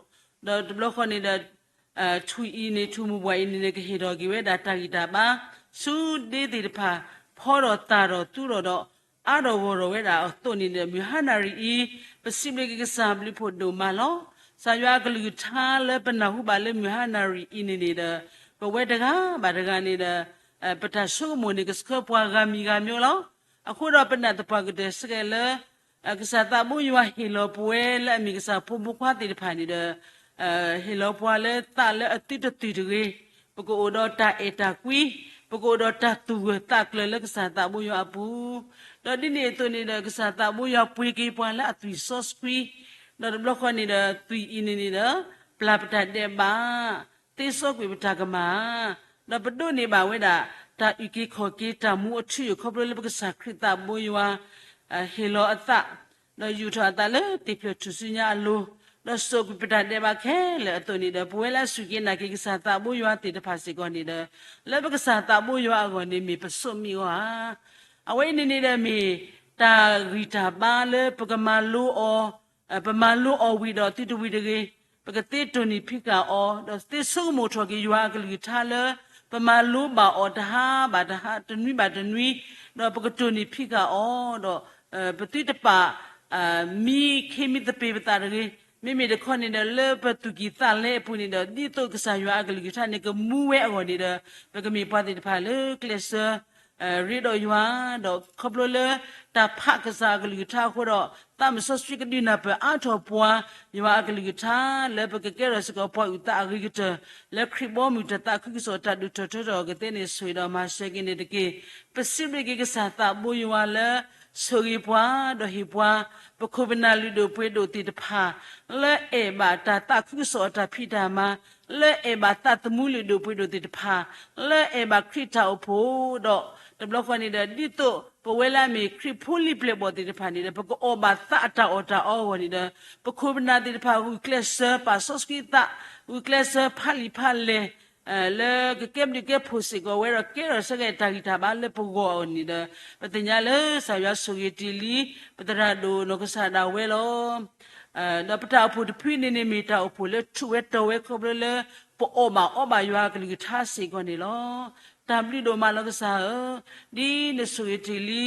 ဒီးတဘျီဃီန့ၣ်ဒီး ထူၣ်အံၤန့ၣ် ထူၣ်မူၤဘှီးအံၤန့ၣ်န့ၣ် ကဟ့ၣ်ထီၣ်က့ၤဝဲဒၣ်တၢ်ဂံၢ်တၢ်ဘါ ဆူဒ့သ့ၣ်တဖၣ် ဖီဒီးသၣ်ဒီးသူဒီး အါဒီးဂီၢ်ဒီးဝဲဒၣ်အသိးန့ၣ်ဒီး မုၢ်ဟါနၣ်ရံၣ်အံၤ ပစံးဘျုးက့ၤကစၢ်ဘျုးဖှိၣ်ဒိၣ်မးလီၤ. ကစၢ်ယွၤအကလုၢ်ကထါလၢပနၢ်ဟူဘၣ်လၢမုၢ်ဟါနၣ်ရံၣ်အံၤန့ၣ်န့ၣ်ဒီး ပဝဲတဂၤဘၣ်တဂၤန့ၣ်ဒီး ပတၢ်ဆိကမိၣ်န့ၣ် ကဆှၢပှၤဂၤမံၤဂၤမံၤလီၤ. အဃိဒီးပနာ်သပှၢ်ကတၢၢ်ဆၢကတီၢ်လၢ ကစၢ်သးဘိယွၤဟ့ၣ်လီၤပဝဲလၢအမ့ၢ်ကစၢ်ဖိမုၣ်ခွါသ့ၣ်တဖၣ်န့ၣ်ဒီး ဟ့ၣ်လီၤပှၤလၢသးလၢအသုတသုၣ်တဂ့ၤ, ပကအိၣ်ဒီးတၢ်အဲၣ်တၢ်ကွံ, ပကအိၣ်ဒီးတၢ်သူၣ်ဂၢၢ်သးကျၢၤလၢကစၢ်သးဘိယွၤအပူၤ, ဒီးဒ်န့ၣ်အသိးန့ၣ်ဒီး ကစၢ်သးဘိယွၤပှ့ၤက့ၤပှၤလၢအသွံၣ်စီဆှံ, ဒီးတဘျီဃီန့ၣ်ဒီး သွံၣ်အံၤန့ၣ်န့ၣ်ဒီး ပျၢ်ပတၢ်ဒဲးဘး သ့စီကွံာ်ပတၢ်ကမၣ်, ဒီးပဒိးန့ၢ်ဘၣ်ဝဲဒၣ် တၢ်အုၣ်က့ၤခီၣ်က့ၤတၢ်မူအထူအယိာ်ခီဖျိလၢပကစၢ်ခရံာ်သးဘိယွၤ ဟ့ၣ်လီၤအသး, ဒီးယူာ်ထီၣ်အသးလၢသ့ၣ်ဖျၢၣ်ထူၣ်စုညါအလိၤ, ဒီးစိာ်ကွံာ်ပတၢ်ဒဲးဘးခဲလၢာ်အသိးန့ၣ်ဒီး ပဝဲလၢအစူၢ်က့ၤနာ်က့ၤကစၢ်သးဘိယွၤသ့ၣ်တဖၣ်စ့ၢ်ကီးန့ၣ်ဒီး လၢပကစၢ်သးဘိယွၤအဂီၢ်န့ၣ်မ့ၢ်ပစိၣ်မံဂီၢ်ဧါ. အဝဲအံၤန့ၣ်န့ၣ်ဒီးမ့ၢ် တၢ်ဂံၢ်တၢ်ဘါလၢပကမၤလိအီၤ ပမၤလိအီၤဝံၤဒီးသုတဝံၤတဂ့ၤ, ပကသ့တိၢ်နီၣ်ဖံးဃာ်အီၤ, ဒီးသ့ဆိကမိၣ်ထီၣ်က့ၤယွၤအကလုၢ်ကထါလၢ ပမၤလိဘၣ်အီၤတဟါဘၣ်တဟါ တနွံဘၣ်တနွံ, ဒီးပကတိၢ်နီၣ်ဖံးဃာ်အီၤ, ဒီးပသုတပာ် မံခ့မံသပ့ၤပသးတဂ့ၤ, မ့မ့ၢ်တခီန့ၣ်ဒီး လၢပသူၣ်ကံၢ်သးလဲအပူၤန့ၣ်ဒီး ဒ်သိးကစၢ်ယွၤအကလုၢ်ကထါန့ၣ် ကမူဝဲအဂီၢ်န့ၣ်ဒီး ပကမ့ၢ်ပှၤသ့ၣ်တဖၣ်လၢကျဲးစၢး ရ့ဒီးယွၤ, ဒီးခီဖျိလၢတၢ်ဖးကစၢ်အကလုၢ်ကထါအဃိဒီး သးစီဆှံကဒုးနၢ်ပၢၢ်အါထီၣ်ပှၤ ယွၤအကလုၢ်ကထါ လၢပကကဲထီၣ်စ့ၢ်ကီးပှၤအုၣ်သးအဂ့ၤကတၢၢ် လၢခရံာ်ဘီမုၢ်တၢ်သးခုကစီၣ်တၢ်ဒိၣ်ထီၣ်ထီထီၣ်အဂီၢ်သ့ၣ်န့ၣ် ဆိၣ်ဂ့ၤဒီးမၤစၢၤက့ၤန့ၣ်တက့ၢ်. ပစံးဘျုးက့ၤကစၢ်သးဘိယွၤလၢ ဆိၣ်ဂ့ၤပှၤ ဒီးဟ့ၣ်ပှၤ ပခိၣ်ပနၢ်လုၢ်ဒိၣ်ပှ့ၤဒိၣ်သ့ၣ်တဖၣ် လၢအဲၣ်ဘၣ်တၢ်သးခုကစီၣ်အတၢ်ဖံးတၢ်မၤ, လၢအဲၣ်ဘၣ်သးသမူလုၢ်ဒိၣ်ပှ့ၤဒိၣ်သ့ၣ်တဖၣ်, လၢအဲၣ်ဘၣ်ခရံာ်တၢ်အိၣ်ဖှိၣ်ဒီး တဘျီဃီန့ၣ်ဒီး ဒ်သိးပဝဲလၢအမ့ၢ်ခရံာ်ဖိလံၤပျဲၢ်ဘီၣ်သ့ၣ်တဖၣ်န့ၣ်ဒီး ပကအီၣ်ဘၣ်သးအတၢ်အီၣ်တၢ်အီအဂီၢ်န့ၣ်ဒီး ပခိၣ်ပနၢ်သ့ၣ်တဖၣ်ဂုာ်ကျဲးစၢးပာ်စီဆှံသး, ဂုာ်ကျဲးစၢးဖးလံာ်ဖးလဲၢ် လၢကကဲဘျုးကဲဖှိၣ်စ့ၢ်ကီးဝဲဒီး ကဲထီၣ်ဆၢက့ၤတၢ်ဂံၢ်တၢ်ဘါလၢပဂီၢ်အဂီၢ်န့ၣ်ဒီး ပသ့ၣ်ညါလၢကစၢ်ယွၤဆိၣ်ဂ့ၤတ့ၢ်လံ ပသရၣ်ဒိၣ်နီၢ်ကစၢ်ဒၣ်ဝဲလီၤ. ဒီးပတၢ်အိၣ်ဖှိၣ်တဖုန့ၣ်န့ၣ် မ့ၢ်တၢ်အိၣ်ဖှိၣ်လၢထူးဝဲတီၤဝဲခီဖျိလၢ ပအီၣ်ဘၣ်အီဘၣ်ယွၤအကလုၢ်ကထါစ့ၢ်ကီးန့ၣ်လီၤ. တၢ်ဘျုးဒိၣ်မးလီၤကစၢ်ဧၢ, ဒ်နဆိၣ်ဂ့ၤတ့ၢ်လံ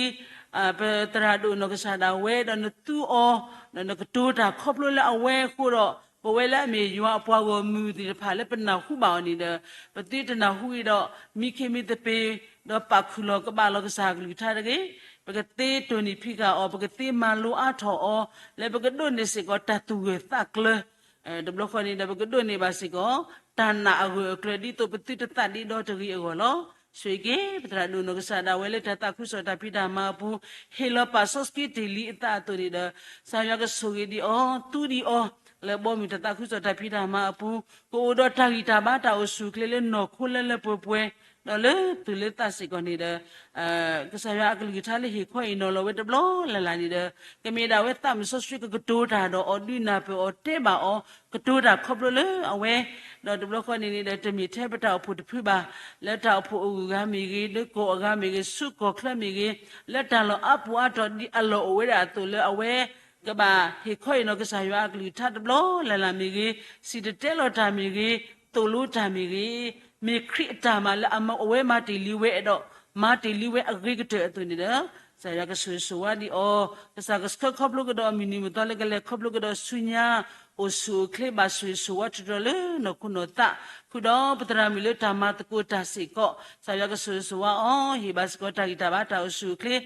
ပသရၣ်ဒိၣ်နီၢ်ကစၢ်ဒၣ်ဝဲ ဒီးနသူအီၤ, ဒီးနကတိၤတၢ်ခီဖျိလၢအဝဲအဃိဒီး ပဝဲလၢအမ့ၢ်ယွၤအပှၤဂီၢ်မုၢ်သ့ၣ်တဖၣ်လၢပနၢ်ဟူဘၣ်အီၤန့ၣ်ဒီး ပသုတနၢ်ဟူအံၤဒီး မံခ့မံသပ့ၤ ဒီးပာ်ခူၣ်လီၤကဘၣ်လီၤကစၢ်အကလုၢ်ကထါတဂ့ၤ. ပကသ့တိၢ်နီၣ်ဖံးဃာ်အီၤ, ပကသ့မၤလိအါထီၣ်အီၤ, လၢပကဒိးန့ၢ်စ့ၢ်ကီးတၢ်သူၣ်ဂၢၢ်သးကျၢၤ တဘျီဃီန့ၣ်ဒီး ပကဒိးန့ၢ်ဘၣ်စ့ၢ်ကီး တၢ်နာ်အဂၢၢ်အကျၢၤ ဒ်သိးပသုတသးဒ့ဒီတဂ့ၤအဂီၢ်လီၤ. ဆိၣ်ဂ့ၤက့ၤ ပသရၣ်ဒိၣ်နီၢ်ကစၢ်ဒၣ်ဝဲလၢတၢ်သးခုကစီၣ်တၢ်ဖံးတၢ်မၤအပူၤ ဟ့ၣ်လီၤပာ်စီဆှံတ့ၢ်လံအသးအသိးန့ၣ်ဒီး ကစၢ်ယွၤကဆိၣ်ဂ့ၤဒံးအီၤ သူဒံးအီၤ လၢဘီမုၢ်တၢ်သးခုကစီၣ်တၢ်ဖံးတၢ်မၤအပူၤ ကအိၣ်ဒီးတၢ်ဂံၢ်တၢ်ဘါတၢ်အိၣ်ဆူၣ်အိၣ်ချ့လၢနီၢ်ခိလၢလၢပှဲၤပှဲၤ ဒီးလၢသူၣ်လၢသးစ့ၢ်ကီးန့ၣ်ဒီး ကစၢ်ယွၤအကလုၢ်ကထါလၢဟ့ၣ်ခီဟ့ၣ်နီၤလီၤဝဲတဘျီလၢ်လၢ်န့ၣ်ဒီး ကမ့ၢ်ဒၣ်ဝဲသးစီဆှံကကတိၤတၢ်ဒီးအီၤဒုးနၢ်ပၢၢ်အီၤတဲဘၣ်အီၤ ကတိၤတၢ်ခီဖျိလၢအဝဲ ဒီးတဘျီဃီန့ၣ်န့ၣ်ဒီး တမ့ၢ်ထဲပတၢ်အိၣ်ဖှိၣ်တဖုဘၣ် လၢတၢ်အိၣ်ဖှိၣ်အဂုၤအဂၤမ့ၢ်ဂ့ၤ လၢကီၢ်အဂၤမ့ၢ်ဂ့ၤ ဆူကီၢ်ချၢမ့ၢ်ဂ့ၤ လၢတၢ်လီၢ်အါပူၤအါတီၤဒ်အလီၢ်အိၣ်ဝဲဒၣ်အသိးလၢအဝဲ ကဘၣ်ဟ့ၣ်ခီဟ့ၣ်နီၤကစၢ်ယွၤအကလုၢ်ကထါတဘျီလၢ်လၢ်မ့ၢ်ဂ့ၤ, စံၣ်တဲၤတဲလီၤတၢ်မ့ၢ်ဂ့ၤ, သိၣ်လိတၢ်မ့ၢ်ဂ့ၤ, မ့ၢ်ခရံာ်အတၢ်မၤလၢအဝဲမၤတ့ၢ်လံဝဲအဲၣ်ဒိး မၤတ့ၢ်လံဝဲအဂ့ၤကတၢၢ်အသိးန့ၣ်ဒီး ကစၢ်ယွၤကဆိၣ်ဂ့ၤဆိၣ်ဝါဒံးအီၤ, ကစၢ်ကဆှၢခီဖျိကဒီးအမုၢ်နံၤမုၢ်သီလၢကလဲၤခီဖျိကဒီးဆူညါ အိၣ်ဆူၣ်အိၣ်ချ့ဘၣ်ဆိၣ်ဂ့ၤဆိၣ်ဝါထုးထီၣ်လၢနီၢ်ခိနီၢ်သး, ဃုာ်ဒီးပသရၣ်မုၣ်လၢတၢ်မၤသကိးတၢ်စ့ၢ်ကီး, ကစၢ်ယွၤကဆိၣ်ဂ့ၤဆိၣ်ဝါအီၤ, ဟ့ၣ်ဘၣ်စ့ၢ်ကီးတၢ်ဂံၢ်တၢ်ဘါတၢ်အိၣ်ဆူၣ်အိၣ်ချ့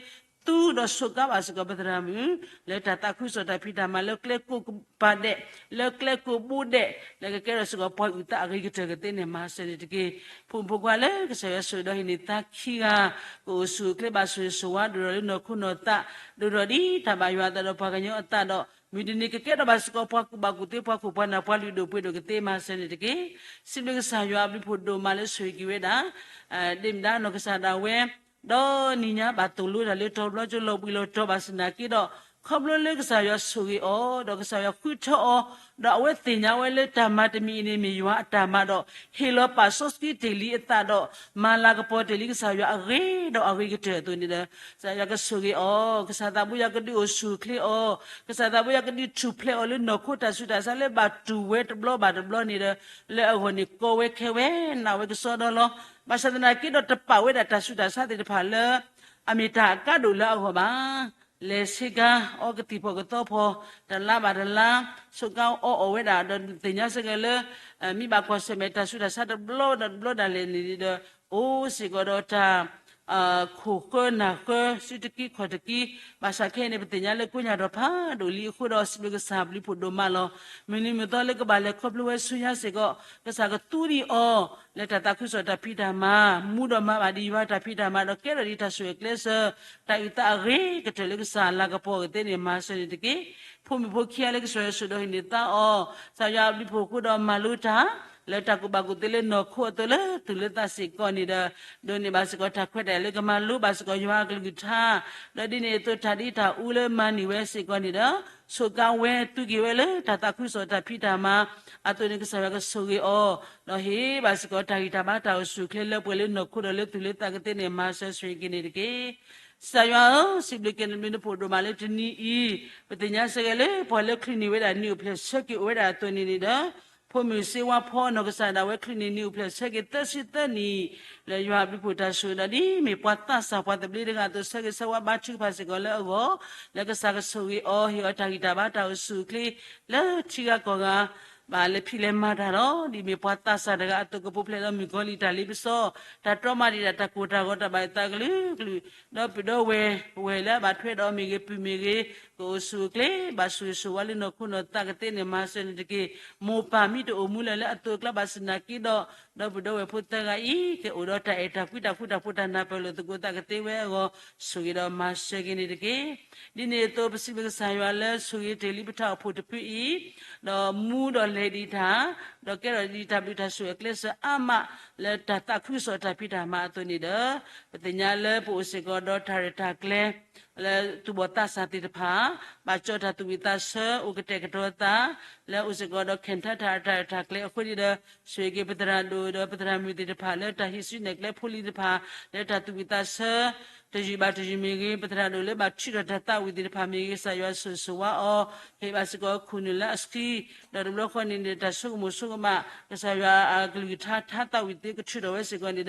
သူဒီးဆိးကါဘၣ်စ့ၢ်ကီးပသရၣ်မုၣ် လၢတၢ်သးခုကစီၣ်တၢ်ဖံးတၢ်မၤလၢကျဲကိးကပၤဒဲး, လၢကျဲကိးဘိဒဲး, လၢကကဲထီၣ်စ့ၢ်ကီးပှၤအုၣ်သးအဂ့ၤကတၢၢ်ကသ့န့ၣ် မၤစၢၤန့ၣ်တက့ၢ်. ဖိမုၣ်ဖိခွါလၢကစၢ်ယွၤဆိၣ်ဂ့ၤဒီးဟ့ၣ်န့ၢ်သါခံဂၤ, ကအိၣ်ဆူၣ်အိၣ်ချ့ဘၣ်ဆိၣ်ဂ့ၤဆိၣ်ဝါဒိၣ်ထီၣ်လၢနီၢ်ခိနီၢ်သး, ဒိၣ်ထီၣ်ဒ်တၢ်ဘၣ်ယွၤအသးဒီးပှၤကညီအသးဒီး မုၢ်တနံၤကကဲထီၣ်ဘၣ်စ့ၢ်ကီးပှၤကူၣ်ဘၣ်ကူၣ်သ့ပှၤခိၣ်ပှၤနၢ်ပှၤလုၢ်ဒိၣ်ပှ့ၤဒိၣ်ကသ့မၤစၢၤန့ၣ်တက့ၢ်. စံးဘျုးကစၢ်ယွၤအဘျုးဖှိၣ်ဒိၣ်မးလၢဆိၣ်ဂ့ၤက့ၤဝဲဒၣ် ဒ့ၣ်မုၣ်ဒါနီၢ်ကစၢ်ဒၣ်ဝဲ ဒီးနံၤညါဘၣ်သိၣ်လိတၢ်လၢတီၤဘျီကၠိလီၤဘှံးလီၤတီၤဘၣ်ဆၣ်သနာ်က့ဒီး ခီဖျိလၢကစၢ်ယွၤဆိၣ်ဂ့ၤအီၤ ဒီးကစၢ်ယွၤဃုထၢအီၤ, ဒီးအဝဲသ့ၣ်ညါဝဲလၢတၢ်မၤတမံၤအံၤန့ၣ်မ့ၢ်ယွၤအတၢ်မၤဒီး ဟ့ၣ်လီၤပာ်စီဆှံတ့ၢ်လံအသးဒီး မၤလၤကပီၤတ့ၢ်လံကစၢ်ယွၤအဂ့ၤဒီးအဂ့ၤကတၢၢ်အသိးန့ၣ်ဒီး ကစၢ်ယွၤကဆိၣ်ဂ့ၤအီၤ, ကစၢ်သးဘိယွၤကဒုးအိၣ်ဆူၣ်အိၣ်ချ့အီၤ, ကစၢ်သးဘိယွၤကဒုးထူၣ်ဖျဲးအီၤလၢနီၢ်ခိတၢ်ဆူးတၢ်ဆါလၢဘၣ်တူၢ်ဝဲတဘျီဘၣ်တဘျီန့ၣ်ဒီး လၢအဂီၢ်န့ၣ်ကီဝဲခဲဝဲ နာ်ဝဲကစီဒီလီၤ. ဘၣ်ဆၣ်သနာ်က့ဒီးတပာ်ဝဲဒၣ်တၢ်ဆူးတၢ်ဆါသ့ၣ်တဖၣ်လၢ အမ့ၢ်တၢ်အကါဒိၣ်လၢအဂီၢ်ဘၣ်. လဲၤဆ့ကၤ အီကသံၣ်ဖီၣ်ကသီဖီၣ် တလါဘၣ်တလါ ဆိးကါအီအီၣ်ဝဲဒၣ် ဒီးသ့ၣ်ညါစ့ၢ်ကီးလၢ မ့ၢ်ဘၣ်ကွၢ်ဆၢၣ်မဲာ်တၢ်ဆူးတၢ်ဆါတဘျီဒီးတဘျီဒၣ်လဲာ်န့ၣ်ဒီး အိၣ်စ့ၢ်ကီးဒီးတၢ် ခိၣ်ဃၢနၢ်ဃၢ စုတကံခီၣ်တကံ, ဘၣ်ဆၣ်ခဲအံၤန့ၣ် ပသ့ၣ်ညါလၢကိးညါဒီးဖးဒိၣ်လံအဃိဒီး စံးဘျုးကစၢ်ဘျုးဖှိၣ်ဒိၣ်မးလီၤ. မုၢ်နံၤမုၢ်သီလၢကဘၣ်လဲၤခီဖျိဝဲဆူညါစ့ၢ်ကီး ကစၢ်ကသူဒံးအီၤ လၢတၢ်သးခုကစီၣ်တၢ်ဖံးတၢ်မၤ, မူဒီးမၤဘၣ်ဒံးယွၤတၢ်ဖံးတၢ်မၤဒီး ကဲထီၣ်ဒံးတၢ်ဆိၣ်ဂ့ၤကျဲးစၢး, တၢ်အုၣ်သးအဂ့ၤကတၢၢ်လၢကစၢ်လၤကပီၤအဂ့ၤသ့န့ၣ် မၤစၢၤန့ၣ်တက့ၢ်. ဖိမုၣ်ဖိခံဂၤလၢကစၢ်ယွၤဆိၣ်ဒီးဟ့ၣ်န့ၢ်သါအီၤ, ကစၢ်ယွၤအဘျုးဖှိၣ်အဃိဒီးမၤလိတၢ် လၢတၢ်ကူၣ်ဘၣ်ကူၣ်သ့လၢနီၢ်ခိအသိးလၢသူၣ်လၢသးစ့ၢ်ကီးန့ၣ်ဒီး ဒိးန့ၢ်ဘၣ်စ့ၢ်ကီးတၢ်ခွဲးတၢ်ယာ်လၢကမၤလိဘၣ်စ့ၢ်ကီးယွၤအကလုၢ်ကထါ, ဒီးဒ်န့ၣ်အသိးတၢ်ဒ့တၢ်အူလၢမၤန့ၢ်ဝဲစ့ၢ်ကီးန့ၣ်ဒီး ဆိးကါဝဲသူက့ၤဝဲလၢတၢ်သးခုကစီၣ်တၢ်ဖံးတၢ်မၤအသိးန့ၣ် ကစၢ်ယွၤကဆိၣ်ဂ့ၤအီၤ, ဒီးဟ့ၣ်ဘၣ်စ့ၢ်ကီးတၢ်ဂံၢ်တၢ်ဘါတၢ်အိၣ်ဆူၣ်အိၣ်ချ့လၢပှဲၤလၢနီၢ်ခိဒီးလၢသူၣ်လၢသးကသ့န့ၣ် မၤစၢၤဆိၣ်ဂ့ၤက့ၤန့ၣ်တက့ၢ်. ကစၢ်ယွၤဧၢ, စံးဘျုးက့ၤနဘျုးနဖှိၣ်ဒိၣ်မးလၢတနံၤအံၤ, ပသ့ၣ်ညါစ့ၢ်ကီးလၢပှၤလၢချုးန့ၢ်ဝဲဒၣ်နံၣ်အိၣ်ဖျဲၣ်ဆၢက့ၤအိၣ်ဝဲဒၣ်အသိးန့ၣ်န့ၣ်ဒီး ဖိမုၣ်စ့ဝါဖီအနီၢ်ကစၢ်ဒၣ်ဝဲ ချုးန့ၢ်နံၣ်အိၣ်ဖျဲၣ်ဆၢက့ၤသၢဆံသၢနံၣ် လၢယွၤအဘျုးဖှိၣ်တၢ်ဆိၣ်ဂ့ၤဒီး ဒ်မ့ၢ်ပှၤသးစၢ်ပှၤသဘျ့တဂၤအသိး ဆၢဂ့ၤဆၢဝါဘါထုကဖၣ်စ့ၢ်ကီးလၢအဂီၢ်, လၢကစၢ်ကဆိၣ်ဂ့ၤအီၤ ဟ့ၣ်အီၤတၢ်ဂံၢ်တၢ်ဘါတၢ်အိၣ်ဆူၣ်အိၣ်ချ့ လၢထံဂၤကီၢ်ဂၤ ဘၣ်လဲၤဖံးလဲၤမၤတၢ်လီၤ. ဒ်မ့ၢ်ပှၤသးစၢ်တဂၤအသိး ကပူၤဖျဲးဒီးမုၣ်ကီၤလံၢ်တၢ်လ့ပစီ, တၢ်တြီမၤတံာ်တာ် တၢ်ကိၢ်တၢ်ဂီၤ တၢ်ဘၣ်ယိၣ်သးကလုာ်ကလုာ်, ဒီပုၢ်ဒီဝဲၢ် ဝဲၢ်လၢအဘၣ်ထွဲဒီးအီၤမ့ၢ်ဂ့ၤ ပုၢ်မ့ၢ်ဂ့ၤ, ကအိၣ်ဆူၣ်အိၣ်ချ့ ဘၣ်ဆိၣ်ဂ့ၤဆိၣ်ဝါလၢနီၢ်ခိနီၢ်သးကသ့န့ၣ် မၤစၢၤန့ၣ်တက့ၢ်. မိၢ်ပၢ်မ့ၢ်တအိၣ်မူလၢၤလၢအသိးအကျါဘၣ်ဆၣ်သနာ်က့ဒီး ဒီပုၢ်ဒီဝဲၢ်ဖိသၢဂၤအံၤ ကအိၣ်ဒီးတၢ်အဲၣ်တၢ်ကွံ တၢ်ဃူတၢ်ဖိး တၢ်နၢ်ပၢၢ်လိာ်သကိးသးကသ့ဝဲအဂီၢ် ဆိၣ်ဂ့ၤဒီးမၤစၢၤက့ၤန့ၣ်တက့ၢ်. ဒ်န့ၣ်အသိး ပစံးဘျုးကစၢ်ယွၤလၢဆိၣ်ဂ့ၤတ့ၢ်လံပတၢ်အိၣ်ဖှိၣ်တဖုအံၤ, ဒီးမူဒီးလဲၤဒံးတၢ်, ဒီးကဲထီၣ်ဒံးတၢ်ဘျုးတၢ်ဆိၣ်ဂ့ၤအကျဲစၢၤအါမး လၢတၢ်သးခုကစီၣ်တၢ်ဖံးတၢ်မၤအသိးန့ၣ်ဒီး ပသ့ၣ်ညါလၢပအိၣ်စ့ၢ်ကီးဒီးတၢ်ရဲၣ်တၢ်ကျဲၤ လၢသူၣ်ဘီၣ်သးစၢ်သ့ၣ်တဖၣ် ဘၣ်ကၠီတၢ်သူၣ်ဝံၣ်သးဆၢ အိၣ်ကတဲာ်ကတီၤသး လၢအိၣ်စ့ၢ်ကီးဒီး ခၣ်ထၢၣ်တၢ်ရဲၣ်တၢ်ကျဲၤအဃိန့ၣ်ဒီး ဆိၣ်ဂ့ၤက့ၤပသရၣ်ဒိၣ်ဒီးပသရၣ်မုၣ်သ့ၣ်တဖၣ် လၢတၢ်ဟံးစုနဲၣ်ကျဲဖိလံၤတဖၣ် လၢတၢ်သူၣ်ဝံၣ်သးဆၢ တယုၢ်ဘၣ်တယုၢ်မ့ၢ်ဂ့ၤ, ပသရၣ်ဒိၣ်လၢဘၣ်ထုးထီၣ်တၢ်သးဝံၣ်သ့ၣ်တဖၣ်မ့ၢ်ဂ့ၤ, ကစၢ်ယွၤဆိၣ်ဂ့ၤဆိၣ်ဝါအီၤ, ဟ့ၣ်ဘၣ်စ့ၢ်ကီးခိၣ်နူာ်လၢအဆှံ, ဒီးတဘျီဃီန့ၣ်ဒီး တၢ်ဆိကမိၣ်ဆိကမး ကစၢ်ယွၤအကလုၢ်ကထါ ထါသးဝံၣ်သ့ကထုးထီၣ်ဝဲစ့ၢ်ကီးန့ၣ်ဒီး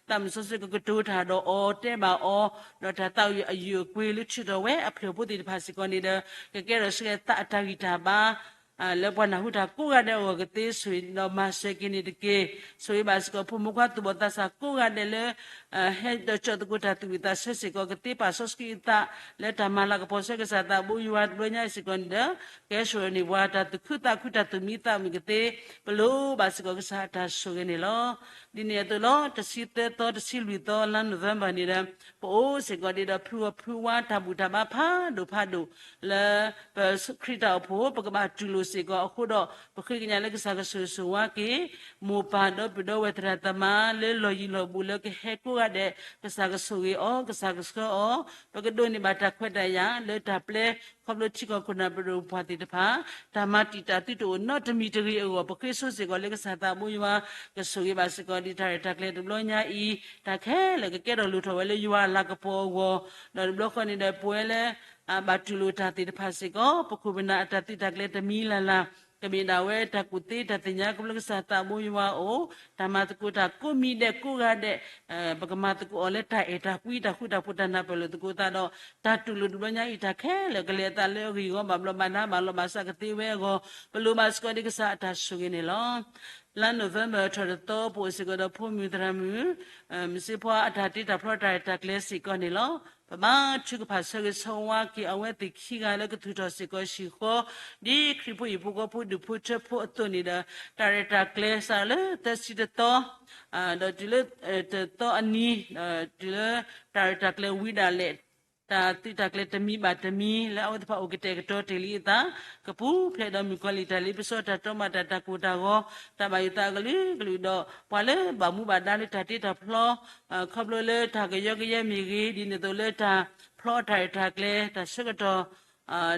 သးမုၢ်စီဆှံကကတိၤတၢ်ဒီးအီၤ တဲဘၣ်အီၤ, ဒီးတၢ်သးဝံၣ်အယုၢ်အကွ့ၤလၢထုးထီၣ်ဝဲအဖျၢၣ်ဖိသ့ၣ်တဖၣ်စ့ၢ်ကီးန့ၣ်ဒီး ကကဲထီၣ်ဆှဲသးအတၢ်ဂံၢ်တၢ်ဘါ လၢပှၤနၢ်ဟူတၢ်ကိးဂၤဒဲးအဂီၢ်ကသ့ ဆိၣ်ဂ့ၤဒီးမၤစၢၤက့ၤန့ၣ်တက့ၢ်. ဆိၣ်ဂ့ၤဘၣ်စ့ၢ်ကီးဖိမုၣ်ခွါသူၣ်ဘီၣ်သးစၢ်ကိးဂၤဒဲးလၢ ဟဲဒီးကၠီသကိးတၢ်သူၣ်ဝံၣ်သးဆၢစ့ၢ်ကီး ကသ့ပာ်စီဆှံအသး လၢတၢ်မၤလၤကပီၤဆၢကစၢ်သးဘိယွၤတဘျီညါအံၤစ့ၢ်ကီးန့ၣ်ဒီး ကဟဲဆိၣ်ဂ့ၤန့ၢ်ပှၤတၢ်သူၣ်ခုသးခု တၢ်သူၣ်မံသးမုာ်ကသ့ ပလိၣ်ဘၣ်စ့ၢ်ကီးကစၢ်အတၢ်ဆိၣ်ဂ့ၤန့ၣ်လီၤ. ဒ်န့ၣ်အသိးလီၤ တဆံသၢသီ တဆံလွံၢ်သီ လါ November န့ၣ်ဒီး ပအိၣ်စ့ၢ်ကီးဒ်ဒီးဖုဂီၤဖုဝါတၢ်ဘူၣ်တၢ်ဘါဖးဒိၣ်ဖးဒိၣ် လၢပခရံာ်တၢ်အိၣ်ဖှိၣ် ပကဘၣ်တူၢ်လိာ်စ့ၢ်ကီးအဃိဒီး ပဃ့ကညးလၢကစၢ်ကဆိၣ်ဂ့ၤဆိၣ်ဝါက့ၤ မိၢ်ပၢ်ဒီပုၢ်ဒီဝဲၢ်သရၣ်သမါလၢလီၢ်ယံၤလီၢ်ဘူးလၢကဟဲကိးဂၤဒဲး ကစၢ်ကဆိၣ်ဂ့ၤအီၤ ကစၢ်ကဆှၢအီၤ ပကဒိးန့ၢ်ဘၣ်တၢ်ခွဲးတၢ်ယာ်လၢတၢ်ပျဲ ခီဖျိထံကီၢ်ခိၣ်နၢ်ပဒိၣ်ပှၤသ့ၣ်တဖၣ် တၢ်မၤတံာ်တာ်သုတအိၣ်နီတမံၤတဂ့ၤအဂီၢ် ပဃ့ဆိစ့ၢ်ကီးလၢကစၢ်သးဘိယွၤ ကဆိၣ်ဂ့ၤဘၣ်စ့ၢ်ကီးဒ်တၢ်ရဲၣ်တၢ်ကျဲၤတဘျီညါအံၤ တၢ်ခဲလၢာ်ကကဲထီၣ်လိၣ်ထီၣ်ဝဲလၢယွၤအလၤကပီၤအဂီၢ် ဒီးတဘျီဃီန့ၣ်ဒီးပဝဲလၢ ဘၣ်တူၢ်လိာ်တၢ်သ့ၣ်တဖၣ်စ့ၢ်ကီး ပခိၣ်ပနၢ်အတၢ်သုးတၢ်ကျဲၤတမံၤလၢ်လၢ် ကမ့ၢ်ဒၣ်ဝဲတၢ်ကူၣ်သ့တၢ်သ့ၣ်ညါ ခီဖျိကစၢ်သးဘိယွၤအအိၣ် တၢ်မၤသကိးတၢ်ကိးမံၤဒဲးကိးဂၤဒဲး ပကမၤသကိးအီၤလၢတၢ်အဲၣ်တၢ်ကွံ တၢ်ဃူတၢ်ဖိး တၢ်နၢ်ပၢၢ်လိာ်သကိးသးဒီး တၢ်တူၢ်လိာ်တဘျီညါအံၤတၢ်ခဲလၢာ် ကလဲၤအသးလၢအဂ့ၢ်အဂီၢ် ဘၣ်ဘျီးဘၣ်ဒါဘၣ်လီၤဘၣ်စးကသ့ဝဲအဂီၢ် ပလိၣ်ဘၣ်စ့ၢ်ကီးဒ်ကစၢ်အတၢ်ဆိၣ်ဂ့ၤန့ၣ်လီၤ. လါ November ထီၣ်တသီ ပအိၣ်စ့ၢ်ကီးဒီးဖိမုၣ်သရၣ်မုၣ် မုၢ်စ့ဖီအတၢ်တ့တၢ်ဖျီတၢ်ရဲၣ်တၢ်ကျဲၤစ့ၢ်ကီးန့ၣ်လီၤ. ပဘါထုကဖၣ်ဆၢဂ့ၤဆၢဝါက့ၤအဝဲသ့ၣ်ခံဂၤလၢကသူၣ်ထီၣ်စ့ၢ်ကီးဟံၣ်ဃီ ဒ်ခရံာ်ဖိဟံၣ်ဖိဃီဖိဒူၣ်ဖိထၢဖိအသိးန့ၣ်ဒီး တၢ်ရဲၣ်တၢ်ကျဲၤစးလၢသၢဆံတသီ ဒီးတုၤလၢ တသီအနံၤ တုၤလၢတၢ်ရဲၣ်တၢ်ကျဲၤဝံၤဒၣ်လဲာ် တၢ်သုးတၢ်ကျဲၤတမံၤဘၣ်တမံၤ လၢအဝဲသ့ၣ်တဖၣ်အိၣ်ကတဲာ်ကတီၤတ့ၢ်လံအသး ကပူၤဖျဲးဒီးမုၣ်ကီၤလံၢ်တၢ်လ့ပစီ တၢ်တြီမၤတၢ် တၢ်ကိၢ်တၢ်ဂီၤ တၢ်ဘၣ်ယိၣ်သးအကလုာ်ကလုာ်ဒီး ပှၤလၢဘၣ်မူဘၣ်ဒါလၢတၢ်တ့တၢ်ဖျီ ခီဖျိလၢတၢ်ကယီကယဲမ့ၢ်ဂ့ၤ ဒ်န့ၣ်အသိးလၢတၢ်ဖျီအတၢ်ရဲၣ်တၢ်ကျဲၤ တၢ်ဆၢကတီၢ်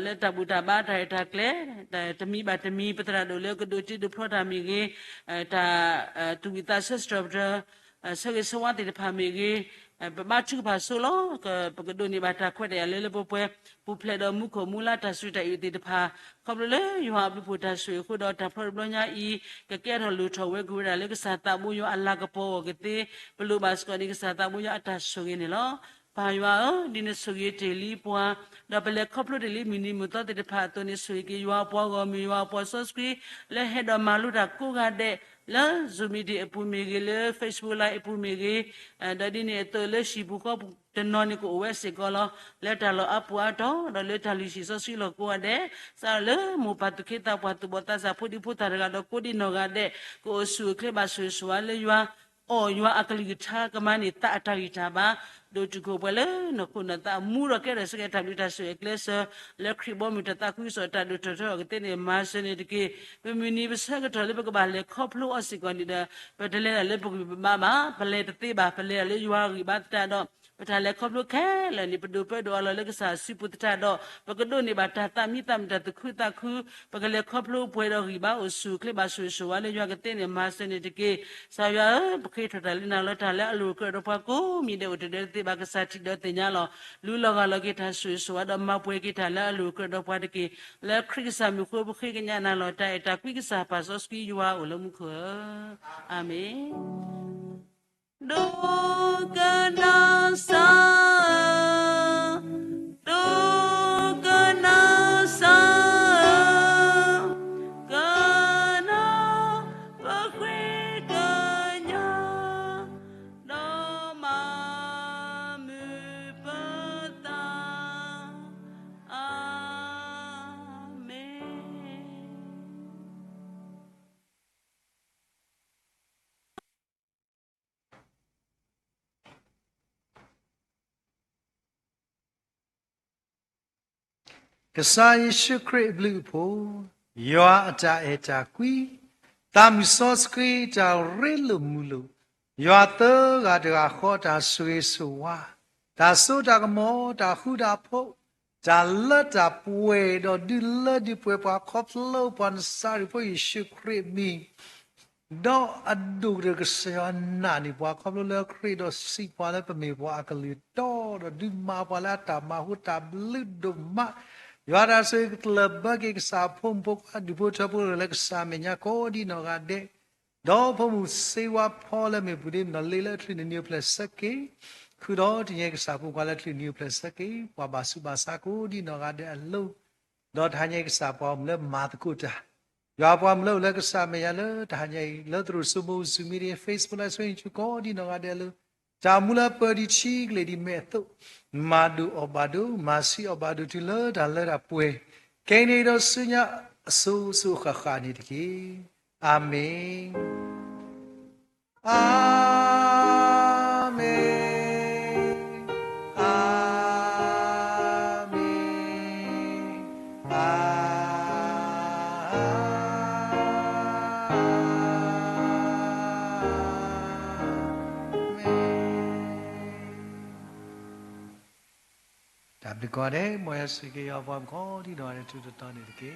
လၢတၢ်ဘူၣ်တၢ်ဘါတၢ်ရဲၣ်တၢ်ကျဲၤ တမံၤဘၣ်တမံၤ ပသရၣ်ဒိၣ်လၢကဒိးတ့ဒိးဖျီတၢ်မ့ၢ်ဂ့ၤ တၢ်သူၣ်ဝံၣ်သးဆၢစတြီၤပတြၢၤ ဆၢဂ့ၤဆၢဝါသ့ၣ်တဖၣ်မ့ၢ်ဂ့ၤ ပဘါထုကဖၣ်ဆိလီၤ. ပကဒိးန့ၢ်ဘၣ်တၢ်ခွဲးတၢ်ယာ်လၢလၢပှဲၤပှဲၤ ပူၤဖျဲးဒီးမူခိၣ်မူလါတၢ်စူၢ်တၢ်အံၤသ့ၣ်တဖၣ် ခီဖျိလၢယွၤအဘျုးဖှိၣ်တၢ်ဆိၣ်ဂ့ၤအဃိဒီး တၢ်ဖျီတဘျီညါအံၤ ကကဲထီၣ်လိၣ်ထီၣ်ဝဲကွံာ်ဝဲဒၣ်လၢကစၢ်သးဘိယွၤအလၤကပီၤအဂီၢ်ကသ့ ပလိၣ်ဘၣ်စ့ၢ်ကီးဒ်ကစၢ်သးဘိယွၤအတၢ်ဆိၣ်ဂ့ၤန့ၣ်လီၤ. ပၢ်ယွၤဧၢ, ဒ်နဆိၣ်ဂ့ၤတ့ၢ်လံပှၤ ဒီးပလဲၤခီဖျိတ့ၢ်လံမုၢ်နံၤမုၢ်သီသ့ၣ်တဖၣ်အသိးန့ၣ် ဆိၣ်ဂ့ၤက့ၤယွၤအပှၤဂီၢ်မုၢ် ယွၤအပှၤစီဆှံ လၢဟဲဒီးမၤလိတၢ်ကိးဂၤဒဲး လၢ Zoom meeting အပူၤမ့ၢ်ဂ့ၤ လၢ Facebook Live အပူၤမ့ၢ်ဂ့ၤ ဒီးဒ်န့ၣ်အသိးလၢဟံၣ်ပူၤဃီပူၤတနီၤန့ၣ်ကအိၣ်ဝဲစ့ၢ်ကီးလီၤ. လၢတၢ်လီၢ်အါပူၤအါတီၤ ဒီးလၢတၢ်လုၢ်ဟံၣ်စီဆှံလီၢ်ကိးဂၤဒဲး စးထီၣ်လၢမိၢ်ပၢ်သူၣ်က့သးပှၢ်သူၣ်ဘီၣ်သးစၢ်ဖိဒံဖိသၣ်တဂၤဒီးကိးဒံနီၢ်ဂၤဒဲး ကအိၣ်ဆူၣ်အိၣ်ချ့ဘၣ်ဆိၣ်ဂ့ၤဆိၣ်ဝါလၢယွၤ အီၣ်ယွၤအကလုၢ်ကထါကမၤန့ၢ်သးအတၢ်ဂံၢ်တၢ်ဘါ ဒိၣ်တုာ်ခိၣ်ပှဲၤလၢနီၢ်ခိနီၢ်သးအမူဒီးကဲထီၣ်ဆၢက့ၤတၢ်ဘျုးတၢ်ဆိၣ်ဂ့ၤအကျဲးစၢး လၢခရံာ်ဘီမုၢ်တၢ်သးခုကစီၣ်တၢ်ဒိၣ်ထီၣ်ထီထီၣ်ကသ့န့ၣ် မၤစၢၤန့ၣ်တက့ၢ်. ပမုၢ်နံၤပဆၢကတီၢ်လၢပကဘၣ်လဲၤခီဖျိအီၤစ့ၢ်ကီးန့ၣ်ဒီး ပတလဲၤဒၣ်လၢပဂံၢ်ပဘါဘၣ်, ပလဲၤတသ့ဘၣ်, ပလဲၤဒၣ်လၢယွၤအဂံၢ်ဘါသတးဒီး ပတၢ်လဲၤခီဖျိခဲလၢာ်န့ၣ် ပဒိးပၢဒိးအလီၤလၢကစၢ်စုပူၤသတးဒီး ပကဒိးန့ၢ်ဘၣ်တၢ်သးမံသးမုာ်တၢ်သူၣ်ခုသးခု, ပကလဲၤခီဖျိပှဲၤဒီးဂံၢ်ဘါအိၣ်ဆူၣ်အိၣ်ချ့ ဘၣ်ဆိၣ်ဂ့ၤဆိၣ်ဝါလၢယွၤကသ့န့ၣ်မၤစၢၤန့ၣ်တက့ၢ်. ကစၢ်ယွၤဧၢ, ပဃ့ထီၣ်တၢ်လၢနၤလီၤ. တၢ်လၢအလိၤအကြၢးဒီးပှၤကိးမံၤဒဲးအိၣ်တဒၢတသ့ဘၣ် ကစၢ်ထံၣ်ဒီးသ့ၣ်ညါလီၤ. လူလီၤဂာ်လီၤက့ၤတၢ်ဆိၣ်ဂ့ၤဆိၣ်ဝါဒီး မၤပှဲၤက့ၤတၢ်လၢအလိၤအကြၢးဒီးပှၤတက့ၢ်. လၢခရံာ်ကစၢ်မံၤအဃိ ပဃ့ကညးနၤလီၤ. တၢ်အဲၣ်တၢ်ကွံကစၢ် ပၢ်စီဆှံယွၤအိၣ်လၢမူခိၣ်ဧၢ, အၤမ့ၣ်. ဒိကနၣ်စၢ်, ဒိကနၣ်စၢ်, ကနၣ်ပဃ့ကညး, ဒီးမၤမုာ်ပသး, အၤမ့ၣ်. ကစၢ်ယ့ၣ်ၡူးခရံာ်အဘျုးအဖှိၣ်, ယွၤအတၢ်အဲၣ်တၢ်ကွံ, သးမုၢ်စီဆှံတၢ်ရ့လိာ်မုာ်လိာ်, ယွၤသၢဂၤတဂၤဃီတၢ်ဆိၣ်ဂ့ၤဆိၣ်ဝါ, တၢ်စိတၢ်ကမီၤ တၢ်ဃူတၢ်ဖိး, တၢ်လၢတၢ်ပှဲၤဒီးဒုးလၢဒုးပှဲၤပှၤခီဖျိပှၤနစၤရ့းဖိယ့ၣ်ၡူးခရံာ်အမံၤ ဒီးအဒိၣ်ကတၢၢ်ကစၢ်ယွၤနာ်န့ၢ်ပှၤခီဖျိလၢခရံာ်ဒီးစံးပှၤလၢ ပမ့ၢ်ပှၤအကလုၢ်တီဒီးဒုးမၤပှၤလၢအတၢ်မၤအဃိ တၢ်ဘျုးဒိၣ်မး. ယွၤတၢ်ဆိၣ်ဂ့ၤကတၢၢ်ဘၢက့ၤကစၢ်အဖိမုၣ်ဖိခွါဒူၣ်ဖိထၢဖိလၢကစၢ်အမဲာ်ညါကိးဒ်နီၢ်ဂၤဒဲး, ဒီးဖိမုၣ်စ့ဝါဖီလၢမ့ၢ်ပူၤဒ့မ့ၢ်နီၢ်လ့လၢအချုးနံၣ်နံၣ်အိၣ်ဖျဲၣ်ဆၢက့ၤ, ဃုာ်ဒီးတညဲကစၢ်ဖိခွါလၢအချုးနံၣ်အိၣ်ဖျဲၣ်ဆၢက့ၤ ပှၤဘၣ်ဆူးဘၣ်ဆါကိးဒ်နီၢ်ဂၤဒဲးအလိၤ ဒီးတဟါညါအံၤကစၢ်ပှၤမုၣ်လၢမၤသကိးတၢ်, ယွၤပှၤမုၣ်လၢအိၣ်လၢကစၢ်အမဲာ်ညါလၢတဟါညါအံၤ လၢသရိာ်စိမိၤ Zoom meeting, Facebook လၢ Zoom ကိးဒ်နီၢ်ဂၤဒဲးအလိၤ, တၢ်မူလၢပၢၤဒံးထံကလဲာ်ဒ်မဲာ်အသိး, မၤဒိၣ်အီၣ်ဘၣ်ဒိၣ်, မၤဆံးအီၣ်ဘၣ်ဒိၣ်တုၤလၢတၢ်လၢတၢ်ပှဲၤ, ခဲအံၤန့ၣ်ဒီးဆူညါအစိၤစိၤဃၣ်ဃၣ်န့ၣ်တက့ၢ်. အၤမ့ၣ်, အၤမ့ၣ်, အၤမ့ၣ်, အၤမ့ၣ်. တၢ်ဘျုးကိးဂၤဒဲး မ်ယွၤဆိၣ်ဂ့ၤက့ၤယွၤပှၤမုၣ်ကိးဒ်နီၢ်ဂၤဒဲး ထူးထူးတီၤတီၤန့ၣ်တက့ၢ်.